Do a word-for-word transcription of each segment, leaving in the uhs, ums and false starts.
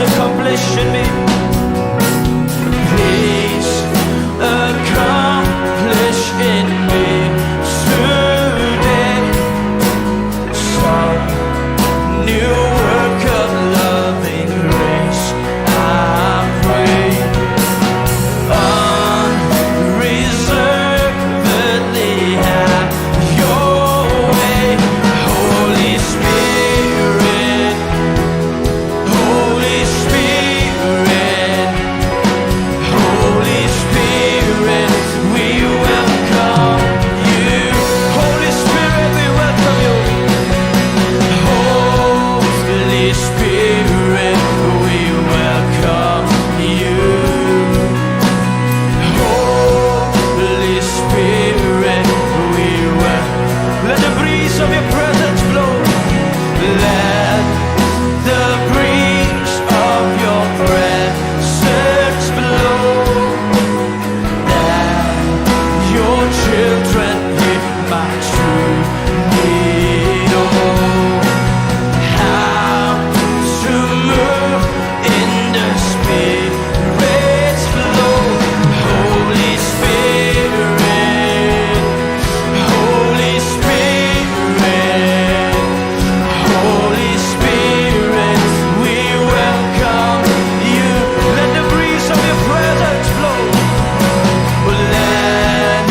Accomplish in me. Please accomplish in me today some new work of loving grace, I pray. Unreservedly have your way, Holy Spirit. Holy Spirit, Holy Spirit, we welcome you. Holy Spirit, we welcome you. Holy Spirit, we welcome you. Holy Spirit, we welcome. Let the breeze of your presence blow. Let the breeze of your presence blow. That your children here might truly know how to move in the Spirit's flow. Holy Spirit, Holy Spirit, Holy Spirit, we welcome you. Let the breeze of your presence blow. Let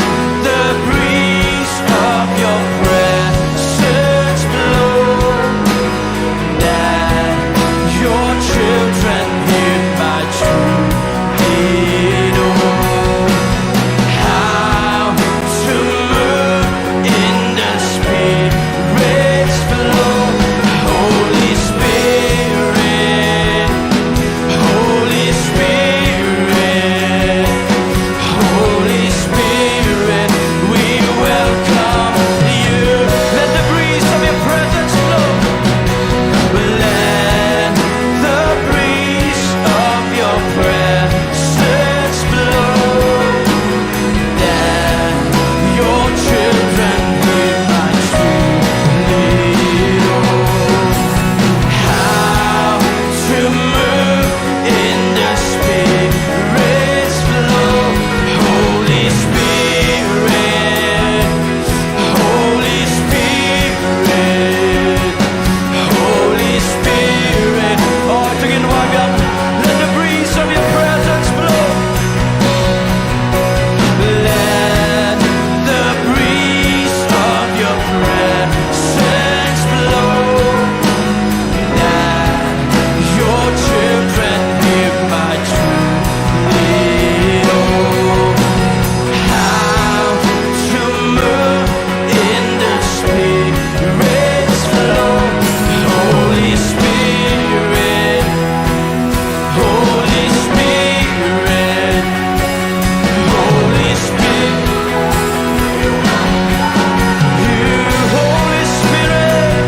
the breeze of your presence blow. That your children here might truly know how to move in the Spirit's flow. Holy Spirit, Holy Spirit, Holy Spirit, we welcome you. Let the breeze of your presence blow. Let the breeze of your presence blow. That your children here might truly know how to move in the Spirit's flow. Holy Spirit, Holy Spirit, Holy Spirit. Oh, to get warmed up. Let the breeze of your presence blow. Let the breeze of your presence blow. That your children here might truly know how to move in the Spirit's flow. Holy Spirit, Holy Spirit, Holy Spirit, you, Holy Spirit,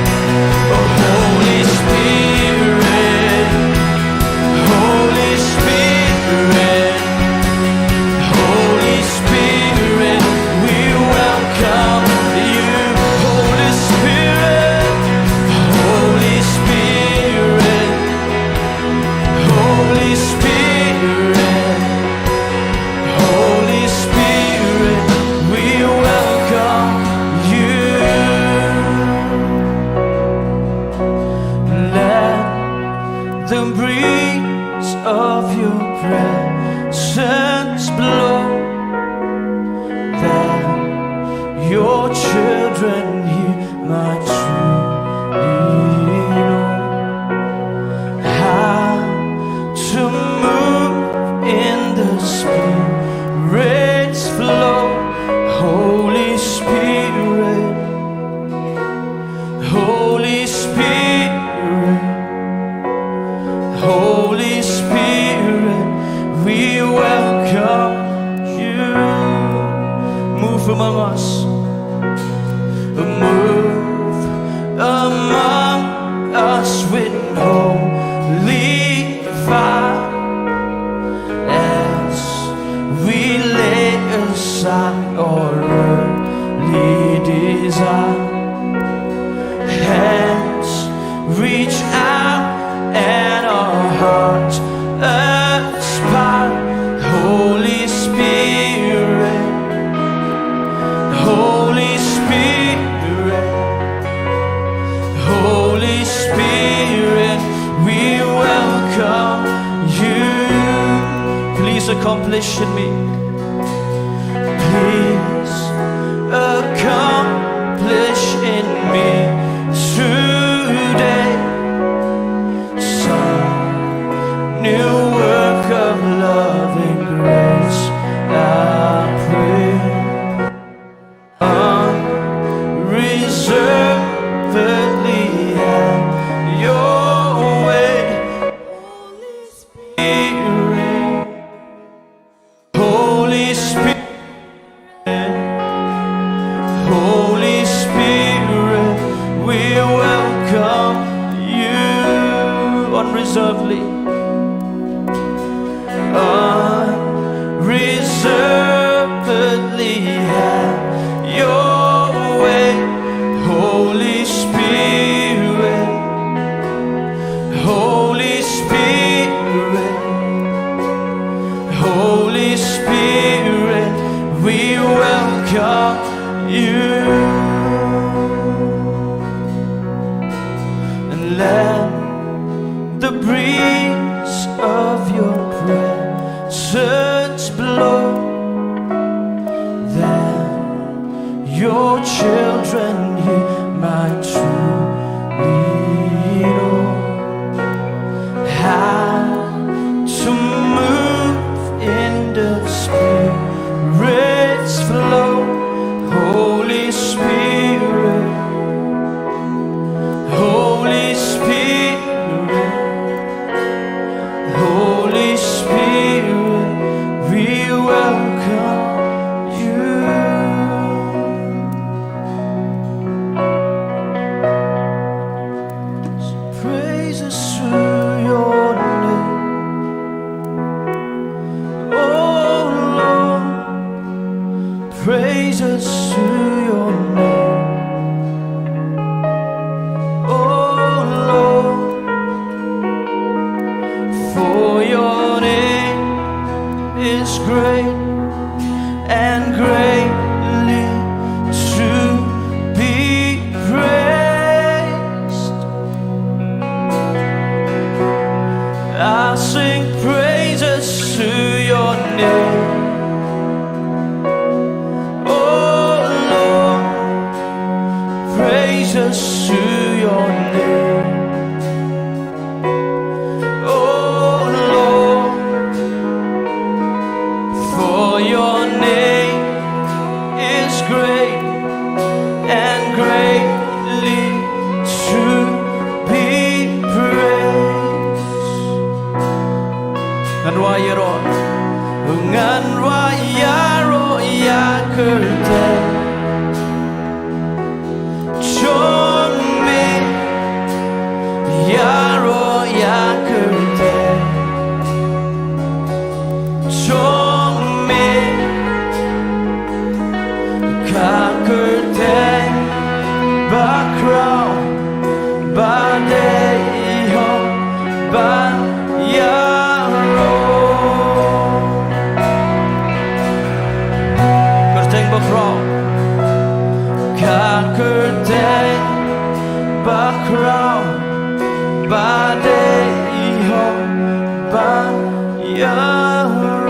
oh, Holy Spirit, Holy Spirit, Holy Spirit, we welcome you. Holy Spirit, Holy Spirit, Holy Spirit, Holy Spirit, we welcome you. Let the breeze of your presence blow. That your children here might truly know how to move in the Spirit's flow. Holy Spirit, Holy Spirit, Holy Spirit, we welcome you. Move among us. Move among us with holy fire. As we lay aside our earthly desire, hands reach out and our hearts Accomplish in me. Please accomplish in me today some new work of loving grace, I pray. Unreservedly have your way, Holy Spirit. Holy Spirit, Holy Spirit, we welcome you unreservedly. Unreservedly have your way, Holy Spirit, Holy Spirit, Holy Spirit, we welcome you. And let the breeze of your presence blow, that your children here might truly know how to move in the Spirit's flow. Holy Spirit, Holy Spirit, Holy Spirit, we welcome you. Praises to your name, oh Lord. Praises to your name, oh Lord. For your name is great and greatly to be praised. I sing praises to your name, oh Lord. Praises to your name, oh Lord. For your name is great and greatly to be praised. Ngan wad ïaroh, ngan wad ïaroh ïa ka kyrteng jong me, ïaroh ïa ka kyrteng jong me. Ka kyrteng bakhraw ba dei hok ban ïaroh. Kyrteng bakhraw. Ka kyrteng bakhraw ba dei hok ban ïaroh.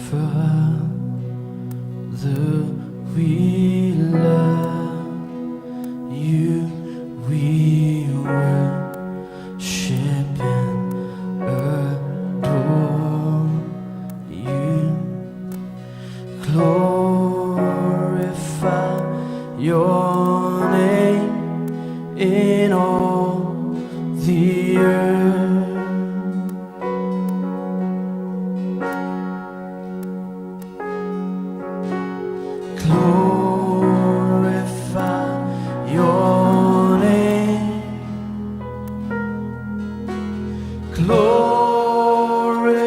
Father, we love you, we worship and adore Glorify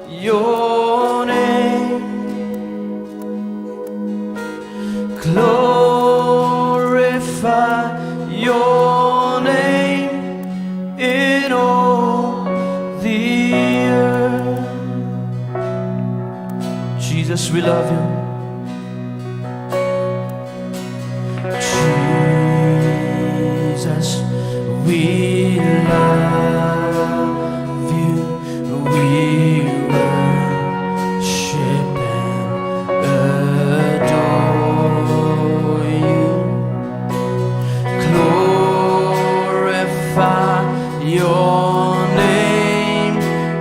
your name. Glorify your name in all the earth. Jesus, we love you. Jesus, we love you. We worship and adore you. Glorify your name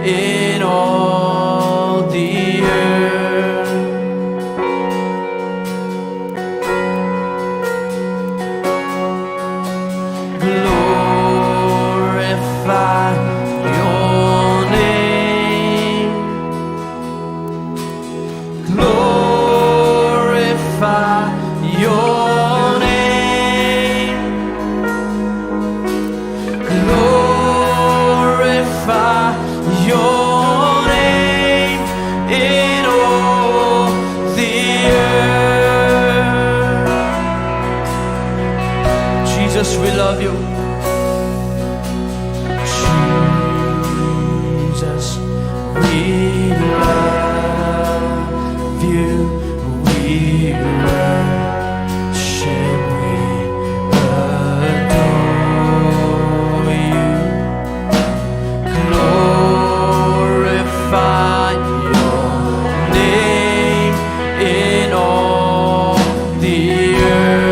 in all the earth. Glorify your name. Glorify your name. Glorify your name in all the earth. Jesus, we love you. Jesus, we love you. We worship, we adore you. Glorify your name in all the earth.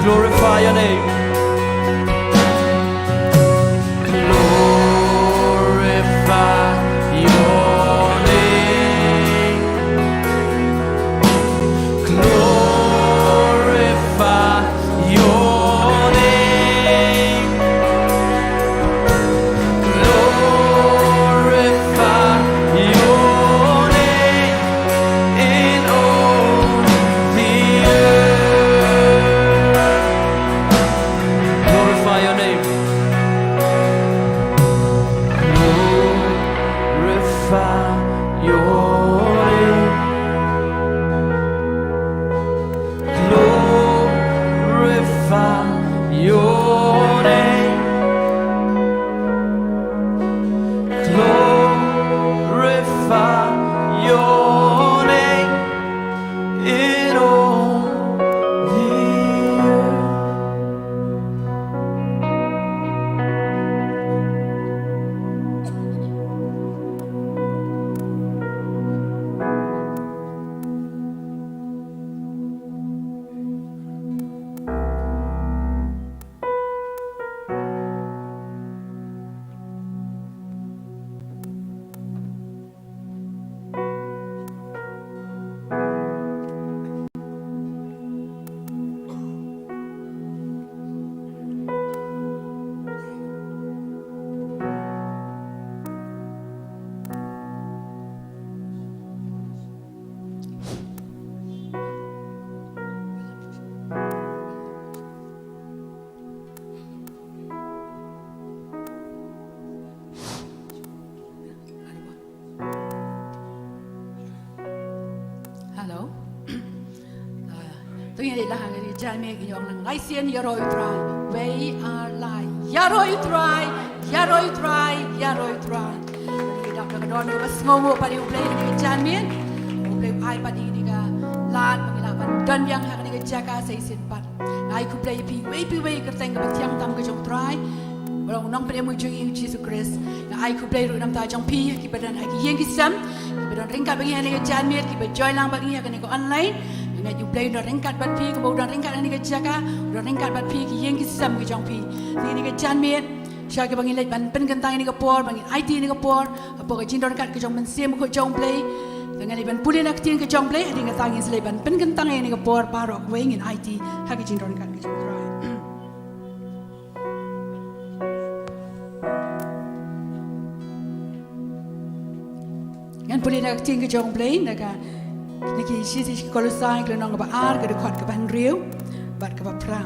Glorify your name. Glorify your name. Glorify your name. Glorify your name in all the earth. Glorify your name. Glorify your name. Glorify your name. Glorify your name in all the earth. Hello. Ah, to ïa la ha ka jingmut ngi ong lang lai sien, ïaroh ïa u Trai. Wei ar lai. Ïaroh ïa u Trai. Ïaroh ïa u Trai. Ïaroh ïa u Trai. Ngi dap da ka dohnud kaba sngewnguh pat ïa U Blei ha ka jingmut. U Blei u ai pat ïa ngi ka lad ba ngin lah ban don biang ha kane ka jaka sa shisien pat. Nga ai khublei ïa phi iwei pa iwei ha ka kyrteng kaba thiang tam ka jong U Trai, ba long u nongpynim jong ngi U Jisu Khrist. Nga ai khublei ruh na ka bynta jong phi kiba don ha ki ïing ki sem, kiba don ryngkat bad ngi ha kane ka jingmut, kiba join lang bad ngi ha kane ka online. Nga ai khublei u don ryngkat bad phi, kumba u don ryngkat ha kane ka jaka, u don ryngkat bad phi ha ki ïing ki sem ki jong phi. Te ha kane ka jingmut, sha kiba ngin leit ban pynkyntang ïa kane ka por, ba ngin aiti ïa kane ka por hapoh ka jingdon ryngkat ka jong u Mynsiem Bakhuid jong U Blei. Te ngan leit ban pule na ka ktien ka jong U Blei, hadien kata ngin sa leit ban pynkyntang ïa kane ka por baroh kawei, ngin aiti ha ka jingdon ryngkat ka jong U Trai. Ngan pule na ka ktien ka jong U Blei, na ka, na ki shithi sha ki Kolossai, ka lynnong kaba ar, ka dkhot kaba hynriew bad kaba phra.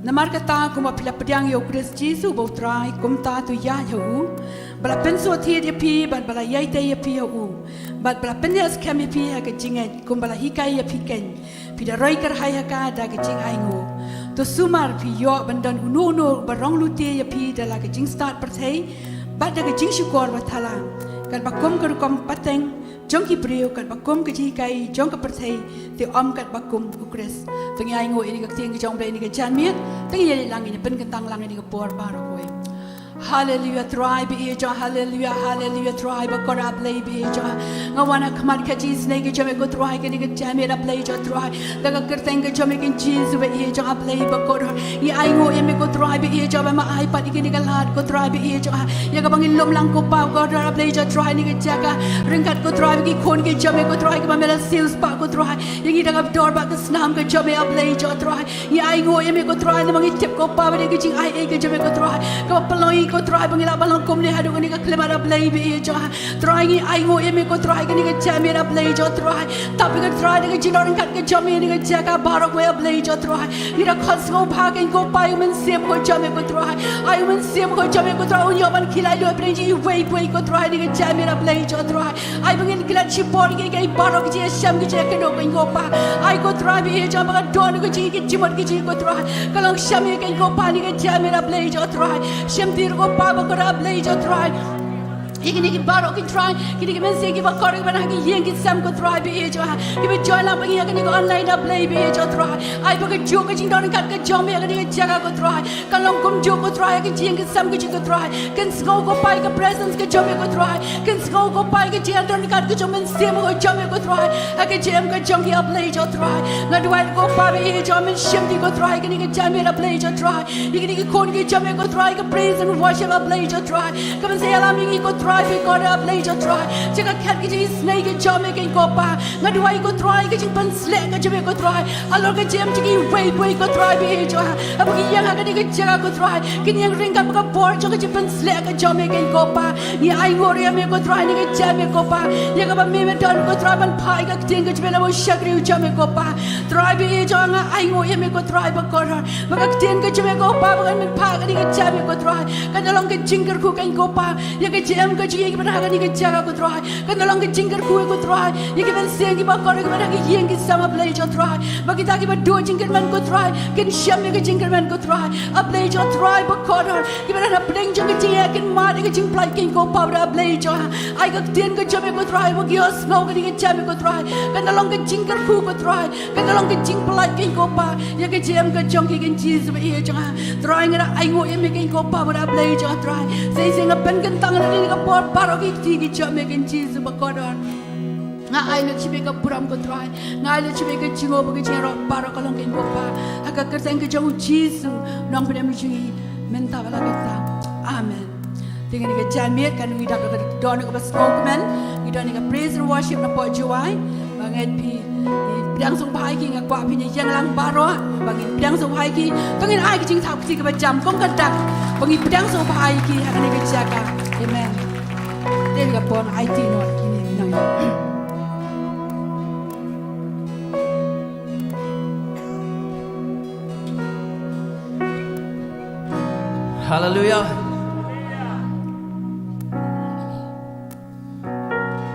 Namar kata, kumba phi la pdiang ïa u Khrist Jisu ba u Trai, kumta to ïaid ha u, ba la pynsngewthuh ïa phi bad ba la ïai tei ïa phi ha u, bad ba la pynïaskhem ïa phi ha ka jingngeit, kumba la hikai ïa phi keiñ. Phi da roi kyrhai ha ka da ka jingainguh. To sumar phi ïoh ban don uno uno ba rong lute ïa phi da la ka jingstad pyrthei bad da ka jingshukor ba thala. Katba kum ka rukom pateng jong ki briew, katba kum ka jinghikai jong ka pyrthei, te ym katba kum u Khrist. To ngi ainguh ïa kane ka ktien ka jong u Blei ha kane ka janmiet. To ngi ïa leit lang, ngi pynkyntang lang ïa kane ka por baroh kawei. Haleluya Trai ba ïeit jong nga, haleluya, haleluya Trai ba kordor, A Blei ba ïeit jong nga. Nga wan ha khmat ka jingisynei ka jong me ko Trai ha kane ka janmiet, A Blei jong nga Trai. Da ka kyrteng ka jong me ko Jisu ba ïeit jong nga, A Blei ba kordor. Ngi ainguh ïa me ko Trai ba ïeit jong nga, ba me ai pat ïa kane ka lad ko Trai ba ïeit jong nga. Ïa kaba ngin lum lang ko Pa kordor, A Blei jong nga Trai, ha kane ka jaka. Ryngkat ko Trai bad ki khun ki jong me ko Trai, kiba me la siew spah ko Trai ïa ngi da ka dor bad ka snam ka jong me, A Blei jong nga Trai. Ngi ainguh ïa me ko Trai, namar ngi tip ko Pa ba dei ka jingai ei ka jong me ko Trai kaba pynlong ïa ngi ko Trai ba ngi lah ban long kumne haduh kane ka khyllipmat, A Blei ba ïeit jong nga. Trai ngi ainguh ïa me ko Trai ha kane ka janmiet, A Blei jong nga Trai. Tap ïa ko Trai da ka jingdon ryngkat ka jong me ha kane ka jaka baroh kawei, A Blei jong nga Trai. Ngi da khot sngewbha keiñ ko Pa ïa u Mynsiem ko jong me ko Trai. Ai u Mynsiem ko jong me ko Trai un ïoh ban khie lait luid bad jong ngi iwei pa iwei ko Trai ha kane ka janmiet, A Blei jong nga Trai. Ai ba ngin klet shipor ïa kiei kiei baroh ki jingïashem ki jingïakynduh keiñ ko Pa. Ai ko Trai ba ïeit jong nga ba ka dohnud ka jong ngi, ka jingmut ka jong ngi ko Trai ka long shemphang keiñ ko Pa ha kane ka janmiet, A Blei jong nga Trai. Shim tir ko Pa ba kordor, A Blei jong nga Trai. Ïa kine ki baroh ki Trai, kine ki mynsiem kiba kordor kiba na ha ki ïing ki sem ko Trai ba ïeit jong nga, kiba join lang bad ngi ha kane ka online, A Blei ba ïeit jong nga Trai. Ai ba kajuh ka jingdon ryngkat ka jong me ha kane ka jaka ko Trai ka long kumjuh ko Trai ha ka jingïaseng ka jong ki ko Trai. Kin sngew ko Pa ïa ka presence ka jong me ko Trai. Kin sngew ko Pa ïa ka jingdon ryngkat ka jong u Mynsiem ka jong me ko Trai ha ka jingim ka jong ki, A Blei jong nga Trai. Nga duwai ko Pa ba ïeit jong nga, men shim tir ko Trai ha kane ka janmiet, A Blei jong nga Trai. Ïa kine ki khun ki jong me ko Trai ha ka praise and worship, A Blei jong nga Trai. Ka ban sa ïalam ïa ngi ko Trai ba kordor, A Blei jong nga Trai. Sha ka khet ka jingisynei ka jong me keiñ ko Pa. Nga duwai ko Trai ka jingpynsleh ka jong me ko Trai halor ka jingim jong ngi iwei pa iwei ko Trai ba ïeit jong nga. Haba ngi ïeng ha kane ka jaka ko Trai, kin ïeng ryngkat bad ka bor jong ka jingpynsleh ka jong me keiñ ko Pa. Ngi ainguh ïa me ko Trai ha kane ka janmiet ko Pa. Ïa kaba me me don ko Trai ban phah ïa ka ktien ka jong me na bynta u shakri u jong me ko Pa. Trai ba ïeit jong nga, nga ainguh ïa me ko Trai ba kordor ba ka ktien ka jong me ko Pa ba kan pynphah ha kane ka janmiet ko Trai kan da long ka jingkyrkhu keiñ ko Pa ïa ka jingim ka jong ngi kiba na ha kane ka jaka ko Trai. Kan da long ka jingkyrkhu ko Trai ïa ki mynsiem kiba kordor kiba na ha ki ïing ki sem, A Blei jong nga Trai. Ba kita kiba duh jingkyrmen ko Trai kin shem ïa ka jingkyrmen ko Trai, A Blei jong nga Trai ba kordor. Kiba na ha pdeng jong ka jingeh kin mad ïa ka jingpyllait keiñ ko Pa, A Blei jong nga. Ai ka ktien ka jong me ko Trai ba ki ïohsngew ha kane ka janmiet ko Trai kan da long ka jingkyrkhu ko Trai. Kan da long ka jingpyllait keiñ ko Pa ïa ka jingim ka jong ki, keiñ Jisu ba ïeit jong nga. Trai nga da ainguh ïa me keiñ ko Pa, A Blei jong nga Trai. Sa shisien nga pynkyntang ïa kane ka por baroh ki kti ki jong me, keiñ Jisu ba kordor. Nga ai lut sha me ka burom ko Trai. Nga ai lut sha me ka jingïoh bad ka jingïaroh baroh ka long keiñ ko Pa. Ha ka kyrteng ka jong u Jisu, u nongpynim jong ngi, mynta bad la katta. Amen. Te ha kane ka janmiet kan ngi don ka, don kaba sngewkmen, ngi don ka praise and worship na pdeng Jowai. Ba ngeit phi, pdiang sngewbha ïa ki, nga kwah phin ïeng lang baroh ba ngin pdiang sngewbha ïa ki. To ngin ai ka jingthap kti kaba jam kum ka dak ba ngin pdiang sngewbha ïa ki ha kane ka jaka. Amen. Te ka por ai ti noh ïa ki ne. Haleluya.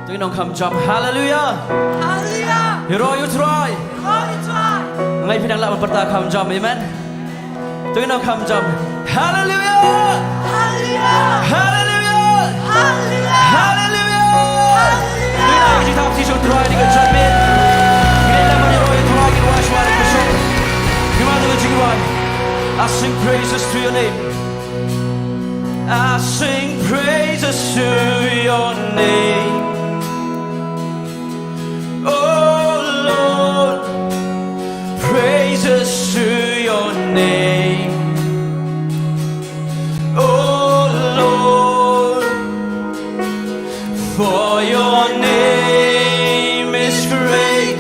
To ngin ong kham jam. Haleluya. Haleluya. Ïaroh ïa u Trai. Ïaroh ïa u Trai. Nga ngeit phi dang lah ban pyrta kham jam. Amen. To ngin ong kham jam. Haleluya. Haleluya. Haleluya. Haleluya. Haleluya. Haleluya. To ngin ai ka jingthap kti sha u Trai ha kane ka janmiet. Ngin ïalam ban ïaroh ïa u Trai, ngin wad shuwa ïa ka shong. Ngin wad ïa ka jingrwai. I sing praises to your name. I sing praises to your name. Oh Lord, praises to your name. Oh Lord, for your name is great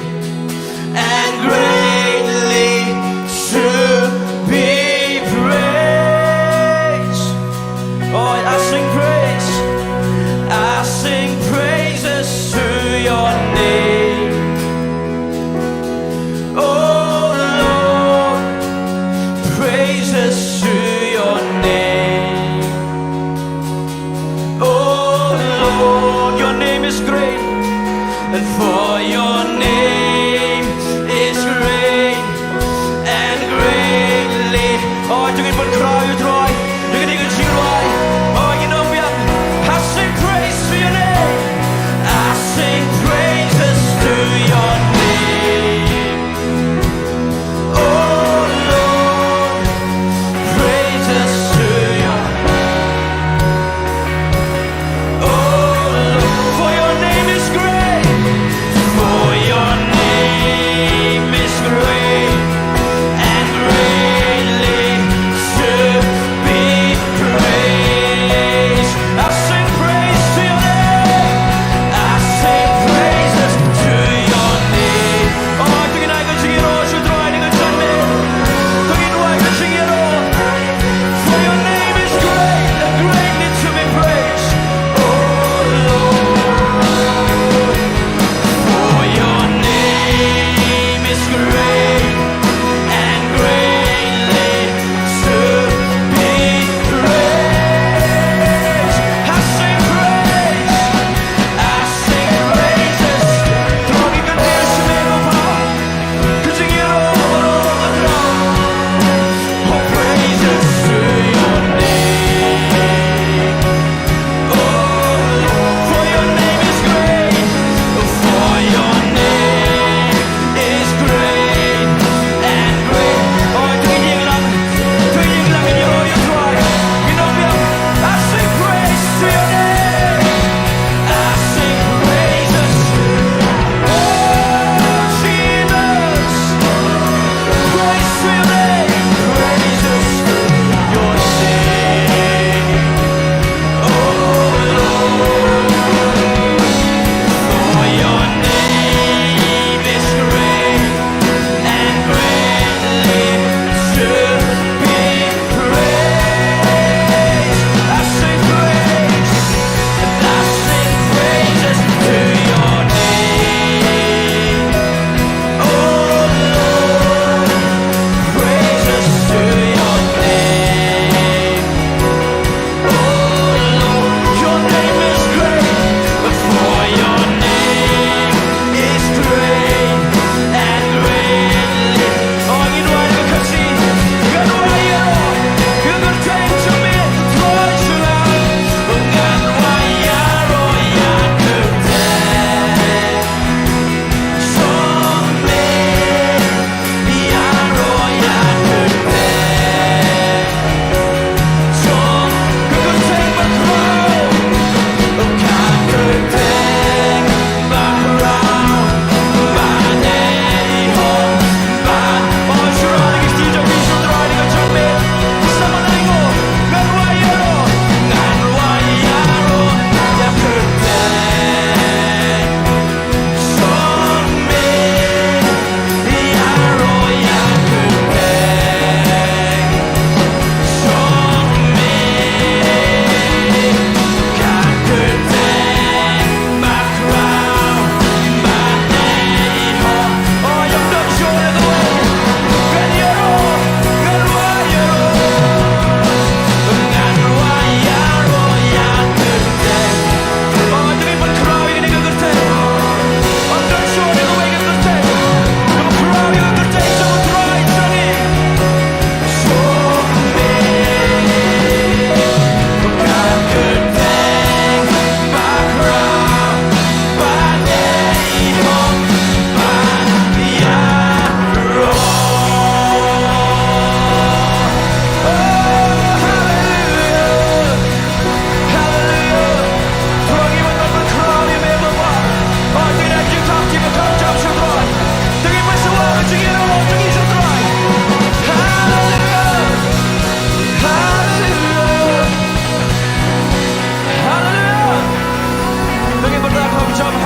and greatly to be praised. Oh, I sing praise. I sing praise. Pynkhraw ïa u Trai, ïa kane ka jingrwai. Oh, ngin ong biang. I sing praise to your name. I sing praises to your name. Oh Lord, praises to your name. Oh Lord, for your name is great. For your name is great and greatly to be praised. I sing praise to your name. I sing praises to your name. Oh, to ngin ai ka jingïaroh sha u Trai, to ngin ai ka jingïaroh. For your name is great and greatly to be praised. Oh Lord, for your name is great and greatly to be praised. I sing praise. I sing praises. Throng ïa ka jingïaroh. Ka jingïaroh. Oh, praises to your name. Oh, for your name is great. For your name is great and great. Oh, to ïing lang, to ïing lang in your, your cry. You know, I sing praise to your name. I sing praises. Oh, Jesus. Praises to your name. Praises to your name. Oh Lord, for your name is great and greatly to be praised. I sing praise, and I sing praises to your name. Oh Lord, praises to your name. Oh Lord, your name is great, for your name is great and greatly. Oh, ngin wad ïa ka kyrteng, ngin wad ïa ka kyrteng jong me, Trai jong nga. Ngan wad ïa ka kyrteng jong me.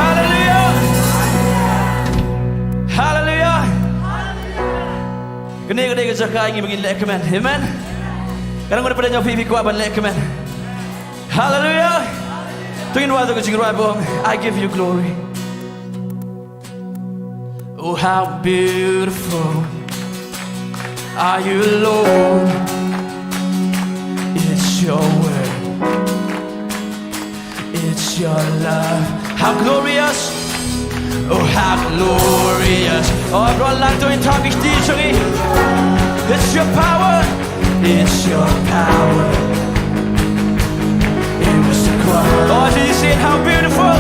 Haleluya. Haleluya. Kane ka dei ka jaka ngi ba ngin leh kmen. Amen. Ka dang ngi da pyrshah phi, phi kwah ban leh kmen. Haleluya. To ngin wad ïa ka jingrwai ba ong, I give you glory. Oh, how beautiful are you, Lord. It's your word. It's your love. How glorious. Oh, how glorious. Oh, everyone, lang to in talk. It's your power. It's your power. It was the cross. Oh, do you see it? How beautiful.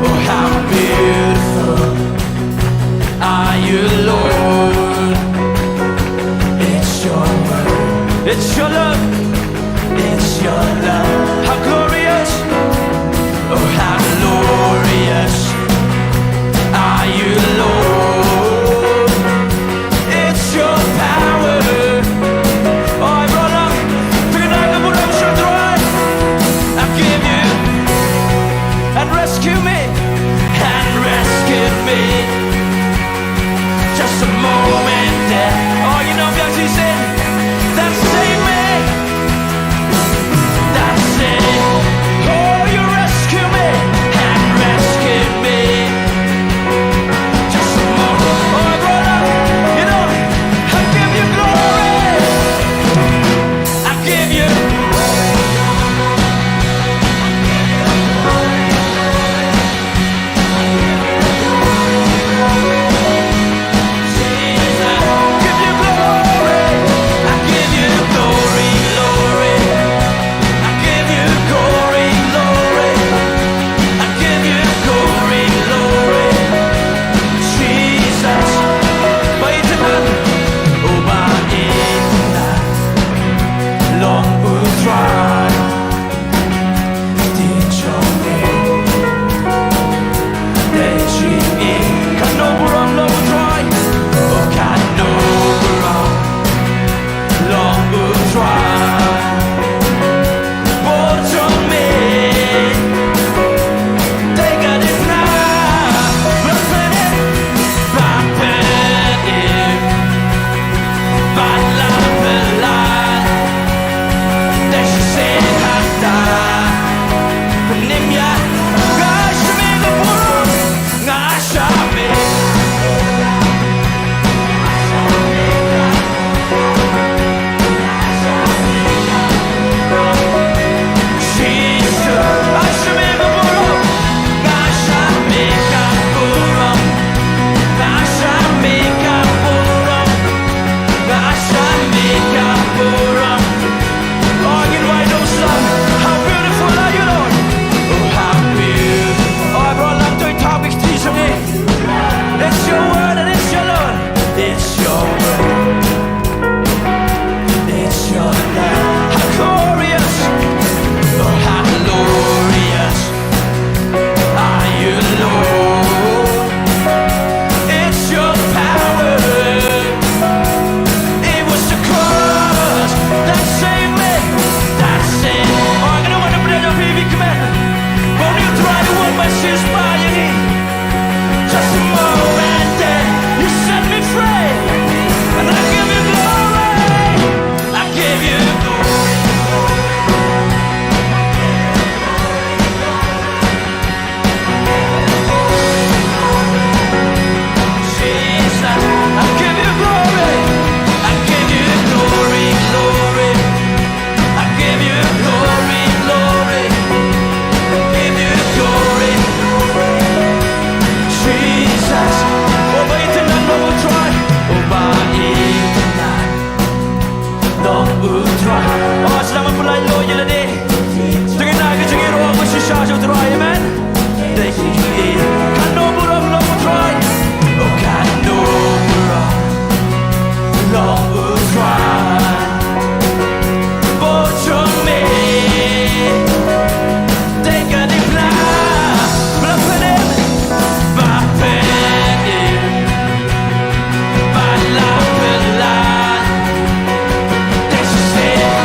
Oh, how beautiful are you, Lord. It's your word. It's your love. It's your love. How glorious. Oh, how glorious are you, Lord. It's your power. Oh, everyone, tonight, the Buddha should try. I give you and rescue me, and rescue me. Just a moment there. Oh, you know, Bianchi said, that save me. That's it. Oh, you rescue me and rescue me. Just a moment. Oh, brother, you know, I give you glory. I give you. It's your word and it's your love. It's your love. How glorious. Oh, how glorious are you, Lord. It's your power. It was the cross that saved me. That's it. Oh, I'm gonna wanna put it up here, come on. But we'll try to walk my shoes by your knee. Just a moment, then you set me free. And I give you glory. I give you glory. Jesus, I give you glory. I give you glory, glory. I give you glory, glory. I give you glory. Jesus. Oh, ba ïeit ïa u Trai. Oh, ba ïeit ïa u Trai. Oh, sdang ban pynlait lut ïa lade. Tang ïa ka jingïaroh ba shisha sha u Trai, amen. Dei ka jingïeit. Katno burom long u Trai. Oh, katno burom long u Trai. Bad jong me. Dei ka diengphna ba la pynim, ba pynim, ba la pynlait. Dei shisien,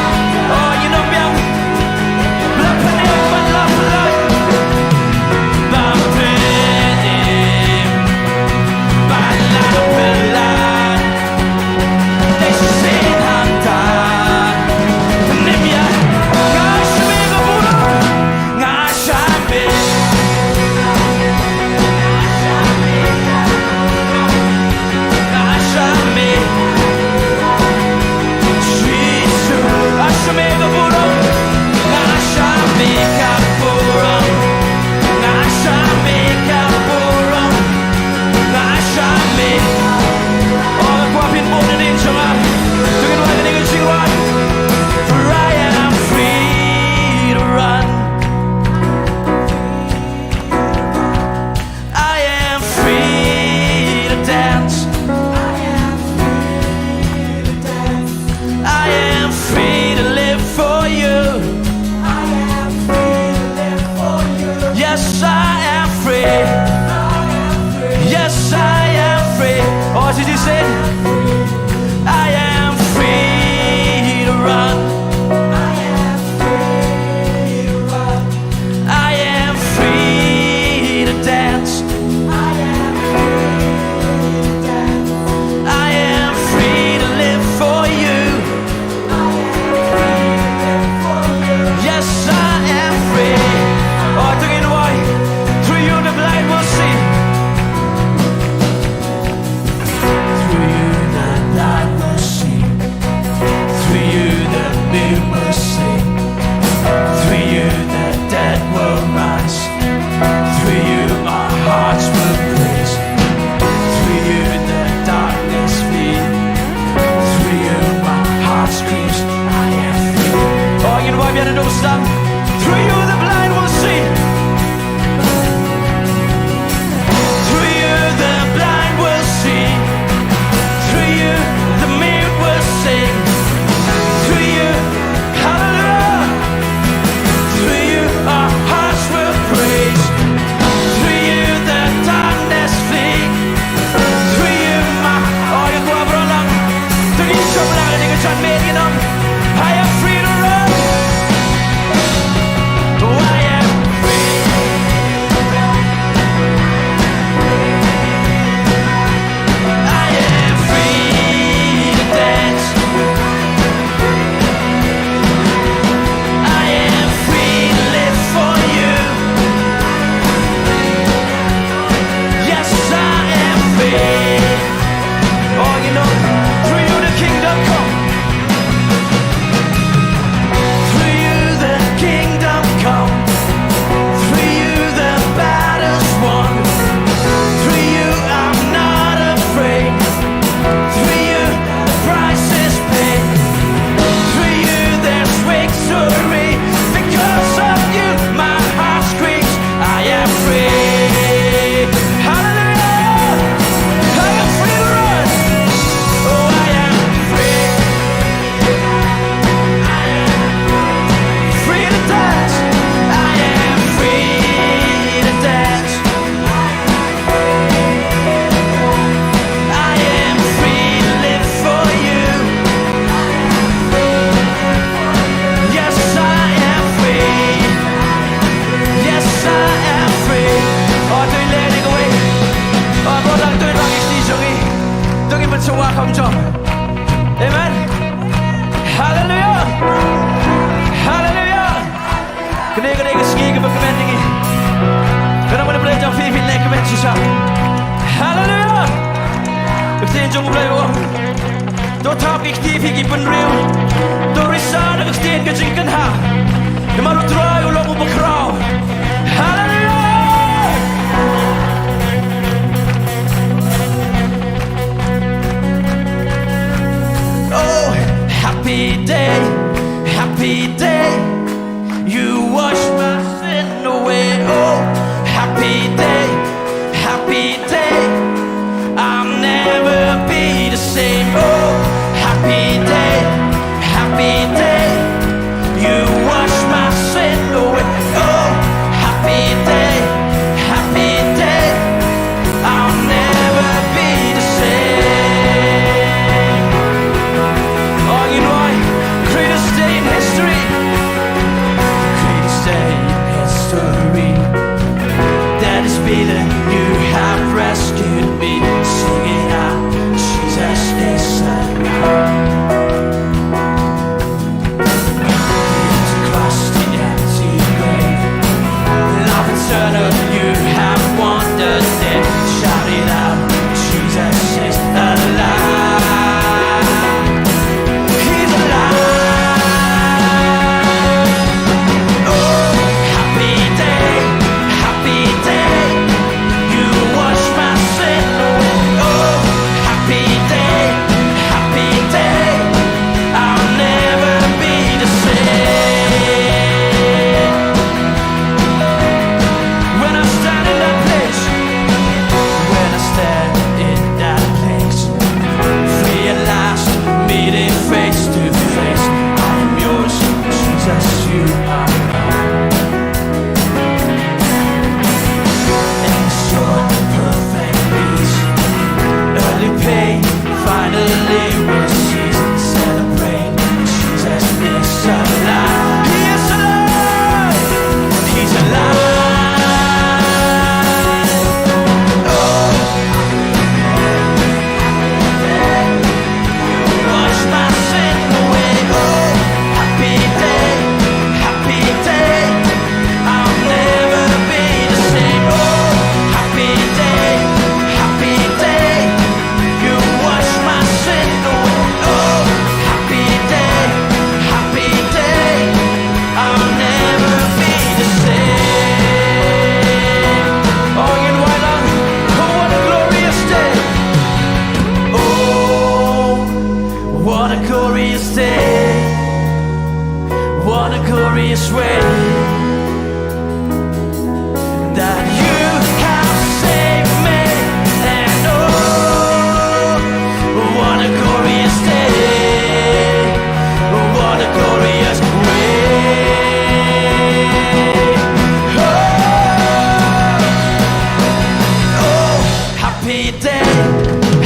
oh, ïa u nongbiang, Through you the blind will see. Through you the blind will see. Through you the mute will sing. Through you, hallelujah. Through you our hearts will praise. Through you the darkness flee. Through you my, oh, ïa ka baroh lang. To ngin shong lang ïa ka janmiet, you know. I am free to run. Oh, I am free. I am free to dance. I am free to live for you. Yes, I am free. Oh, you know, through you the kingdom come. Through you the kingdom come. Through you the battle's won. Through you I'm not afraid. Through you the price is paid. Through you there's victory. Because of you my heart screams, I am free. Hallelujah! I am free to run. Oh, I am free. I am free to dance. I am free to dance. I am free to live for you. Yes, I am free. Yes, I am free. Oh, to leh ïa kawei. Oh, to dang to ïa kawei. To ngin pynsngewbha kham jong. Amen. Hallelujah. Hallelujah. Kane, kane ka sngi kaba kmen ïa ngi. Kane kane ka sngi jong phi, phi leh kmen shisha. Hallelujah. Ka ktien jong U Blei u ong, to thap ki kti phi ki bynriew. To risa da ka ktien ka jingkynha. Namar U Trai u long uba khraw. Hallelujah. Oh, happy day, happy day. You wash my sin away. Oh, happy day, happy day. I'll never be the same. Oh, happy day, happy day. You wash my sin away. Oh, happy day, happy day. I'll never be the same. Oh, you know, greatest day in history. Greatest day in history. That is What a glorious way that you have saved me, and oh, what a glorious day, what a glorious way. Oh, oh, happy day,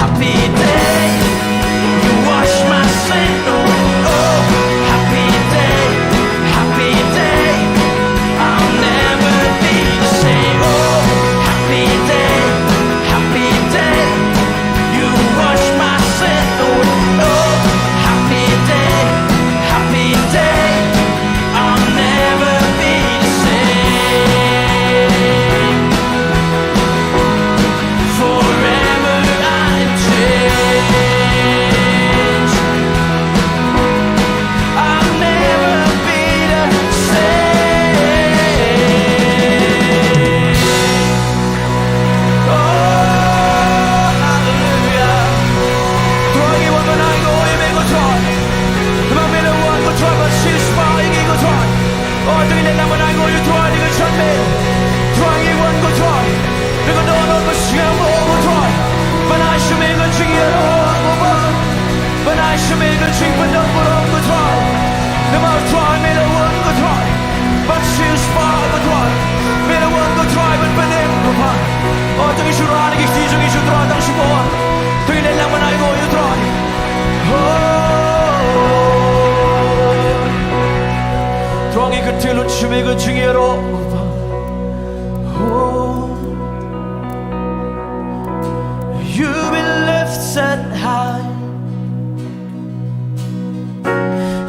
happy day. You wash my sin away. Oh, happy day, happy day. I'll never be the same. Oh, happy day, happy day. You wash my sin away. Oh, happy day, happy day. I'll never be the same. Forever I am changed. I'll never be the same. Oh, hallelujah. Trai, ngi wan ban ai nguh ïa me ko Trai. Namar me la wan ko Trai ban siew spah ïa ngi ko Trai. Oh, to ngin leh lang ban ai nguh ïa u Trai, to ngin shon me. Trai, ngi wan ko Trai. Me ka dohnud ba sngewbha ko Trai. Ban ai sha me ka jingïaroh ko Trai. Ban ai sha me ka jingpyndonburom ko Trai. Namar Trai me la wan ko Trai ban siew spah ko Trai. Me la wan ko Trai ban pynim ko Trai. Oh, to ngin shu rah na ki kti jong ngi sha u Trai tang shu wan. To ngin leh lang ban ai nguh ïa u Trai. Oh. Trai, ngi kyntiew lut sha me ka jingïaroh. Oh. You've been lifted high.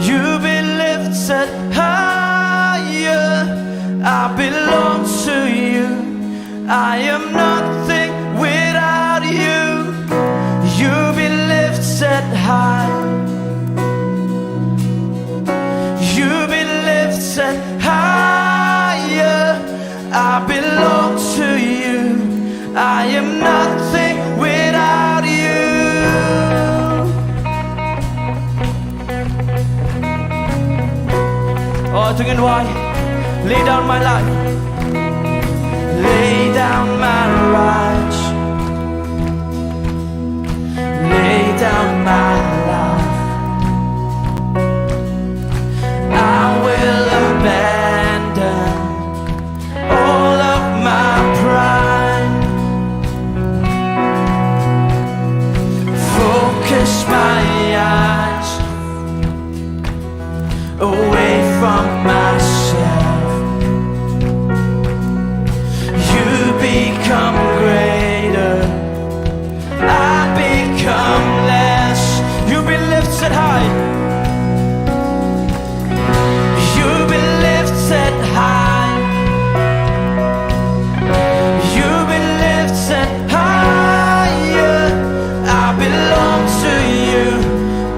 You've been lifted higher. I belong to you. I am nothing without you. You've been lifted high. You've been lifted higher. I belong to you. I am nothing without you. Oh, to ngin wai. Lay down my life. Lay down my rights. Lay down my life. I will abandon all of my pride. Focus my eyes away from myself. You become greater, I become less. You've been lifted high. You've been lifted high. You've been lifted higher. I belong to you.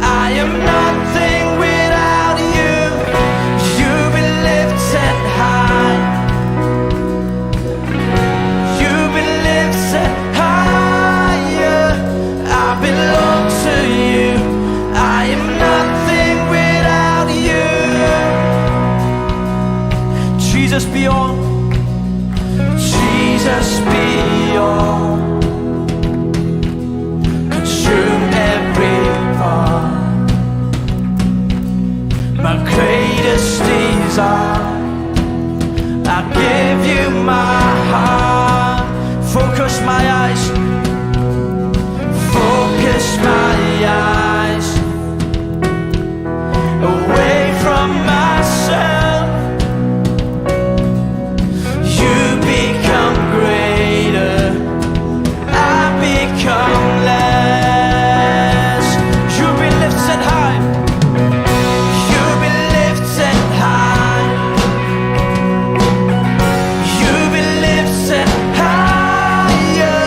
I am nothing without you. You've been lifted high. You've been lifted higher. I belong to you. I am nothing without you. Jesus, be all. Jesus, be all. Consume every part. My greatest desire. I give you my heart. Focus my eyes. Focus my eyes away from myself. You become greater, I become less. You've been lifted high. You've been lifted high. You've been lifted higher.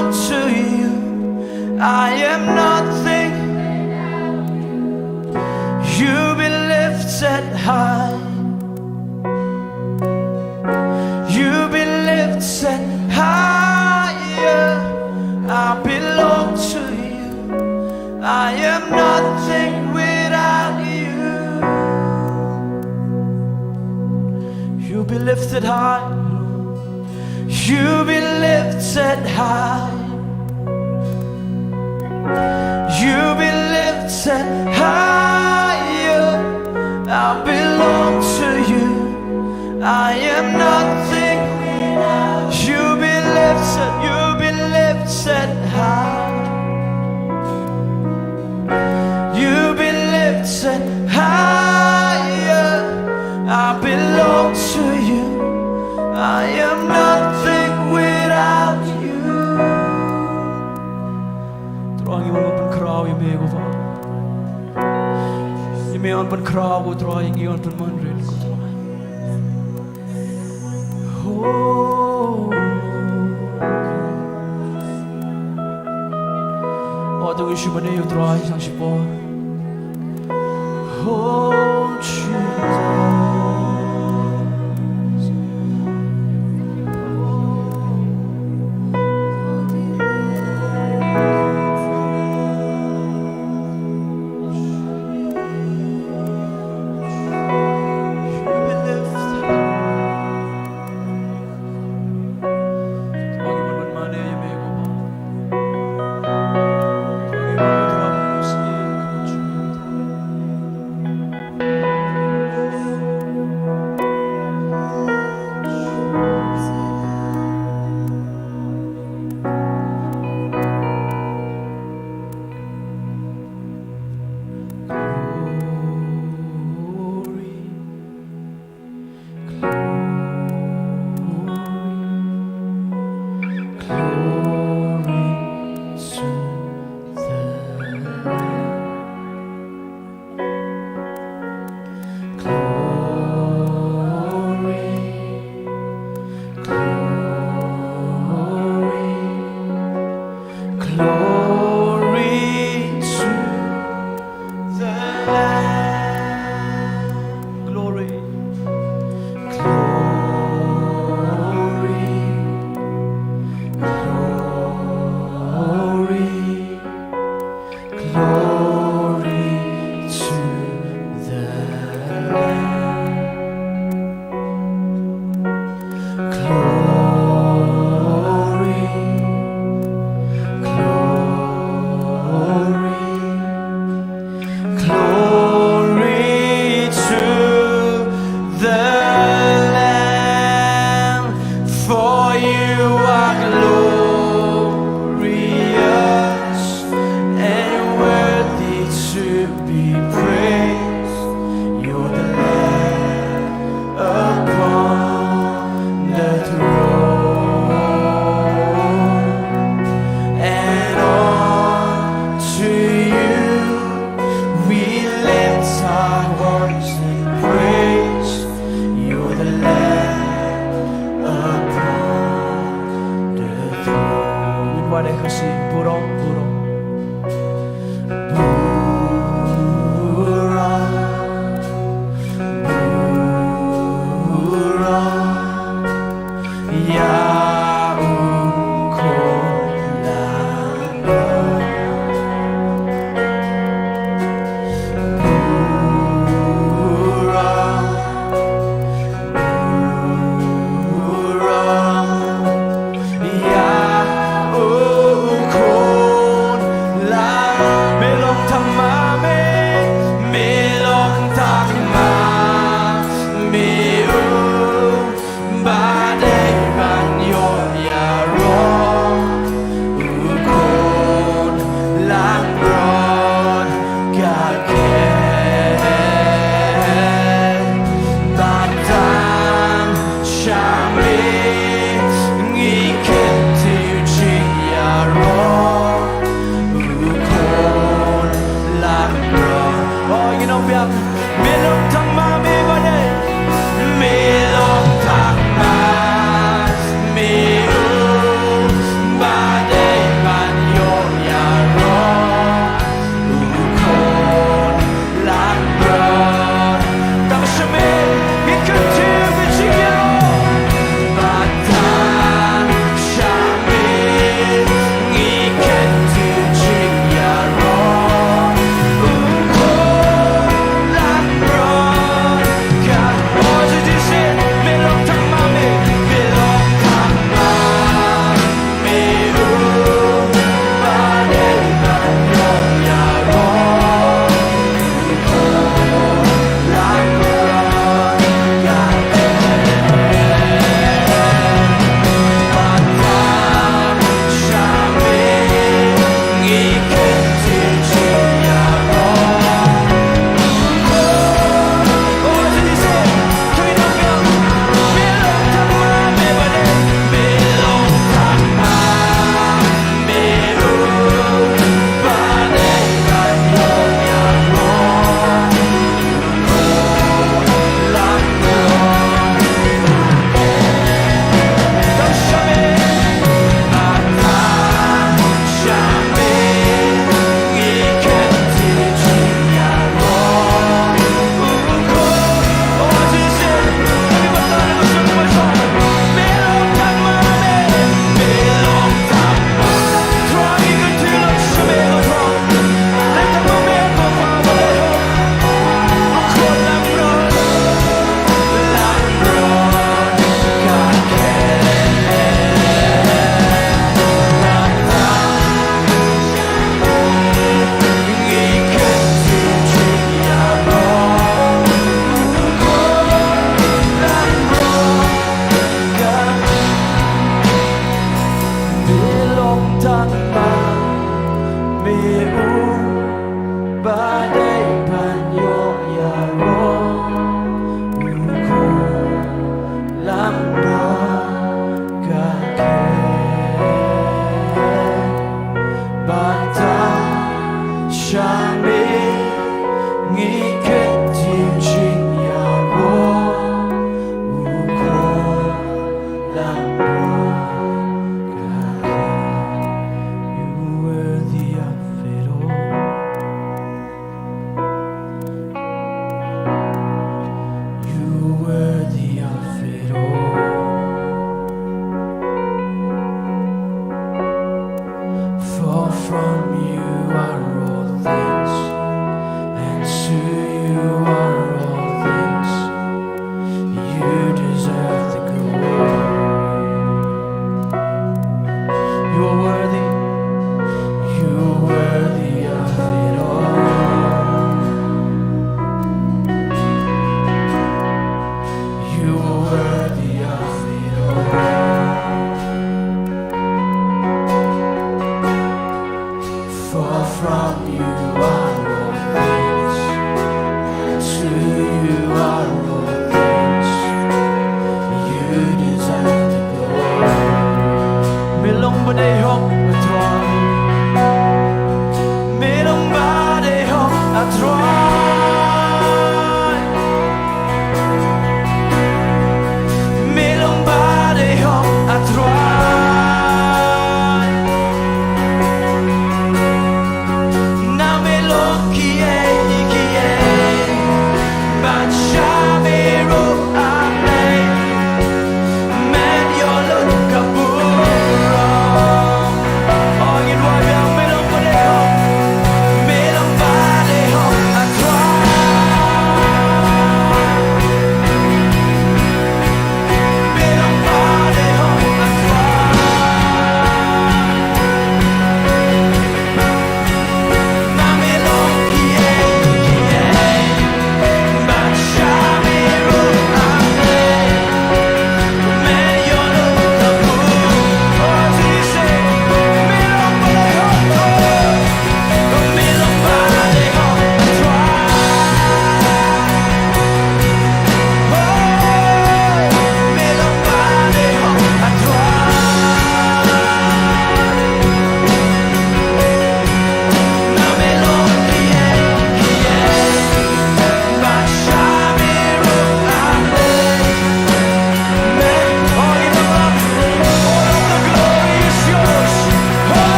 To you, I am nothing. You be lifted high. You be lifted higher. I belong to you. I am nothing without you. You be lifted high. You be lifted high. You be lifted higher. I belong to you. I am nothing. You be lifted, you be lifted high. You be lifted higher. I belong to you. I am nothing without you. Trai, ngi wan pynkhraw ïa me ko Kpa. Ïa me wan pynkhraw ko Trai, ngi wan pynmanrit ko Trai. Oh. Oh, to ngi shu mane ïa u Trai shang shipor. Oh, Jesus. Glory, glory to the Lamb. Glory, glory, glory to the Lamb. Glory. Glory. Glory. Glory to the Lamb. Glory, glory, glory to the Lamb, for you are glorious and worthy to be praised. You're the Lamb upon the throne, and unto you we lift our hearts in praise. You're the Lamb upon the throne. Ngin wad ïa ka Khasi, burom, burom. Burom, burom, ïa u Khun Langbrot. Burom, burom, ïa u Khun From you are all things, and to you are all things. You deserve the glory. You're worthy, you're worthy of it all. You are worthy of it all. For from you are all things, and to you are all things. You deserve the glory. Me long ba dei hok, A Trai. Me long ba dei hok, A Trai. Me long ba dei hok, A Trai. Na me long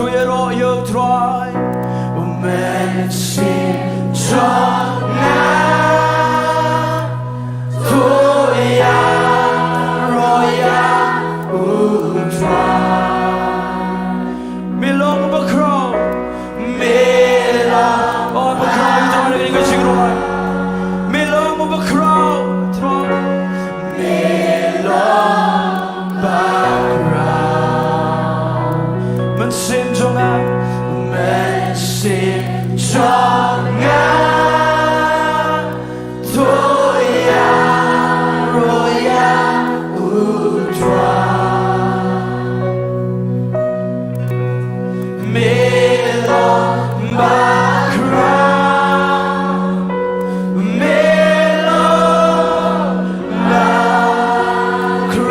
Ïaroh ïa u Trai, u mynsiem jong nga. To ïaroh ïa u Trai. Me long bakhraw, me long bakhraw, ïa u Trai ka jingruh. Me long bakhraw, Trai. Me long bakhraw. Mynsiem jong nga, mynsiem jong nga. To ïaroh ïa u Trai. Me long bakhraw. Me long bakhraw.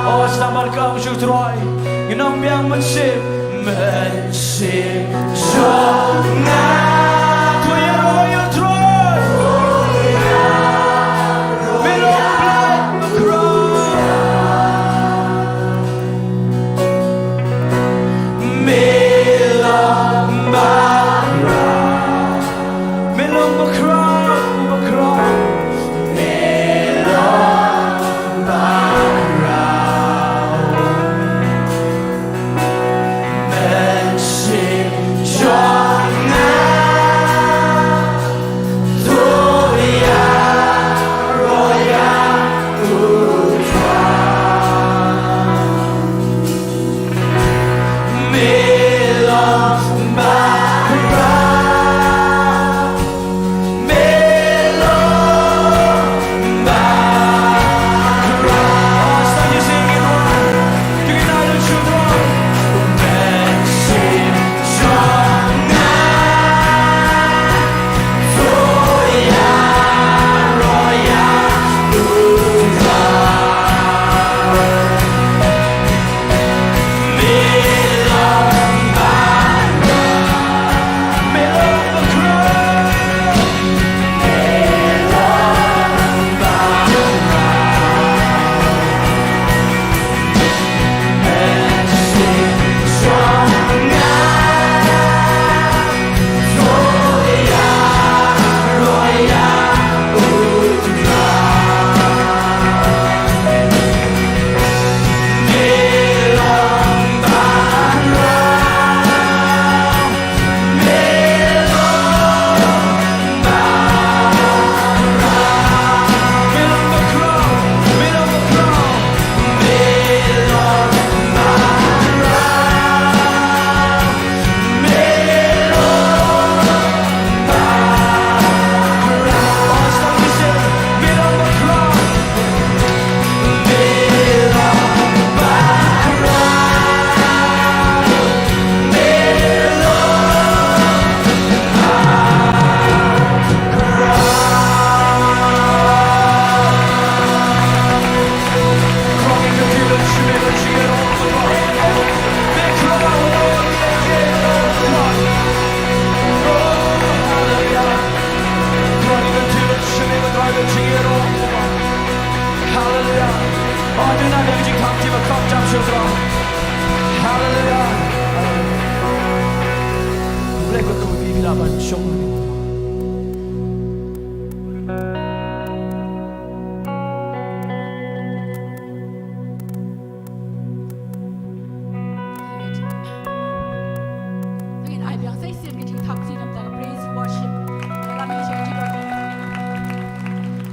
Oh, sdang markam shu Trai. Ngi nang biang mynsiem. Mynsiem jong nga. To ïaroh ïa u Trai. Me long bakhraw. Me long bakhraw. Me long bakhraw, bakhraw. Me long bakhraw. Mynsiem jong nga. To ïaroh ïa u Trai. Me long bakhraw. Me long bakhraw. Hallelujah. Hallelujah. Hallelujah. Hallelujah. Ngin ai biang sa shisien ka jingthap shisien namar ka praise and worship. Lada me shim jingthap.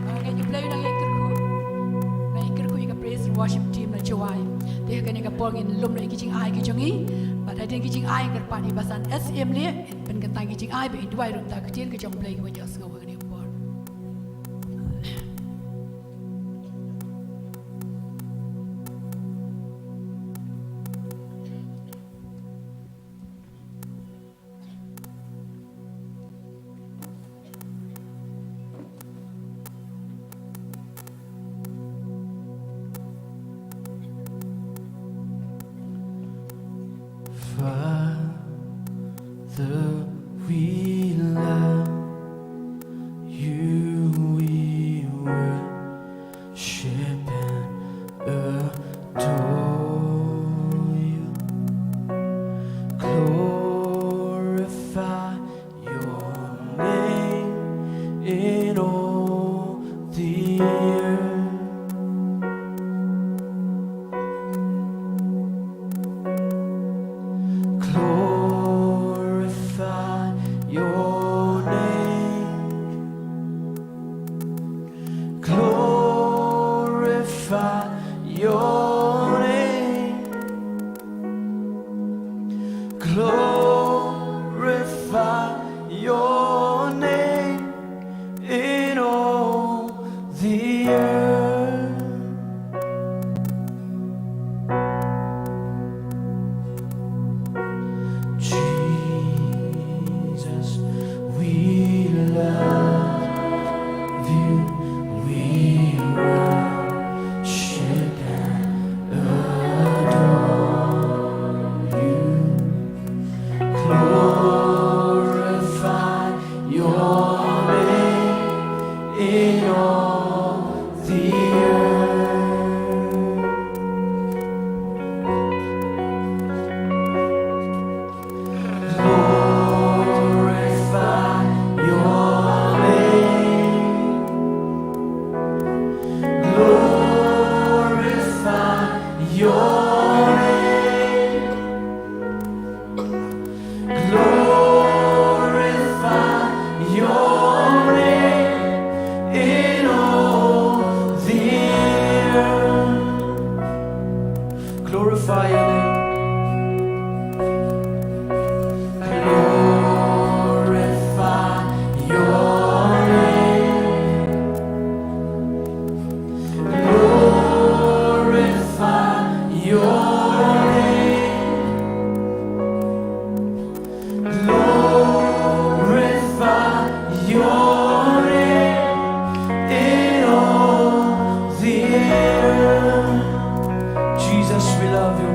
Ah, ngin ïa play na ïa kyrkhu. Na ïa kyrkhu ïa ka praise and worship team na Jowai. Te kane ka por ngin lum na ïa ki jingai ki jong ngi. Bad hadien ki jingai kyrpad ïa ba san S M leh. Pynkynta ki jingai ba in duwai ruh da ka ktien ka jong U Blei kaba ïohsngew ha kane ka por. Father, we love you, we worship and adore you. Glorify your name in all the earth. Jesus, we love you, we worship and adore you. Glorify your name in all the earth. Glorify your name. Glorify your name. Glorify your name in all the earth. Glorify your name. Glorify your name. Glorify your name. Glorify your name in all the earth. Jesus, we love you.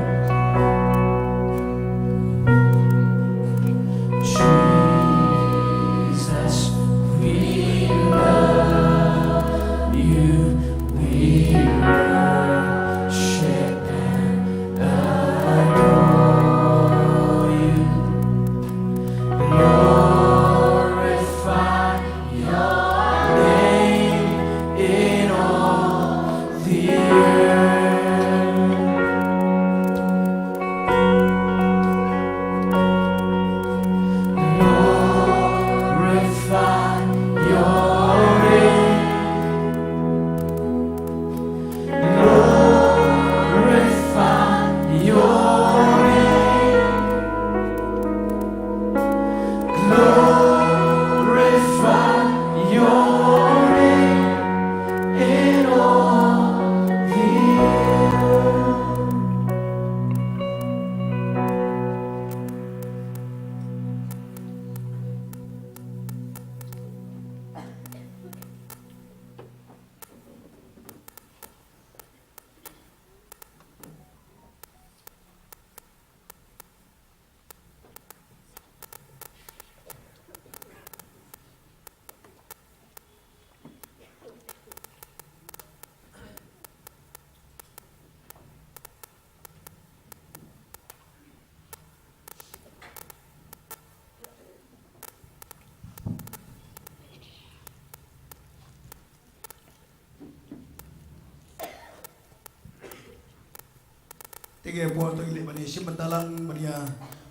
Jesus, we love you. We worship and adore you. Glorify your name in all the earth. Glorify your name. Glorify your name. Glorify your name in all the earth. Te ka por to ngi leit ban ïa shim bynta lang ban ïa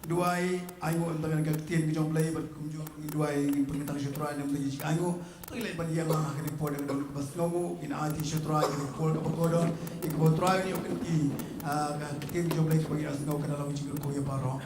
duwai, ainguh tang ïa ka ktien ka jong U Blei bad kumjuh ngi duwai ngin pynkyntang sha U Trai namar ka jingainguh. To ngi leit ban ïa lang ha kane ka por da ka dohnud kaba sngewnguh, ngin aiti sha U Trai kane ka por kaba kordor, ïa kaba U Trai un ïoh kynti, ah, ka ktien ka jong U Blei kaba ngi ïa sngew kan long ka jingkyrkhu ïa baroh.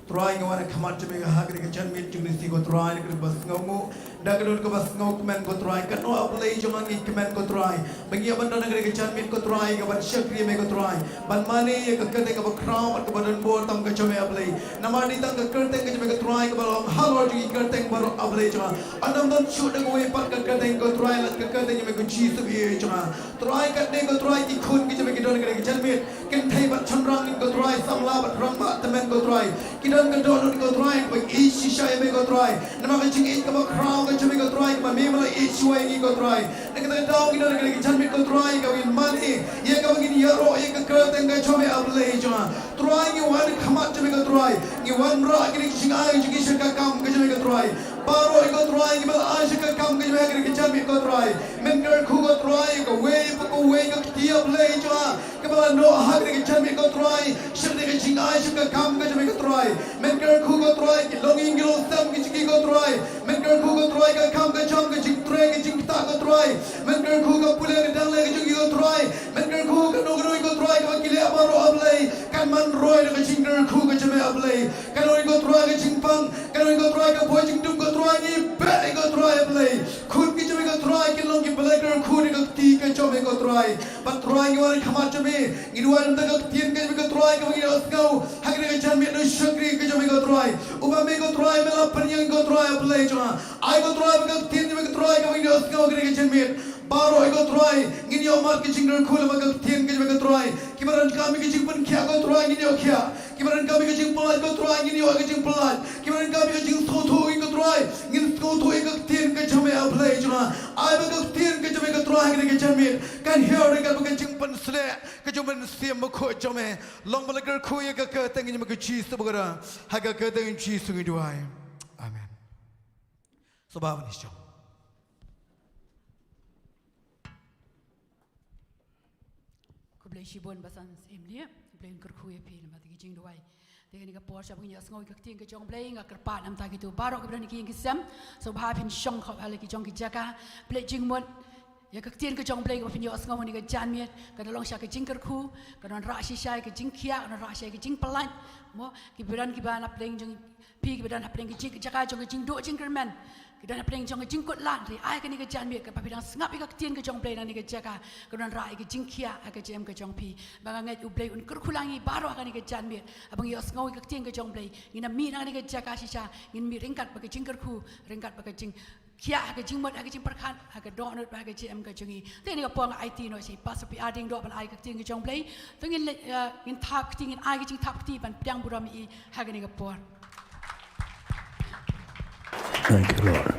Trai, ngi wan ha khmat jong me ha kane ka janmiet jong ngi, ko Trai, na ka dohnud kaba sngewnguh. Da ka dohnud kaba sngewkmen, ko Trai, katno, A Blei jong ngi, kmen, ko Trai, ba ngi ïa ban don ha kane ka janmiet, ko Trai, ka ban shakri ïa me, ko Trai, ban mane ïa ka kyrteng kaba khraw bad kaba donbor tam ka jong me, A Blei. Namar dei tang ka kyrteng ka jong me, ko Trai, kaba long halor jong ki kyrteng baroh, A Blei jong nga. Ym don shuh da kawei pat ka kyrteng, ko Trai, lada ka kyrteng jong me, ko Jisu, ïa jong nga. Trai, katne, ko Trai, ki khun ki jong me ki don ha kane ka janmiet. Kynthei bad shynrang, ko Trai, samla bad rangbah tymmen, ko Trai, ki don ka dohnud, ko Trai, ba ïeit shisha ïa me, ko Trai. Namar ka jingïeit kaba khraw ka jong me, ko Trai, kaba me me la ïeit shuwa ïa ngi, ko Trai. Na kata ka daw ngi don ha kane ka janmiet, ko Trai, kaba ngin mane ïa, kaba ngin ïaroh ïa ka kyrteng ka jong me, A Blei jong nga. Trai, ngi wan ha khmat jong me, ko Trai, ngi wanrah kine ki jingai jong ngi sha ka kam ka jong me, ko Trai. Baroh, ko Trai, ngi ba la ai sha ka kam ka jong me ha kane ka janmiet, ko Trai. Men kyrkhu, ko Trai, kawei pa kawei ka kti, A Blei jong nga, kaba la noh ha kane ka janmiet, ko Trai, sha kane ka jingai, sha ka kam ka jong me, ko Trai. Men kyrkhu, ko Trai, ki longïing ki longsem ki jong ki, ko Trai. Men kyrkhu, ko Trai, ka kam ka jam, ka jingtrei, ka jingktah, ko Trai. Men kyrkhu, ka pule ka dangleh ka jong ki, ko Trai. Men kyrkhu, kano kano, ko Trai, kaba ki leh baroh, A Blei, kan ym roi da ka jingkyrkhu ka jong me, A Blei. Kano ka jingpang, ka don ko Trai ka buaid jingdum ko Trai, ngi beh ko Trai A Blei. Khun ki jong me ko Trai kin long ki blei kyrkhu na ka kti ka jong me ko Trai. Bad Trai ngi wan ha khmat jong me, ngi duwai na ka ktien ka jong me ko Trai kaba ngi ïohsngew ha kane ka janmiet, na u shakri ka jong me ko Trai. Uba me ko Trai me la pynïeng ko Trai A Blei jong nga. Ai ko Trai ba ka ktien ka jong me ko Trai kaba ngi ïohsngew ha kane ka janmiet. Baroh ko Trai ngin ïoh mad ka jingkyrkhu lyngba ka ktien ka jong me ko Trai. Kiba donkam ïa ka jingpynkhiah ko Trai ngin ïoh khiah. Kiba donkam ïa ka jingpyllait ko Trai ngin ïoh ïa ka jingpyllait. Kiba donkam ïa ka jingsngewthuh ko Trai ngin sngewthuh ïa ka ktien ka jong me A Blei jong nga. Ai ba ka ktien ka jong me ko Trai ha kane ka janmiet kan hiar ryngkat bad ka jingpynshlur ka jong u Mynsiem Bakhuid jong me. Long ba la kyrkhu ïa ka kyrteng jong me ko Jisu bakhuid. Ha ka kyrteng jong u Jisu ngi duwai. Amen. Sngewbha ban ïashong. Khublei shibun Bah San Syiem Lieh, Blei un kyrkhu ïa phi lyngba ki jingduwai. Te kane ka por sha ba ngin ïohsngew ïa ka ktien ka jong Blei, nga kyrpad na ka bynta kito baroh kiba don ha ki ïing ki sem, sngewbha phin shong khop ha la ki jong ki jaka, plie jingmut ïa ka ktien ka jong Blei kaba phin ïohsngew ha kane ka janmiet, ka da long sha ka jingkyrkhu, ka da wanrah shisha ïa ka jingkhiah, ka da wanrah shisha ïa ka jingpyllait, mo, kiba don kiba na pdeng jong phi kiba don hapdeng ka jing, jaka jong ka jingduh jingkyrmen, ki don hapdeng jong ka jingkut lad, hynrei ai kane ka janmiet kaba phi dang sngap ïa ka ktien ka jong Blei na kane ka jaka, ka da wanrah ïa ka jingkhiah ha ka jingim ka jong phi. Ba nga ngeit U Blei un kyrkhu lang ïa ngi baroh ha kane ka janmiet, haba ngi ïohsngew ïa ka ktien ka jong Blei, ngin ym mih na kane ka jaka shisha, ngin mih ryngkat bad ka jingkyrkhu, ryngkat bad ka jing khiah ha ka jingmut, ha ka jingpyrkhat, ha ka dohnud, ha ka jingim ka jong ngi. Te kane ka por nga aiti noh sha i Pastor P R Diengdoh ban ai ka ktien ka jong Blei. Te ngin leit, eh, ngin thap kti, ngin ai ka jingthap kti ban pdiang burom ïa i ha kane ka por. Thank you, Lord.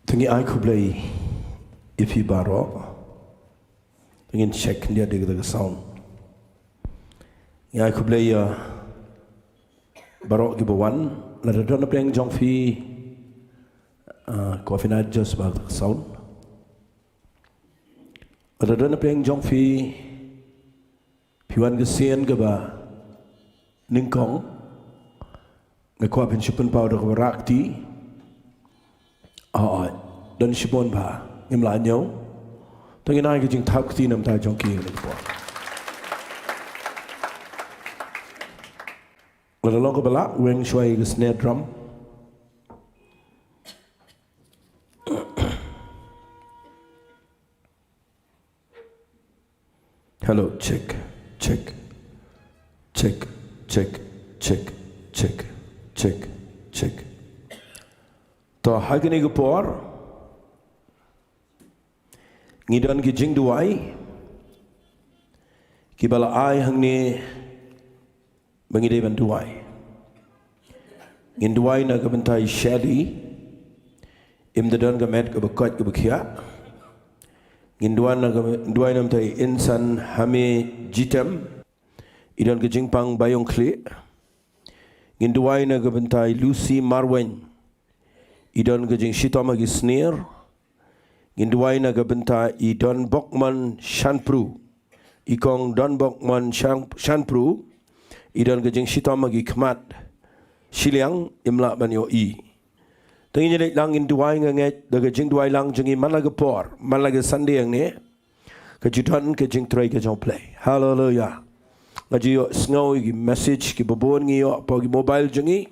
Te ngi ai khublei ïa phi baroh. Te ngin check khyndiat ïa ka sound. Ngi ai khublei ïa baroh kiba wan. Lada don hapdeng jong phi, ah, ko phin adjust bha ka sound. Lada don hapdeng jong phi, phi wan ka sien kaba nyngkong, nga kwah phin shu pynpaw da kaba rah kti. Hooid, don shibun bha ngim lah ñiew. Te ngin ai ka jingthap kti na ka bynta jong ki ha kane ka por. Lada long kaba lah, weng shuwa ïa ka snare drum. Hello, check, check, check, check, check, check, check, check. To, ha kane ka por ngi don ki jingduwai kiba la ai hangne ba ngi dei ban duwai. Ngin duwai na ka bynta i Shelley, im da don ka met kaba koit kaba khiah. Ngin duwai na ka, duwai na ka bynta i Insan Hame Jitem, i don ka jingpang ba ïong khlieh. Ngin duwai na ka bynta i Lucy Marwein, i don ka jingshitom ha ki snier. Ngin duwai na ka bynta i Donbokmon Shanpru, i kong Donbokmon Shan-, Shanpru, i don ka jingshitom ha ki khmat shiliang, im lah ban ïohi. Te ngin ïaleit lang, ngin duwai, nga ngeit da ka jingduwai lang jong ngi man la ka por, man la ka Sunday hangne, ka ju don ka jingtrei ka jong U Blei. Haleluia. Nga ju ïohsngew ïa ki message kiba bun ngi ïoh hapoh ki mobile jong ngi.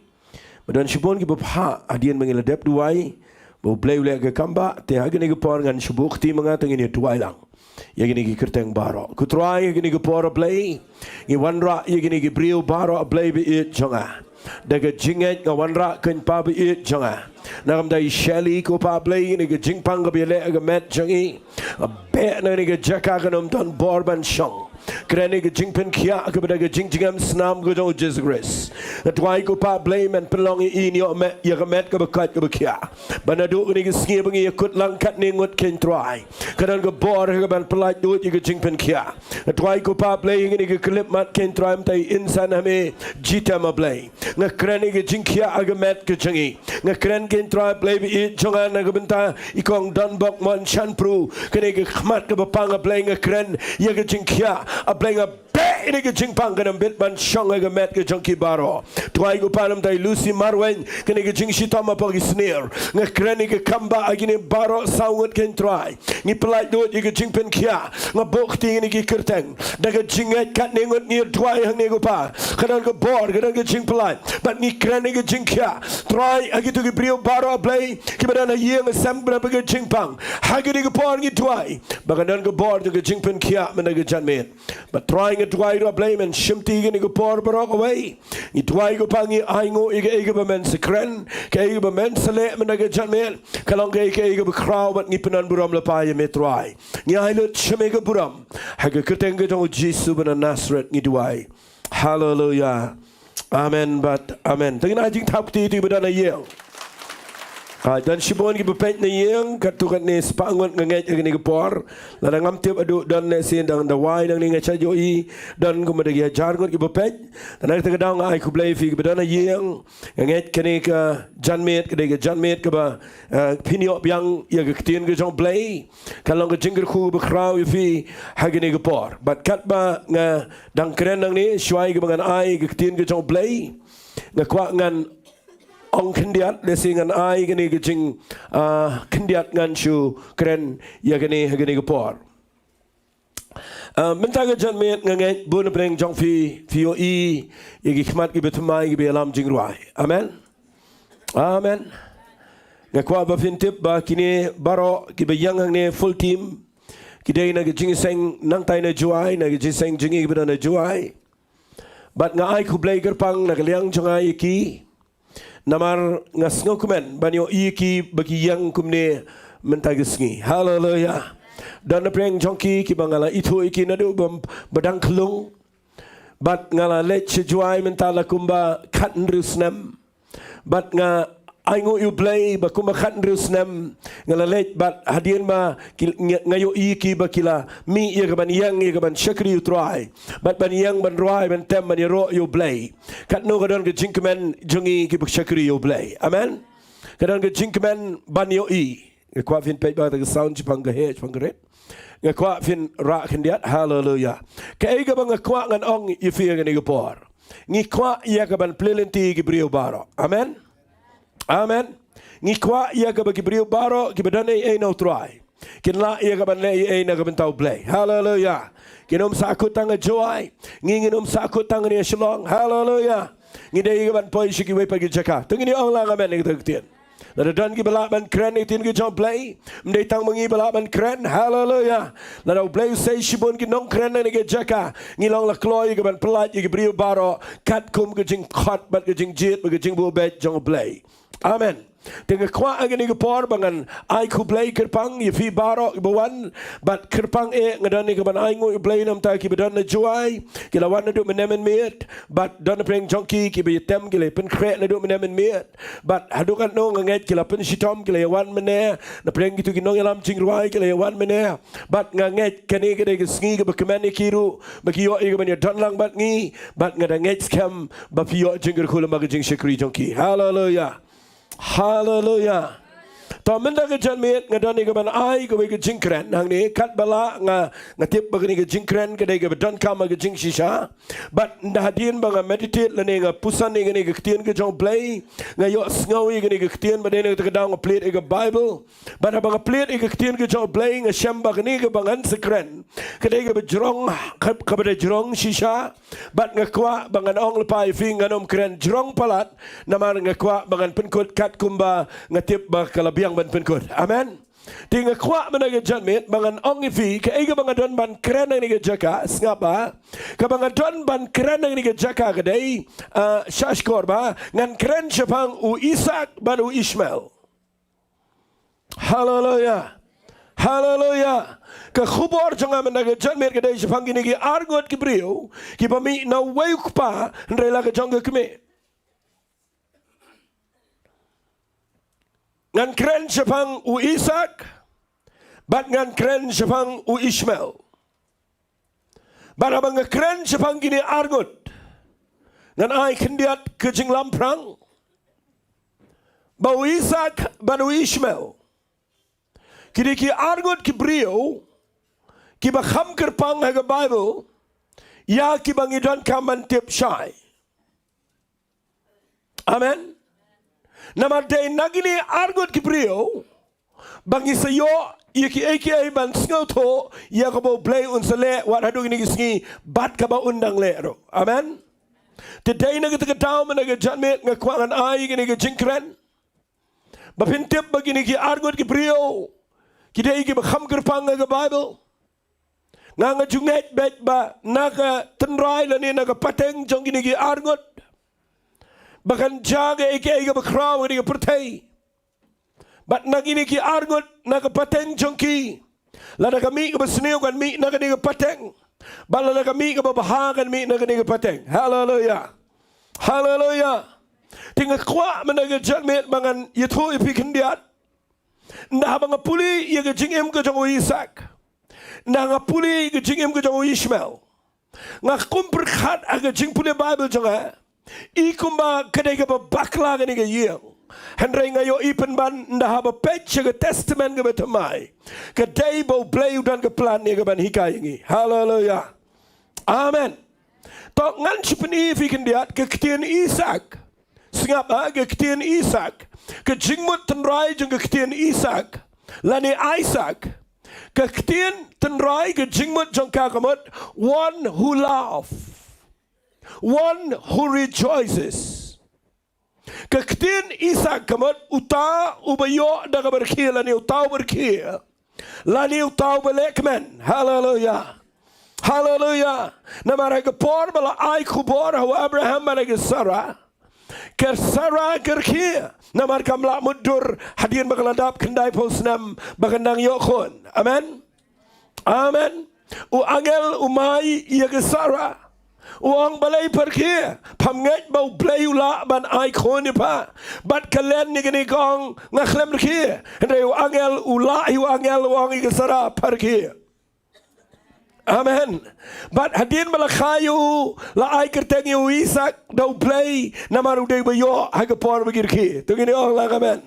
Ba don shibun kiba phah hadien ba ngi la dep duwai ba U Blei u leh ka kam ba, te ha kane ka por ngan shu buh kti ma nga, te ngin ïa duwai lang ïa kine ki kyrteng baroh. Ko Trai, ha kane ka por, A Blei, ngi wanrah ïa kine ki briew baroh, A Blei ba ïeit jong nga. Da ka jingngeit nga wanrah, ko Pa ba ïeit jong nga, na ka bynta i Shelley, ko Pa Blei, kane ka jingpang kaba ïaleh ha ka met jong i. Beh na kane ka jaka, kan ym don bor ban shong. Kren ïa ka jingpynkhiah kaba da ka jingjngem snam ka jong U Jisu Khrist. Nga duwai, ko Pa Blei, men pynlong ïa i, ïa ka met, ïa ka met kaba koit kaba khiah. Ba naduh kane ka sngi ba ngi ïakut lang katne ngut, ko Trai, ka don ka bor ka ban pyllait dud ïa ka jingpynkhiah. Nga duwai, ko Pa Blei, ïa kane ka khyllipmat, ko Trai, mynta i Insan Hame Jitem, A Blei. Nga kren ïa ka jingkhiah ha ka met ka jong i. Nga kren, ko Trai Blei ba ïeit jong nga, na ka bynta i kong Donbokmon Shanpru, kane ka khmat kaba pang, A Blei, nga kren ïa ka jingkhiah, A Blei, nga beh Kane ka jingpang kan ym bit ban shong ha ka met ka jong ki baroh. Trai ko Kpa, namar i Lucy Marwein, kane ka jingshitom hapoh ki snier. Nga kren ïa ka kam ba ha kine baroh saw ngut, ko Trai. Ngi pyllait lut ïa ka jingpynkhiah. Nga buh kti ïa kine ki kyrteng da ka jingngeit, katne ngut ngi duwai hangne ko Kpa. Ka don ka bor, ka don ka jingpyllait. Bad ngi kren ïa ka jingkhiah. Trai, ha kito ki briew baroh Blei, kiba don ha ïing ha sem, ba don ha ka jingpang. Ha kane ka por ngi duwai ba kan don ka bor, don ka jingpynkhiah mynta ka janmiet. Bad Trai, nga duwai ruh Blei men shimti ïa kane ka por baroh kawei. Ngi duwai ko Kpa, ngi ainguh ïa kaei kaba men sa kren, kaei kaba men sa leh mynta ka janmiet, ka long kaei kaei kaba khraw, bad ngi pyndonburom lypa ïa me Trai. Ngi ai lut sha me ka burom. Ha ka kyrteng ka jong u Jisu ba na Nasareth ngi duwai. Haleluia. Amen bad amen. Te ngin ai jingthap kti ïa kito kiba don ha ïing. Ai, don shibun kiba peit na ïing, katto katne spah ngut nga ngeit ha kane ka por. Lada ngam tip haduh don, lehse dang da wai nangne, nga shait ïohi don kumba da ki hajar ngut kiba peit. Te na kata ka daw nga ai khublei ïa phi kiba don ha ïing. Nga ngeit kane ka janmiet ka dei ka janmiet kaba, eh, phin ïoh biang ïa ka ktien ka jong u Blei. Kan long ka jingkyrkhu ba khraw ïa phi ha kane ka por. Bad katba nga dang kren nangne, shuwa ïa kaba ngan ai ka ktien ka jong u Blei, nga kwah ngan ong khyndiat, lehse ngan ai kane ka jing, ah, khyndiat ngan shu kren ïa kane ha kane ka por. Ah, mynta ka janmiet nga ngeit bun na pdeng jong phi, phi ïohi ïa ki khmat kiba thymmai kiba ïalam jingrwai. Amen. Amen. Nga kwah ba phin tip ba kine baroh kiba ïeng hangne full team, ki dei na ka jingïaseng nangtai na Jowai, na ka jingïaseng jong ngi kiba don na Jowai. Bad nga ai khublei kyrpang na ka liang jong nga ïa ki. Namar nga sngewkmen ban ïohi ïa ki ba ki ïeng kumne mynta ka sngi. Haleluia. Don na pdeng jong ki kiba nga la ithuh ïa ki naduh ba, ba dang khlung. Bad nga la leit sha Jowai mynta la kumba khathynriew snem. Bad nga ainguh ïa u Blei ba kumba khathynriew snem nga la leit, bad hadien ba ki, nga, nga ïohi ïa ki ba ki la mih ïa kaban ïeng, ïa kaban shakri ïa u Trai, bad ban ïeng ban rwai, ban tem, ban ïaroh ïa u Blei. Katno ka don ka jingkmen jong ngi kiba shakri ïa u Blei. Amen. Ka don ka jingkmen ban ïohi. Nga kwah phin peit ba kata ka sound shaphang ka heh, shaphang ka rit. Nga kwah phin rah khyndiat. Haleluia. Kaei kaba nga kwah ngan ong ïa phi ha kane ka por, ngi kwah ïa kaban plie lynti ki briew baroh. Amen. Amen. Ngi kwah ïa kaba ki briew baroh kiba don ei ei na u Trai kin lah ïa kaban leh ei ei na ka bynta u Blei. Haleluia. Kin ym sahkut tang ha Jowai. Ngi ngin ym sahkut tang hangne ha Shillong. Haleluia. Ngi dei ïa kaban poi sha kiwei pat ki jaka. To ngin ïa ong lang amen ïa kata ka ktien. Lada don kiba lah ban kren ïa ka ktien ka jong u Blei, ym dei tang ma ngi ba lah ban kren. Haleluia. Lada u Blei u sei shibun ki nongkren na kane ka jaka, ngi long la kloi ïa kaban pyllait ïa ki briew baroh katkum ka jingkhot bad ka jingjied bad ka jingbuh beit jong u Blei. Amen. Te nga kwah ha kane ka por ba ngan ai khublei kyrpang ïa phi baroh kiba wan, bad kyrpang eh nga don ïa kaban ainguh ïa u Blei namar kiba don na Jowai ki la wan naduh mynne mynmiet, bad don na pdeng jong ki kiba ïatem ki la pynkhreh naduh mynne mynmiet. Bad haduh katno nga ngeit ki la pynshitom, ki la ïa wan mynne, na pdeng kito ki nongïalam jingrwai ki la ïa wan mynne. Bad nga ngeit kane ka dei ka sngi kaba kmen ïa ki ruh ba ki ïoh ïa kaban ïadon lang bad ngi. Bad nga da ngeit skhem ba phi ïoh jingkyrkhu lem bad ka jingshakri jong ki. Haleluia. Haleluia. To mynta ka janmiet nga don ïa kaban ai kawei ka jingkren hangne, katba lah nga, nga tip ba kane ka jingkren ka dei kaba donkam ha ka jingshisha. Bad ynda hadien ba nga meditate lane nga puson ïa kane ka ktien ka jong u Blei, nga ïohsngew ïa kane ka ktien, bad dei na kata ka daw nga plied ïa ka Baibl. Bad haba nga plied ïa ka ktien ka jong u Blei nga shem ba kane kaba ngan sa kren ka dei kaba jrong, ka, kaba dei jrong shisha. Bad nga kwah ba ngan ong lypa ïa phi, ngan ym kren jrong palat, namar nga kwah ba ngan pynkut katkum ba nga tip ba ka la biang ban pynkut. Amen. Te nga kwah mynta ka janmiet ba ngan ong ïa phi kaei kaba nga don ban kren ha kane ka jaka. Sngap ba kaba nga don ban kren ha kane ka jaka ka dei, ah, sha shkor ba ngan kren shaphang u Isak bad u Ishmael. Haleluia. Haleluia. Ka khubor jong nga mynta ka janmiet ka dei shaphang kine ki arngut ki briew kiba mih na uwei u kpa hynrei la ka jong ka kmie. Ngan kren shaphang u Isak bad ngan kren shaphang u Ishmael. Bad haba nga kren shaphang kine arngut, ngan ai khyndiat ka jinglamphrang ba u Isak bad u Ishmael ki dei ki arngut ki briew kiba kham kyrpang ha ka Baibl ïa kiba ngi donkam ban tip shai. Amen. Namar dei na kine arngut ki briew ba ngi sa ïoh ïa kiei kiei ban sngewthuh ïa kaba U Blei un sa leh wat haduh kine ki sngi bad kaba un dang leh ruh. Amen. Te dei na kata ka daw mynta ka janmiet nga kwah ngan ai kane ka jingkren ba phin tip ba kine ki arngut ki briew ki dei kiba kham kyrpang ha ka Baibl. Nga nga ju ngeit beit ba na ka tynrai lane na ka pateng jong kine ki arngut ba kan jia kaei kaei kaba khraw ha kane ka pyrthei. Bad na kine ki arngut na ka pateng jong ki, lada ka mih kaba sniew kan mih na kane ka pateng, bad lada ka mih kaba bha kan mih na kane ka pateng. Haleluya. Haleluya. Te nga kwah mynta ka janmiet ba ngan ïathuh ïa phi khyndiat. Ynda haba nga pule ïa ka jingim ka jong u Isak, ynda nga pule ïa ka jingim ka jong u Ishmael, nga kum pyrkhat ha ka jingpule Baibl jong nga, i kumba ka dei kaba bakla kane ka ïing. Hynrei nga ïohi pynban ynda haba peit sha ka Testament kaba thymmai, ka dei ba U Blei u don ka plan ïa ka ban hikai ïa ngi. Haleluya. Amen. To ngan shu pyni ïa phi khyndiat ka ktien Isak. Sngap ha ka ktien Isak. Ka jingmut tynrai jong ka ktien Isak lane Isaac. Ka ktien tynrai ka jingmut jong ka ka mut one who love, one who rejoices. Ka ktien Isak ka mut uta uba ïoh da kaba rkhie lane uta uba rkhie lane uta uba leh kmen. Haleluya. Haleluya. Namar ha ka por ba la ai khubor ha u Abraham bad ha ka Sara, ka Sara ka rkhie namar kam lah mutdur hadien ba ka la dap khyndaiphew snem ba kan nang ïoh khun. Amen. Amen. U angel u mai ïa ka Sara, u ong, balei pyrkhie? Pham ngeit ba U Blei u lah ban ai khun ïa pha. Bad ka len ïa kane ka ong, nga khlem rkhie. Hynrei u angel u lah, u angel u ong ïa ka Sara, pyrkhie. Amen. Bad hadien ba la kha ïa u, la ai kyrteng ïa u Isak da U Blei namar u dei ba ïoh ha ka por ba ki rkhie. To ngin ong lang amen.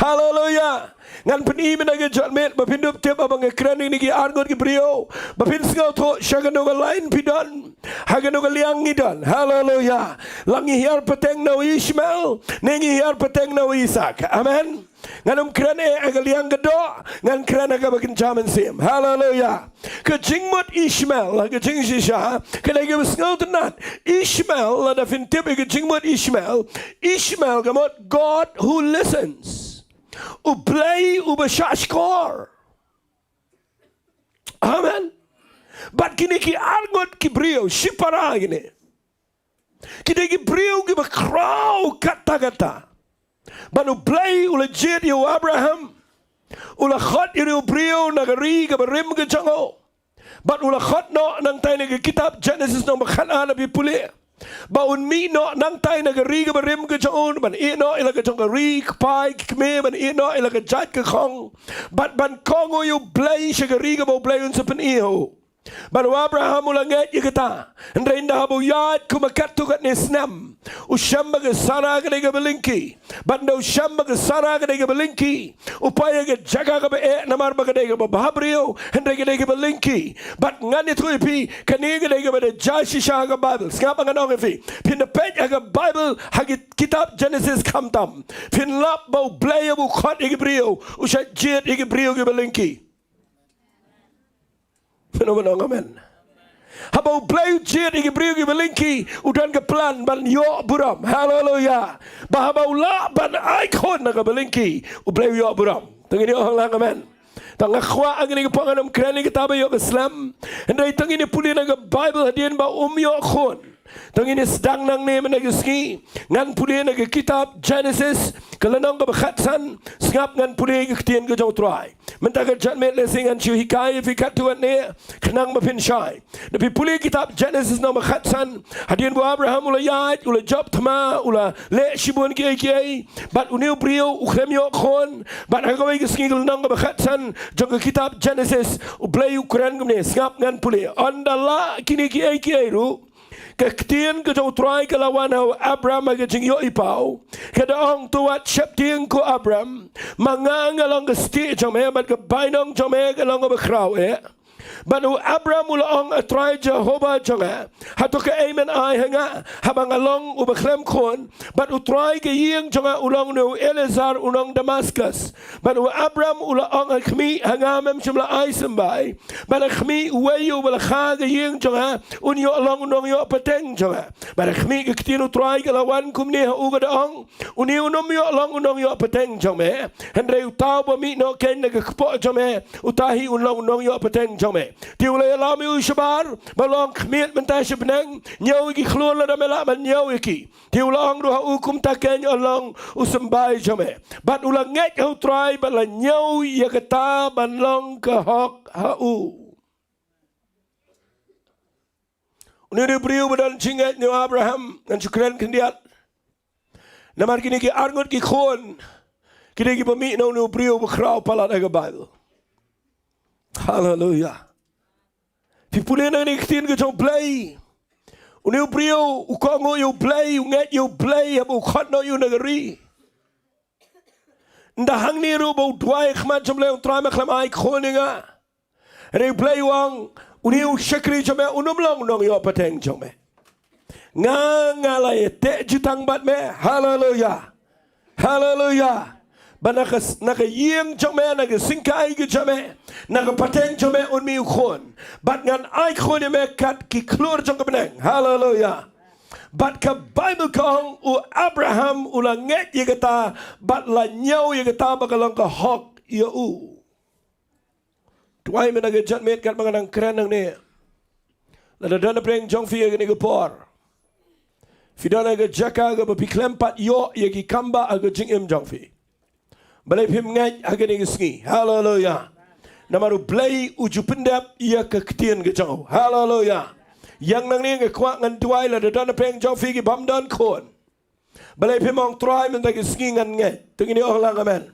Haleluya. Ngan pyni mynta ka janmiet ba phin dup tip ba nga kren ïa kine ki arngut ki briew, ba phin sngewthuh sha kano ka lain phi don, ha kano ka liang ngi don. Haleluya. La ngi hiar pateng na u Ishmael ne ngi hiar pateng na u Isak? Amen. Ngan ym kren eh ha ka liang ka doh, ngan kren ha kaba kynja mynsiem. Haleluya. Ka jingmut Ishmael, ka jingshisha ka dei kaba sngewtynnat. Ishmael, lada phin tip ïa ka jingmut Ishmael, Ishmael ka mut God who listens. U Blei uba shahshkor. Amen. Bad kine ki arngut ki briew, shipara kine, ki dei ki briew kiba khraw katta katta. Bad U Blei u la jied ïa u Abraham, u la khot ïa u briew na ka ri kaba rim ka jong u. Bad u la khot noh nangtai na ka kitab Genesis nong ba khat, lada phi pule, ba un mih noh nangtai na ka ri kaba rim ka jong u, ban ïeh noh ïa la ka jong ka ri, kpa, kmie, ban ïeh noh ïa la ka jait ka khong, bad ban kohnguh ïa U Blei sha ka ri kaba U Blei un sa pyni ïa u. Bad u Abraham u la ngeit ïa kata. Hynrei ynda haba u ïaid kumba katto katne snem, u shem ba ka Sara ka dei kaba lyngkhi. Bad ynda u shem ba ka Sara ka dei kaba lyngkhi, u poi ha ka jaka kaba eh namar ba ka dei kaba bhabriew, hynrei ka dei kaba lyngkhi. Bad ngan ïathuh ïa phi, kane ka dei kaba da jia shisha ha ka Baibl. Sngap, ngan ong ïa phi. Phin da peit ha ka Baibl, ha ki kitab Genesis khamtam, phin lap ba U Blei haba u khot ïa ki briew, u shah jied ïa ki briew kiba lyngkhi. Phin ong, phin ong amen. Haba U Blei u jied ïa ki briew kiba lyngkhi, u don ka plan ban ïoh burom. Haleluya. Ba haba u lah ban ai khun na kaba lyngkhi, U Blei u ïoh burom. To ngin ong lang amen. To nga kwah ha kane ka por ngan ym kren ïa kata ba ïoh ka slem. Hynrei to ngin ïa pule na ka Baibl hadien ba um ïoh khun. To ngin ïa sdang nangne mynta ka sngi. Ngan pule na ka kitab Genesis, ka lynnong kaba khatsan. Sngap, ngan pule ka ktien ka jong U Trai. Mynta ka janmiet lehse ngan shu hikai ïa phi katto katne, khnang ba phin shai. Da phi pule kitab Genesis nong ba khatsan, hadien ba u Abraham u la ïaid, u la jop thma, u la leh shibun kiei kiei, bad une u briew u khlem ïoh khun, bad ha kawei ka sngi ka lynnong kaba khatsan jong ka kitab Genesis, U Blei u kren kumne, sngap, ngan pule. Ynda lah kine kiei kiei ruh, ka ktien ka jong U Trai ka la wan ha u Abram ha ka jingïohipaw, ka da ong, to wat sheptieng ko Abram, ma nga nga long ka stieh jong me, bad ka bainong jong me ka long kaba khraw eh. Bad u Abram u la ong, A Trai Jehobah jong nga, hato kaei men ai ha nga, haba nga long uba khlem khun? Bad U Trai ka ïing jong nga u long une u Eliezer u nong Damaskus. Bad u Abram u la ong, A khmih, ha nga mem shym la ai symbai. Bad a khmih, uwei uba la kha ka ïing jong nga un ïoh long u nongïoh pateng jong nga. Bad a khmih, ka ktien U Trai ka la wan kumne ha u, ka da ong, Une unym ïoh long u nongïoh pateng jong me, hynrei uta uba mih noh kein na ka kpoh jong me, uta hi un long u nongïoh pateng jong me. Te u la ïalam ïa u shabar, bad u la ong, Khmied mynta sha bneng, ñiew ïa ki khlur lada me lah ban ñiew ïa ki. Te u la ong ruh ha u, Kumta kein yn long u symbai jong me. Bad u la ngeit ha U Trai bad la ñiew ïa kata ban long ka hok ha u. Une u dei u briew ba don jingngeit, une u Abraham, ngan shu kren khyndiat. Namar kine ki arngut ki khun, ki dei kiba mih na une u briew ba khraw palat ha ka Baibl. Haleluya. Phi pule na kane ka ktien ka jong U Blei. Une u briew u kohnguh ïa U Blei, u ngeit ïa U Blei, haba u khot noh ïa u na ka ri. Ynda hangne ruh ba u duwai ha khmat jong U Blei, ong, Trai, me khlem ai khun ïa nga. Hynrei U Blei u ong, une u shakri jong me unym long u nongïoh pateng jong me. Nga, nga la ïateh jutang bad me. Haleluya. Haleluya. Ba na ka, na ka ïing jong me, na ka syngkai ka jong me, na ka pateng jong me un mih u khun. Bad ngan ai khun ïa me kat ki khlur jong ka bneng. Haleluya. Bad ka Baibl ka ong, u Abraham u la ngeit ïa kata, bad la ñiew ïa kata ba ka long ka hok ïa u. Duwai mynta ka janmiet katba nga nang kren hangne. Lada don napdeng jong phi ha kane ka por, phi don ha ka jaka kaba phi khlem pat ïoh ïa ki kambah ha ka jingim jong phi, balei phim ngeit ha kane ka sngi? Haleluya. Namar U Blei u ju pyndep ïa ka ktien ka jong u. Haleluya. Ïa nangne nga kwah ngan duwai, lada don napdeng jong phi ki bym don khun, balei phim ong, Trai, mynta ka sngi ngan ngeit? To ngin ong lang amen.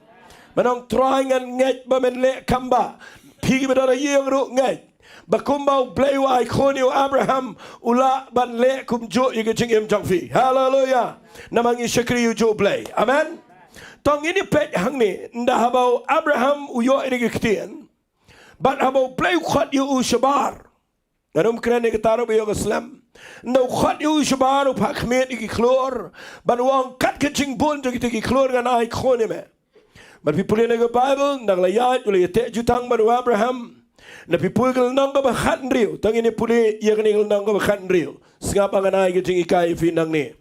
Ban ong, Trai, ngan ngeit ba men leh kambah. Phi kiba don ha ïing ruh ngeit ba kumba U Blei u ai khun ïa u Abraham, u lah ban leh kumjuh ïa ka jingim jong phi. Haleluya. Namar ngi shakri ïa u juh Blei. Amen. To ngin ïa peit hangne, ynda haba u Abraham u ïoh ïa ka ktien, bad haba U Blei u khot ïa u shabar. Ngan ym kren ïa kata ruh ba ïoh ka slem. Ynda u khot ïa u shabar, u phah khmied ïa ki khlur, bad u ong, Kat ka jingbun jong kita ki khlur ngan ai khun ïa me. Bad phi pule na ka Baibl, ynda ka la ïaid, u la ïateh jutang bad u Abraham. Ynda phi pule ka lynnong kaba khathynriew, to ngin ïa pule ïa kane ka lynnong kaba khathynriew. Sngap, ngan ai ka jinghikai ïa phi nangne.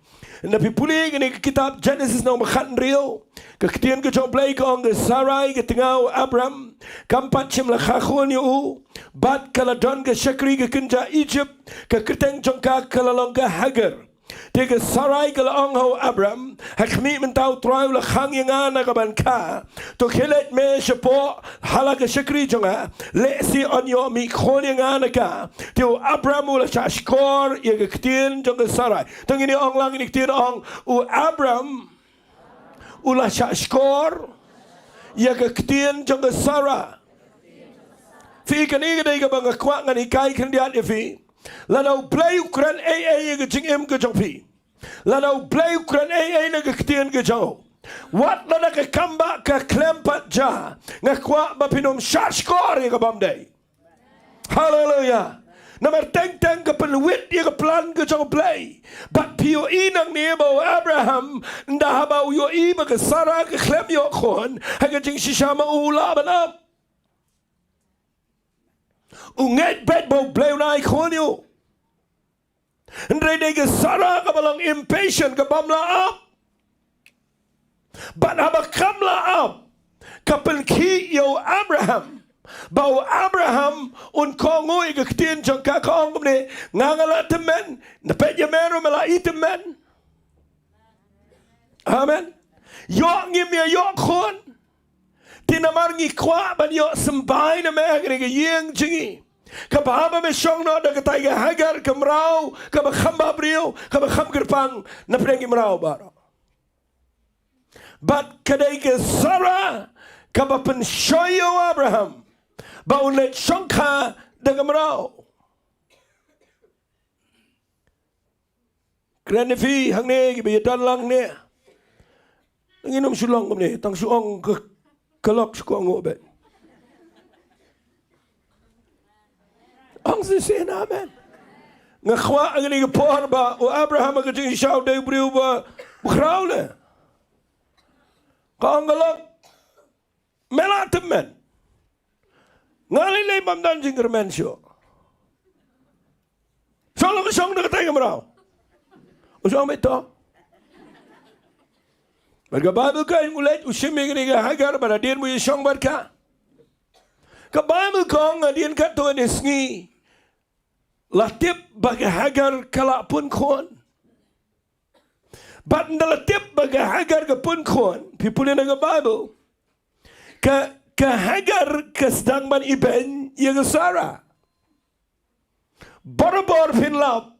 Ynda phi pule kane ka kitab Jenesis lynnong ba khathynriew, ka ktien ka jong U Blei ka ong, ka Sarai ka tnga u Abram kam pat shym la kha khun ïa u, bad ka la don ka shakri ka kynja Ijipt, ka kyrteng jong ka ka la long ka Hagar. Te ka Sarai ka la ong ha u Abram, Ha khmih, mynta U Trai u la khang ïa nga na ka ban kha. To khie leit me shapoh ha la ka shakri jong nga, lehse yn ïoh mih khun ïa nga na ka. Te u Abram u la shah shkor ïa ka ktien jong ka Sarai. To ngin ïa ong lang ïa ka ktien, ong, u Abram u la shah shkor ïa ka ktien jong ka Sarai. Phi, kane ka dei kaba nga kwah ngan hikai khyndiat ïa phi. Lada U Blei u kren ei ei ïa ka jingim ka jong phi, lada U Blei u kren ei ei na ka ktien ka jong u, wat lada ka kambah ka khlem pat jia, nga kwah ba phin ym shah shkor ïa ka bym dei. Haleluya. Namar teng teng ka pynwit ïa ka plan ka jong U Blei. Bad phi ïohi nangne ba u Abraham, ynda haba u ïohi ba ka Sara ka khlem ïoh khun, ha ka jingshisha ma u lah ban ap. U ngeit beit ba U Blei un ai khun ïa u. Hynrei dei ka Sara kaba long impatient, ka bym lah ap. Bad haba kam lah ap, ka pynkhih ïa u Abraham ba u Abraham un kohnguh ïa ka ktien jong ka, ka ong kumne, nga nga la tymmen, na peit ïa me ruh me la i tymmen. Amen. Ïoh ngim ïa ïoh khun, te namar ngi kwah ban ïoh symbai na me ha kane ka ïing jong ngi. Kaba haba me shong noh da katai ka Hagar, ka mraw kaba kham bhabriew, kaba kham kyrpang napdeng ki mraw baroh. Bad ka dei ka Sara kaba pynshoi ïa u Abraham ba un leit shongkha da ka mraw. Kren ïa phi hangne kiba ïadon lang ne. Ngin ym shu long kumne, tang shu ong ka, ka lok shu kohnguh beit. Ong shisien amen. Nga kwah ha kane ka por ba u Abraham ha ka jingshisha u dei u briew ba, ba khraw leh. Ka ong ka lok, me lah tymmen. Nga lei lei bym don jingkyrmen shuh. Shuh la ka shong da katei ka mraw. U shong beit to. Bad ka Baibl ka ong u leit u shim ïa kane ka Hagar bad hadien ba u ïashong bad ka, ka Baibl ka ong hadien katto katne sngi la tip ba ka Hagar ka la pun khun. Bad ynda la tip ba ka Hagar ka pun khun, phi pule na ka Baibl, ka, ka Hagar ka sdang ban ibeiñ ïa ka Sara. Barabor phin lap,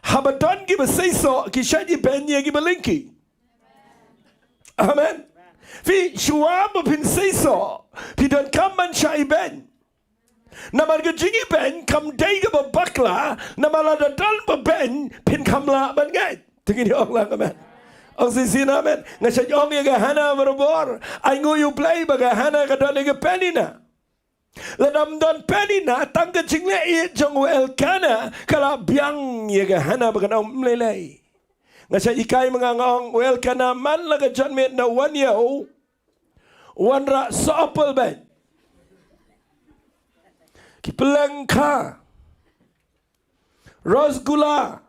haba don kiba seisoh ki shait ibeiñ ïa kiba lyngkhi. Amen. Phi, shuwa ba phin seisoh, phi donkam ban shah ibeiñ. Namar ka jingibeiñ kam dei kaba bakla, namar lada don ba beiñ phin kham lah ban ngeit. Te ngin ong lang amen. Ong shisien amen. Nga shait ong ïa ka Hana barabor, ainguh ïa u Blei ba ka Hana ka don ïa ka Penina. Lada ym don Penina, tang ka jingleh ïeit jong u Elkana ka la biang ïa ka Hana ba kan ym lei lei. Nga shait hikai ma nga, nga ong u Elkana man la ka janmiet na wan ïew, wanrah soh apple beit, ki pyllengkha, rasgulla.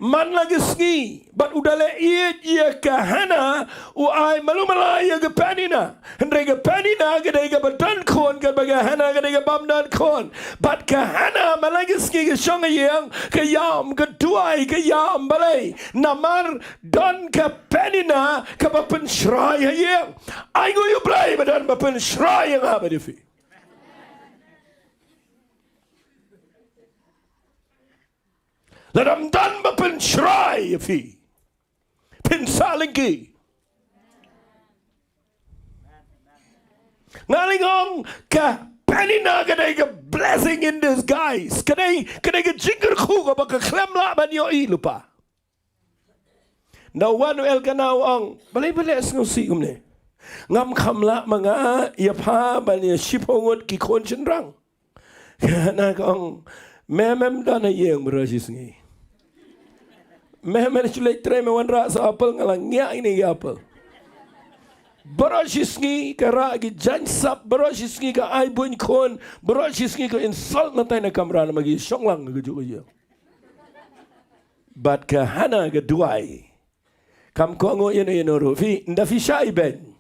Man la ka sngi bad u da leh ïeit ïa ka Hana, u ai malu mala ïa ka Penina. Hynrei ka Penina ka dei kaba don khun, katba ka Hana ka dei kaba ym don khun. Bad ka Hana man la ka sngi ka shong ha ïing, ka ïam, ka duwai, ka ïam balei? Namar don ka Penina kaba pynshrai ha ïing. Ainguh ïa u Blei ba don ba pynshrai ïa nga bad ïa phi. Lada ym don ba pynshrai ïa phi, phin sah lyngkhi. Nga la ong ka Penina ka dei ka blessing in disguise. Ka dei, ka dei ka jingkyrkhu kaba ka khlem lah ban ïohi lypa. Nda wan u Elkana u ong, balei, balei sngewsih kumne? Ngam kham lah ma nga ïa pha ban ïa shiphew ngut ki khun shynrang. Ka Hana ka ong, me mem don ha ïing baroh shi sngi. Me mem shu leit trei, me wanrah soh apple, nga la ngiah ïa kine ki apple. Baroh shi sngi ka rah ki jaiñsap, baroh shi sngi ka ai buiñ khun, baroh shi sngi ka insult na tai na kamra namar ki shong lang ha kajuh ka ïing. Bad ka Hana ka duwai. Kam kohnguh ïano ïano ruh. Phi, ynda phi shah ibeiñ,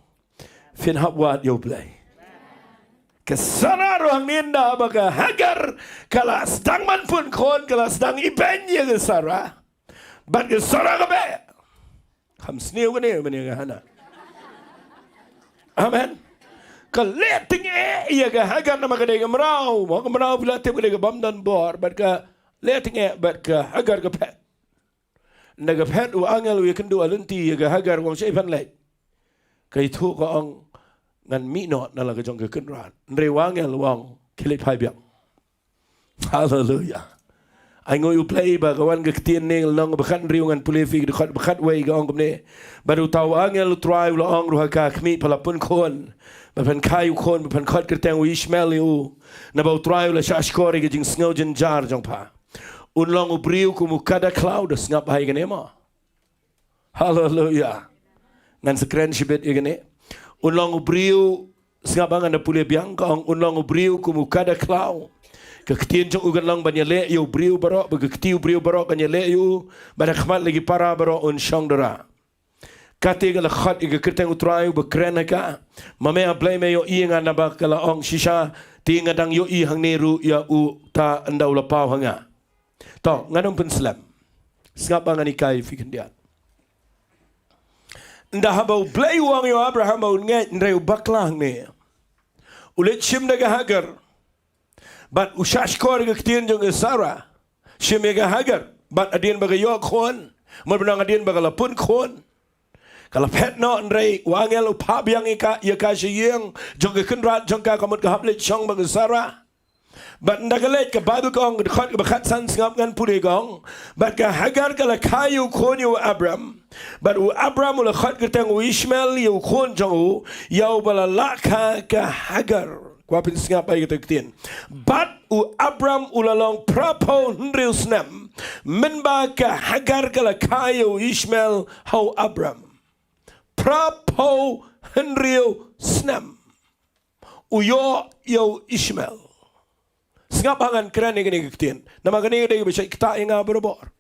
phin hap wad ïa u Blei. Ka Sara ruh hangne, ynda ba ka Hagar ka la sdang ban pun khun, ka la sdang ibeiñ ïa ka Sara. Bad ka Sara ka beh. Kham sniew kane mynne ka Hana. Amen. Ka leh tyngeh ïa ka Hagar namar ka dei ka mraw. Mo, ka mraw phi la tip ka dei ka bym don bor. Bad ka leh tyngeh bad ka Hagar ka phet. Ynda ka phet, u angel u ïakynduh ha lynti ïa ka Hagar u ong, shaei phan leit? Ka ïathuh ka ong, ngan mih noh na la ka jong ka kynrad. Hynrei u angel u ong, khie leit phai biang. Haleluya. Ainguh ïa u Blei ba ka wan ka ktien ne, lynnong ba khathynriew ngan pule ïa phi, ka dkhot ba khatwei ka ong kumne. Bad uta u angel u Trai u la ong ruh ha ka, khmih, pha la pun khun. Bad phan kha ïa u khun, bad phan khot kyrteng u Ishmael ïa u. Naba u Trai u la shahshkor ïa ka jingsngew jynjar jong pha. Un long u briew kum u kada khlaw, da sngap bha ïa kane mo. Haleluya. Ngan sa kren shibit ïa kane. Un long u briew, sngap bha, ngan da pule biang, ka ong un long u briew kum u kada khlaw. Ka ktien jong u kan long ban ïaleh ïa u briew baroh, bad ka kti u briew baroh kan ïaleh ïa u, bad ha khmat la ki para baroh un shong da rah. Kata ka la khot ïa ka kyrteng u Trai uba kren ha ka. Ma me, A Blei, me ïohi ïa nga naba ka la ong shisha, te nga dang ïohi hangne ruh ïa uta ynda u la paw ha nga. To, ngan ym pynslem. Sngap bha, ngan hikai ïa phi khyndiat. Ynda haba u Blei u ong ïa u Abraham ba un ngeit, hynrei u bakla hangne. U leit shim da ka Hagar. Bad u shahshkor ïa ka ktien jong ka Sara. Shim ïa ka Hagar. Bad hadien ba ka ïoh khun, mut ban ong hadien ba ka la pun khun, ka la phet noh, hynrei u angel u phah biang ïa ka, ïa ka sha ïing jong ka kynrad jong ka, ka mut ka hap leit shong bad ka Sara. Bad ynda ka leit, ka Baibl ka ong, ka dkhot kaba khatsan, sngap, ngan pule, ka ong, bad ka Hagar ka la kha ïa u khun ïa u Abram. Bad u Abram u la khot kyrteng u Ishmael ïa u khun jong u, ïa uba la lah kha ka Hagar. Kwah phin sngap ïa kata ka ktien. Bad u Abram u la long phraphew hynriew snem, mynba ka Hagar ka la kha ïa u Ishmael ha u Abram. Phraphew hynriew snem. U ïoh ïa u Ishmael. Sngap ha ngan kren ïa kane ka ktien. Namar kane ka dei kaba shait ktah ïa nga barabor.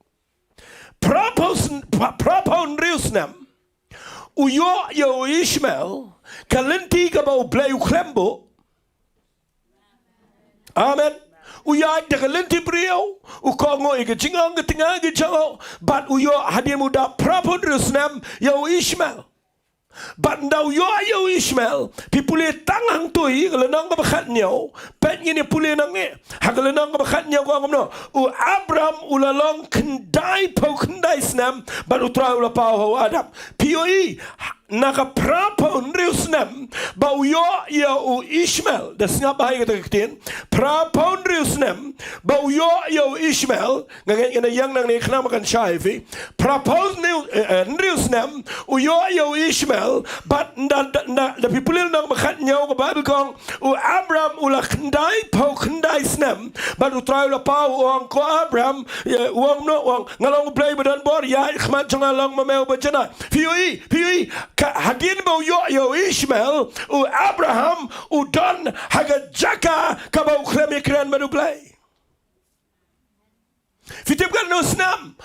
Phraphew sn-, phra-, phraphew hynriew snem. U ïoh ïa u Ishmael, ka lynti kaba U Blei u khlem buh. Amen. U ïaid da ka lynti briew, u kohnguh ïa ka jingong ka tnga ka jong u, bad u ïoh hadien u dap phraphew hynriew snem ïa u Ishmael. Bad ynda u ïoh ïa u Ishmael, phi pule tang hangtei, ka lynnong kaba khathynñiew, peit ngin ïa pule nangne. Ha ka lynnong kaba khathynñiew ka ong kumno, u Abram u la long khyndaiphew khyndai snem, bad U Trai u la paw ha u Adam. Phi ïohi, na ka phraphew hynriew snem, ba u ïoh ïa u Ishmael. Da sngap bha ïa kata ka ktien, phraphew hynriew snem, ba u ïoh ïa u Ishmael, nga ngeit ngan ïeng nangne khnang ba kan shai ïa phi. Phraphew hynriew, eh, eh, hynriew snem, u ïoh ïa u Ishmael, bad ynda, ynda, ynda, ynda phi pule lynnong ba khathynñiew ka Baibl ka ong, u Abram u la khyndaiphew khyndai snem, bad U Trai u la paw u ong ko Abram, eh, u ong kumno, u ong, nga long U Blei ba donbor, ïaid khmat jong nga long ma me uba janai. Phi ïohi, phi ïohi, ka hadien ba u ïoh ïa u Ishmael, u Abraham, u don ha ka jaka kaba u khlem ïakren bad U Blei. Phi tip katno snem,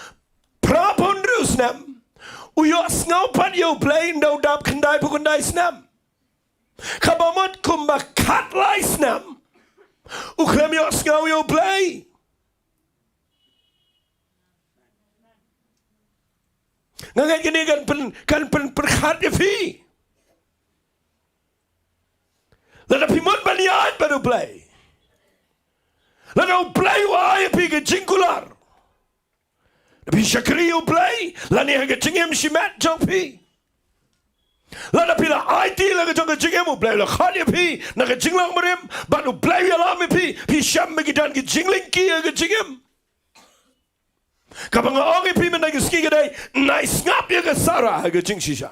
phraphew hynriew snem, u ïohsngew pat ïa U Blei ynda u dap khyndaiphew khyndai snem. Kaba mut kumba khatlai snem, u khlem ïohsngew ïa U Blei. Nga ngeit kane kan pyn, kan pyn, pyrkhat ïa phi. Lada phi mut ban ïaid bad U Blei. Lada U Blei u ai ïa phi ka jingkular. Lada phi shakri U Blei, lane ha ka jingim shimet jong phi. Lada phi la aiti la ka jong ka jingim, U Blei u la khot ïa phi na ka jinglong barim, bad U Blei u ïalam ïa phi, phi shem ba ki don ki jinglyngkhi ha ka jingim. Kaba nga ong ïa phi mynta ka sngi ka dei, nai sngap ïa ka Sara ha ka jingshisha.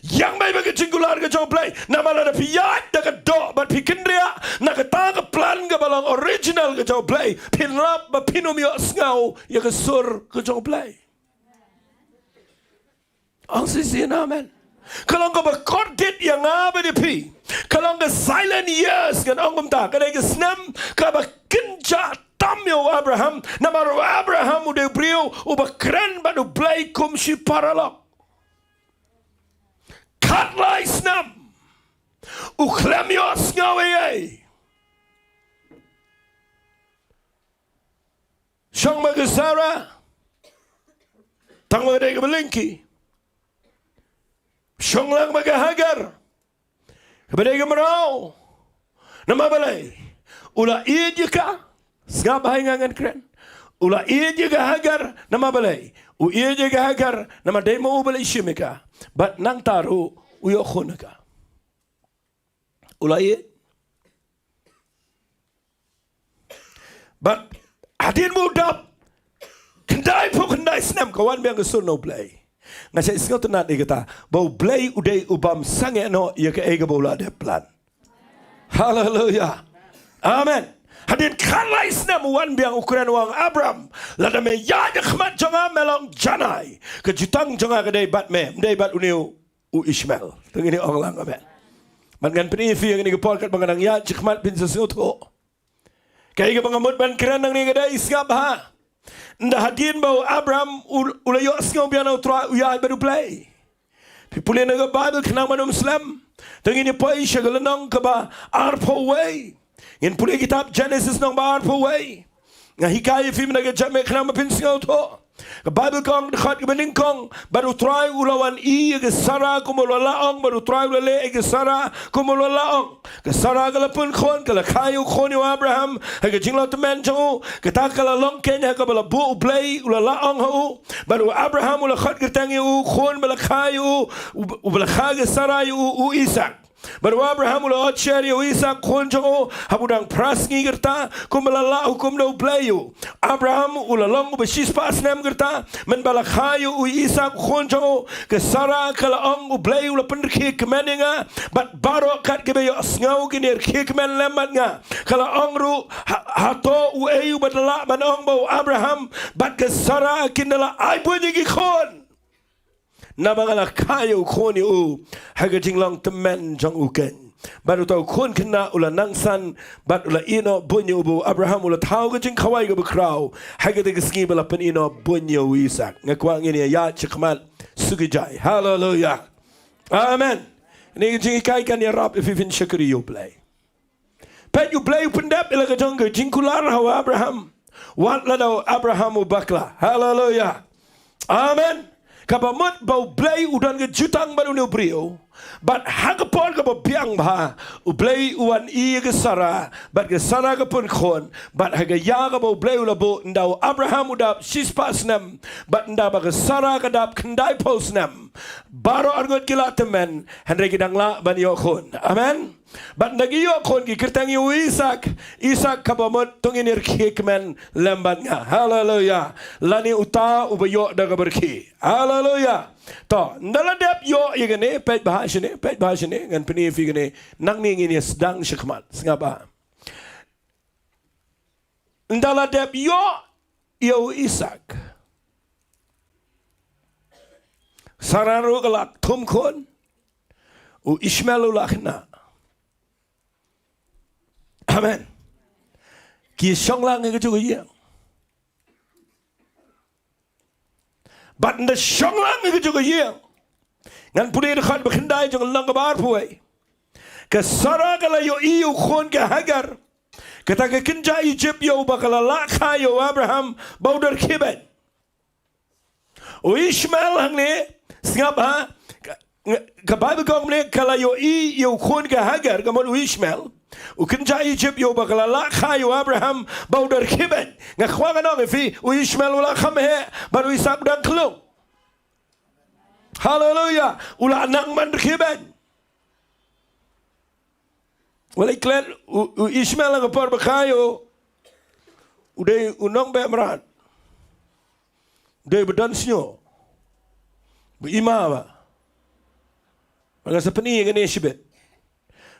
Ïeng beit bad ka jingkular ka jong U Blei, namar lada phi ïaid da ka doh bad phi kynriah na kata ka plan kaba long original ka jong U Blei, phin lap ba phin ym ïohsngew ïa ka sur ka jong U Blei. Ong shisien amen. Ka long kaba kordit ïa nga bad ïa phi. Ka long ka silent years ngan ong kumta. Ka dei ka snem kaba kynjah tam ïa u Abraham. Namar u Abraham u dei u briew uba kren bad U Blei kum shi paralok. Khatlai snem. U khlem ïohsngew ei ei. Shong ma ka Sara. Tang ma ka dei kaba lyngkhi. Shong lang ma ka Hagar. Kaba dei ka mraw. Namar balei? U la ïeit ïa ka. Sngap bha ïa nga ngan kren. U la ïeit ïa ka Hagar. Namar balei? U ïeit ïa ka Hagar. Namar dei ma u ba la shim ïa ka. Bad nangta ruh u ïoh khun ïa ka. U la ïeit. Bad hadien ba u dap khyndai phew khyndai snem ka wan biang ka sur na U Blei. Nga shait sngewtynnad ïa kata ba U Blei u dei u bym sangeh noh ïa kaei kaba u la dep plan. Haleluya. Amen. Hadien khatlai snem u wan biang u kren u ong Abram, lada me ïaid ha khmat jong nga me long janai. Ka jutang jong nga ka dei bad me, ym dei bad une u u Ishmael. Te ngin ong lang amen. Bad ngan pyni ïa phi ïa kane ka por katba nga dang ïaid shakhmat phin sa sngewthuh. Kaei kaba nga mut ban kren nangne ka dei sngap bha. Ynda hadien ba u Abram u, u la ïohsngew biang na U Trai u ïaid bad U Blei. Phi pule na ka Baibl khnang ban ym slem. Te ngin ïa poi sha ka lynnong kaba arphew wei. Ngin pule kitab Jenesis lynnong ba arphew wei. Nga hikai ïa phi mynta ka jingmut khnang ba phin sngewthuh. Ka Baibl ka ong dkhot kaba nyngkong, bad U Trai u la wan ïa ka Sara kum u la lah ong, bad U Trai u la leh ïa ka Sara kum u la lah ong. Ka Sara ka la pun khun, ka la kha ïa u khun ïa u Abraham ha ka jinglong tymmen jong u. Kata ka la long keiñ ha kaba la buh U Blei u la lah ong ha u. Bad u Abraham u la khot kyrteng ïa u khun ba la kha ïa u, u, u ba la kha ka Sara ïa u, u Isaak. Bad u Abraham u la ot sher ïa u Isaak khun jong u haba u dang phra sngi ka rta, kumba la lah hukum da U Blei ïa u. Abraham u la long uba shispah snem ka rta mynba la kha ïa u Isaak khun jong u. Ka Sara ka la ong, U Blei u la pynrkhie kmen ïa nga bad baroh kat kiba ïohsngew kin ïa rkhie kmen lem bad nga. Ka la ong ruh, ha, hato uei uba da lah ban ong ba u Abraham bad ka Sara kin da la ai buin ïa ki khun? Naba nga la kha ïa u khun ïa u ha ka jinglong tymmen jong u keiñ. Bad uta u khun khynnah u la nang san bad u la ïehnoh buin ïa u, bad u Abraham u la thaw ka jingkhawai kaba khraw ha kata ka sngi ba la pynïehnoh buin ïa u Isaak. Nga kwah ngin ïa ïaid shakhmat suk ïa jai. Haleluya. Amen. Kane ka jinghikai kan ïarap ïa phi phin shakri ïa U Blei. Peit, U Blei u pyndep ïa la ka jong ka jingkular ha u Abraham wat lada u Abraham u bakla. Haleluya. Amen. Kaba mut ba U Blei u don ka jutang bad une u briew. Bad ha ka por kaba biang bha, U Blei u wan ïa ka Sara, bad ka Sara ka pun khun. Bad ha ka ïa kaba U Blei u la buh, ynda u Abraham u dap shispah snem, bad ynda ba ka Sara ka dap khyndaiphew snem, baroh arngut ki la tymmen, hynrei ki dang lah ban ïoh khun. Amen. Bad ynda ki ïoh khun ki kyrteng ïa u Isaak. Isaak kaba mut to ngin ïa rkhie kmen lem bad nga. Haleluya. Lane uta uba ïoh da kaba rkhie. Haleluya. To, ynda la dep ïoh ïa kane, peit bha shane, peit bha shane, ngan pyni ïa phi kane. Nangne ngin ïa sdang shakhmat, sngap bha. Ynda la dep ïoh ïa u Isaak, Sara ruh ka la thum khun, u Ishmael u la khynnah. Amen. Ki shong lang ha kajuh ka ïing. Bad ynda shong lang ha kajuh ka ïing, ngan pule dkhot ba khyndai jong ka lynnong kaba arphew wei. Ka Sara ka la ïohi ïa u khun ka Hagar, kata ka kynja Ijipt ïa uba ka la lah kha ïa u Abraham ba u da rkhie beiñ. U Ishmael hangne, sngap ha, ka, ka Baibl ka ong kumne, ka la ïohi ïa u khun ka Hagar, ka mut u Ishmael, u kynja Ijipt ïa uba ka la lah kha ïa u Abraham ba u da rkhie beiñ. Nga kwah ngan ong ïa phi, u Ishmael u la kham heh bad u Isaak u dang khlung. Haleluya. U la nang ban rkhie beiñ. Wat la klet, u, u Ishmael ha ka por ba kha ïa u, u dei u nongbeh mrad. U dei ba don shñiuh, ba ima bha. Bad nga sa pyni ïa kane shibit.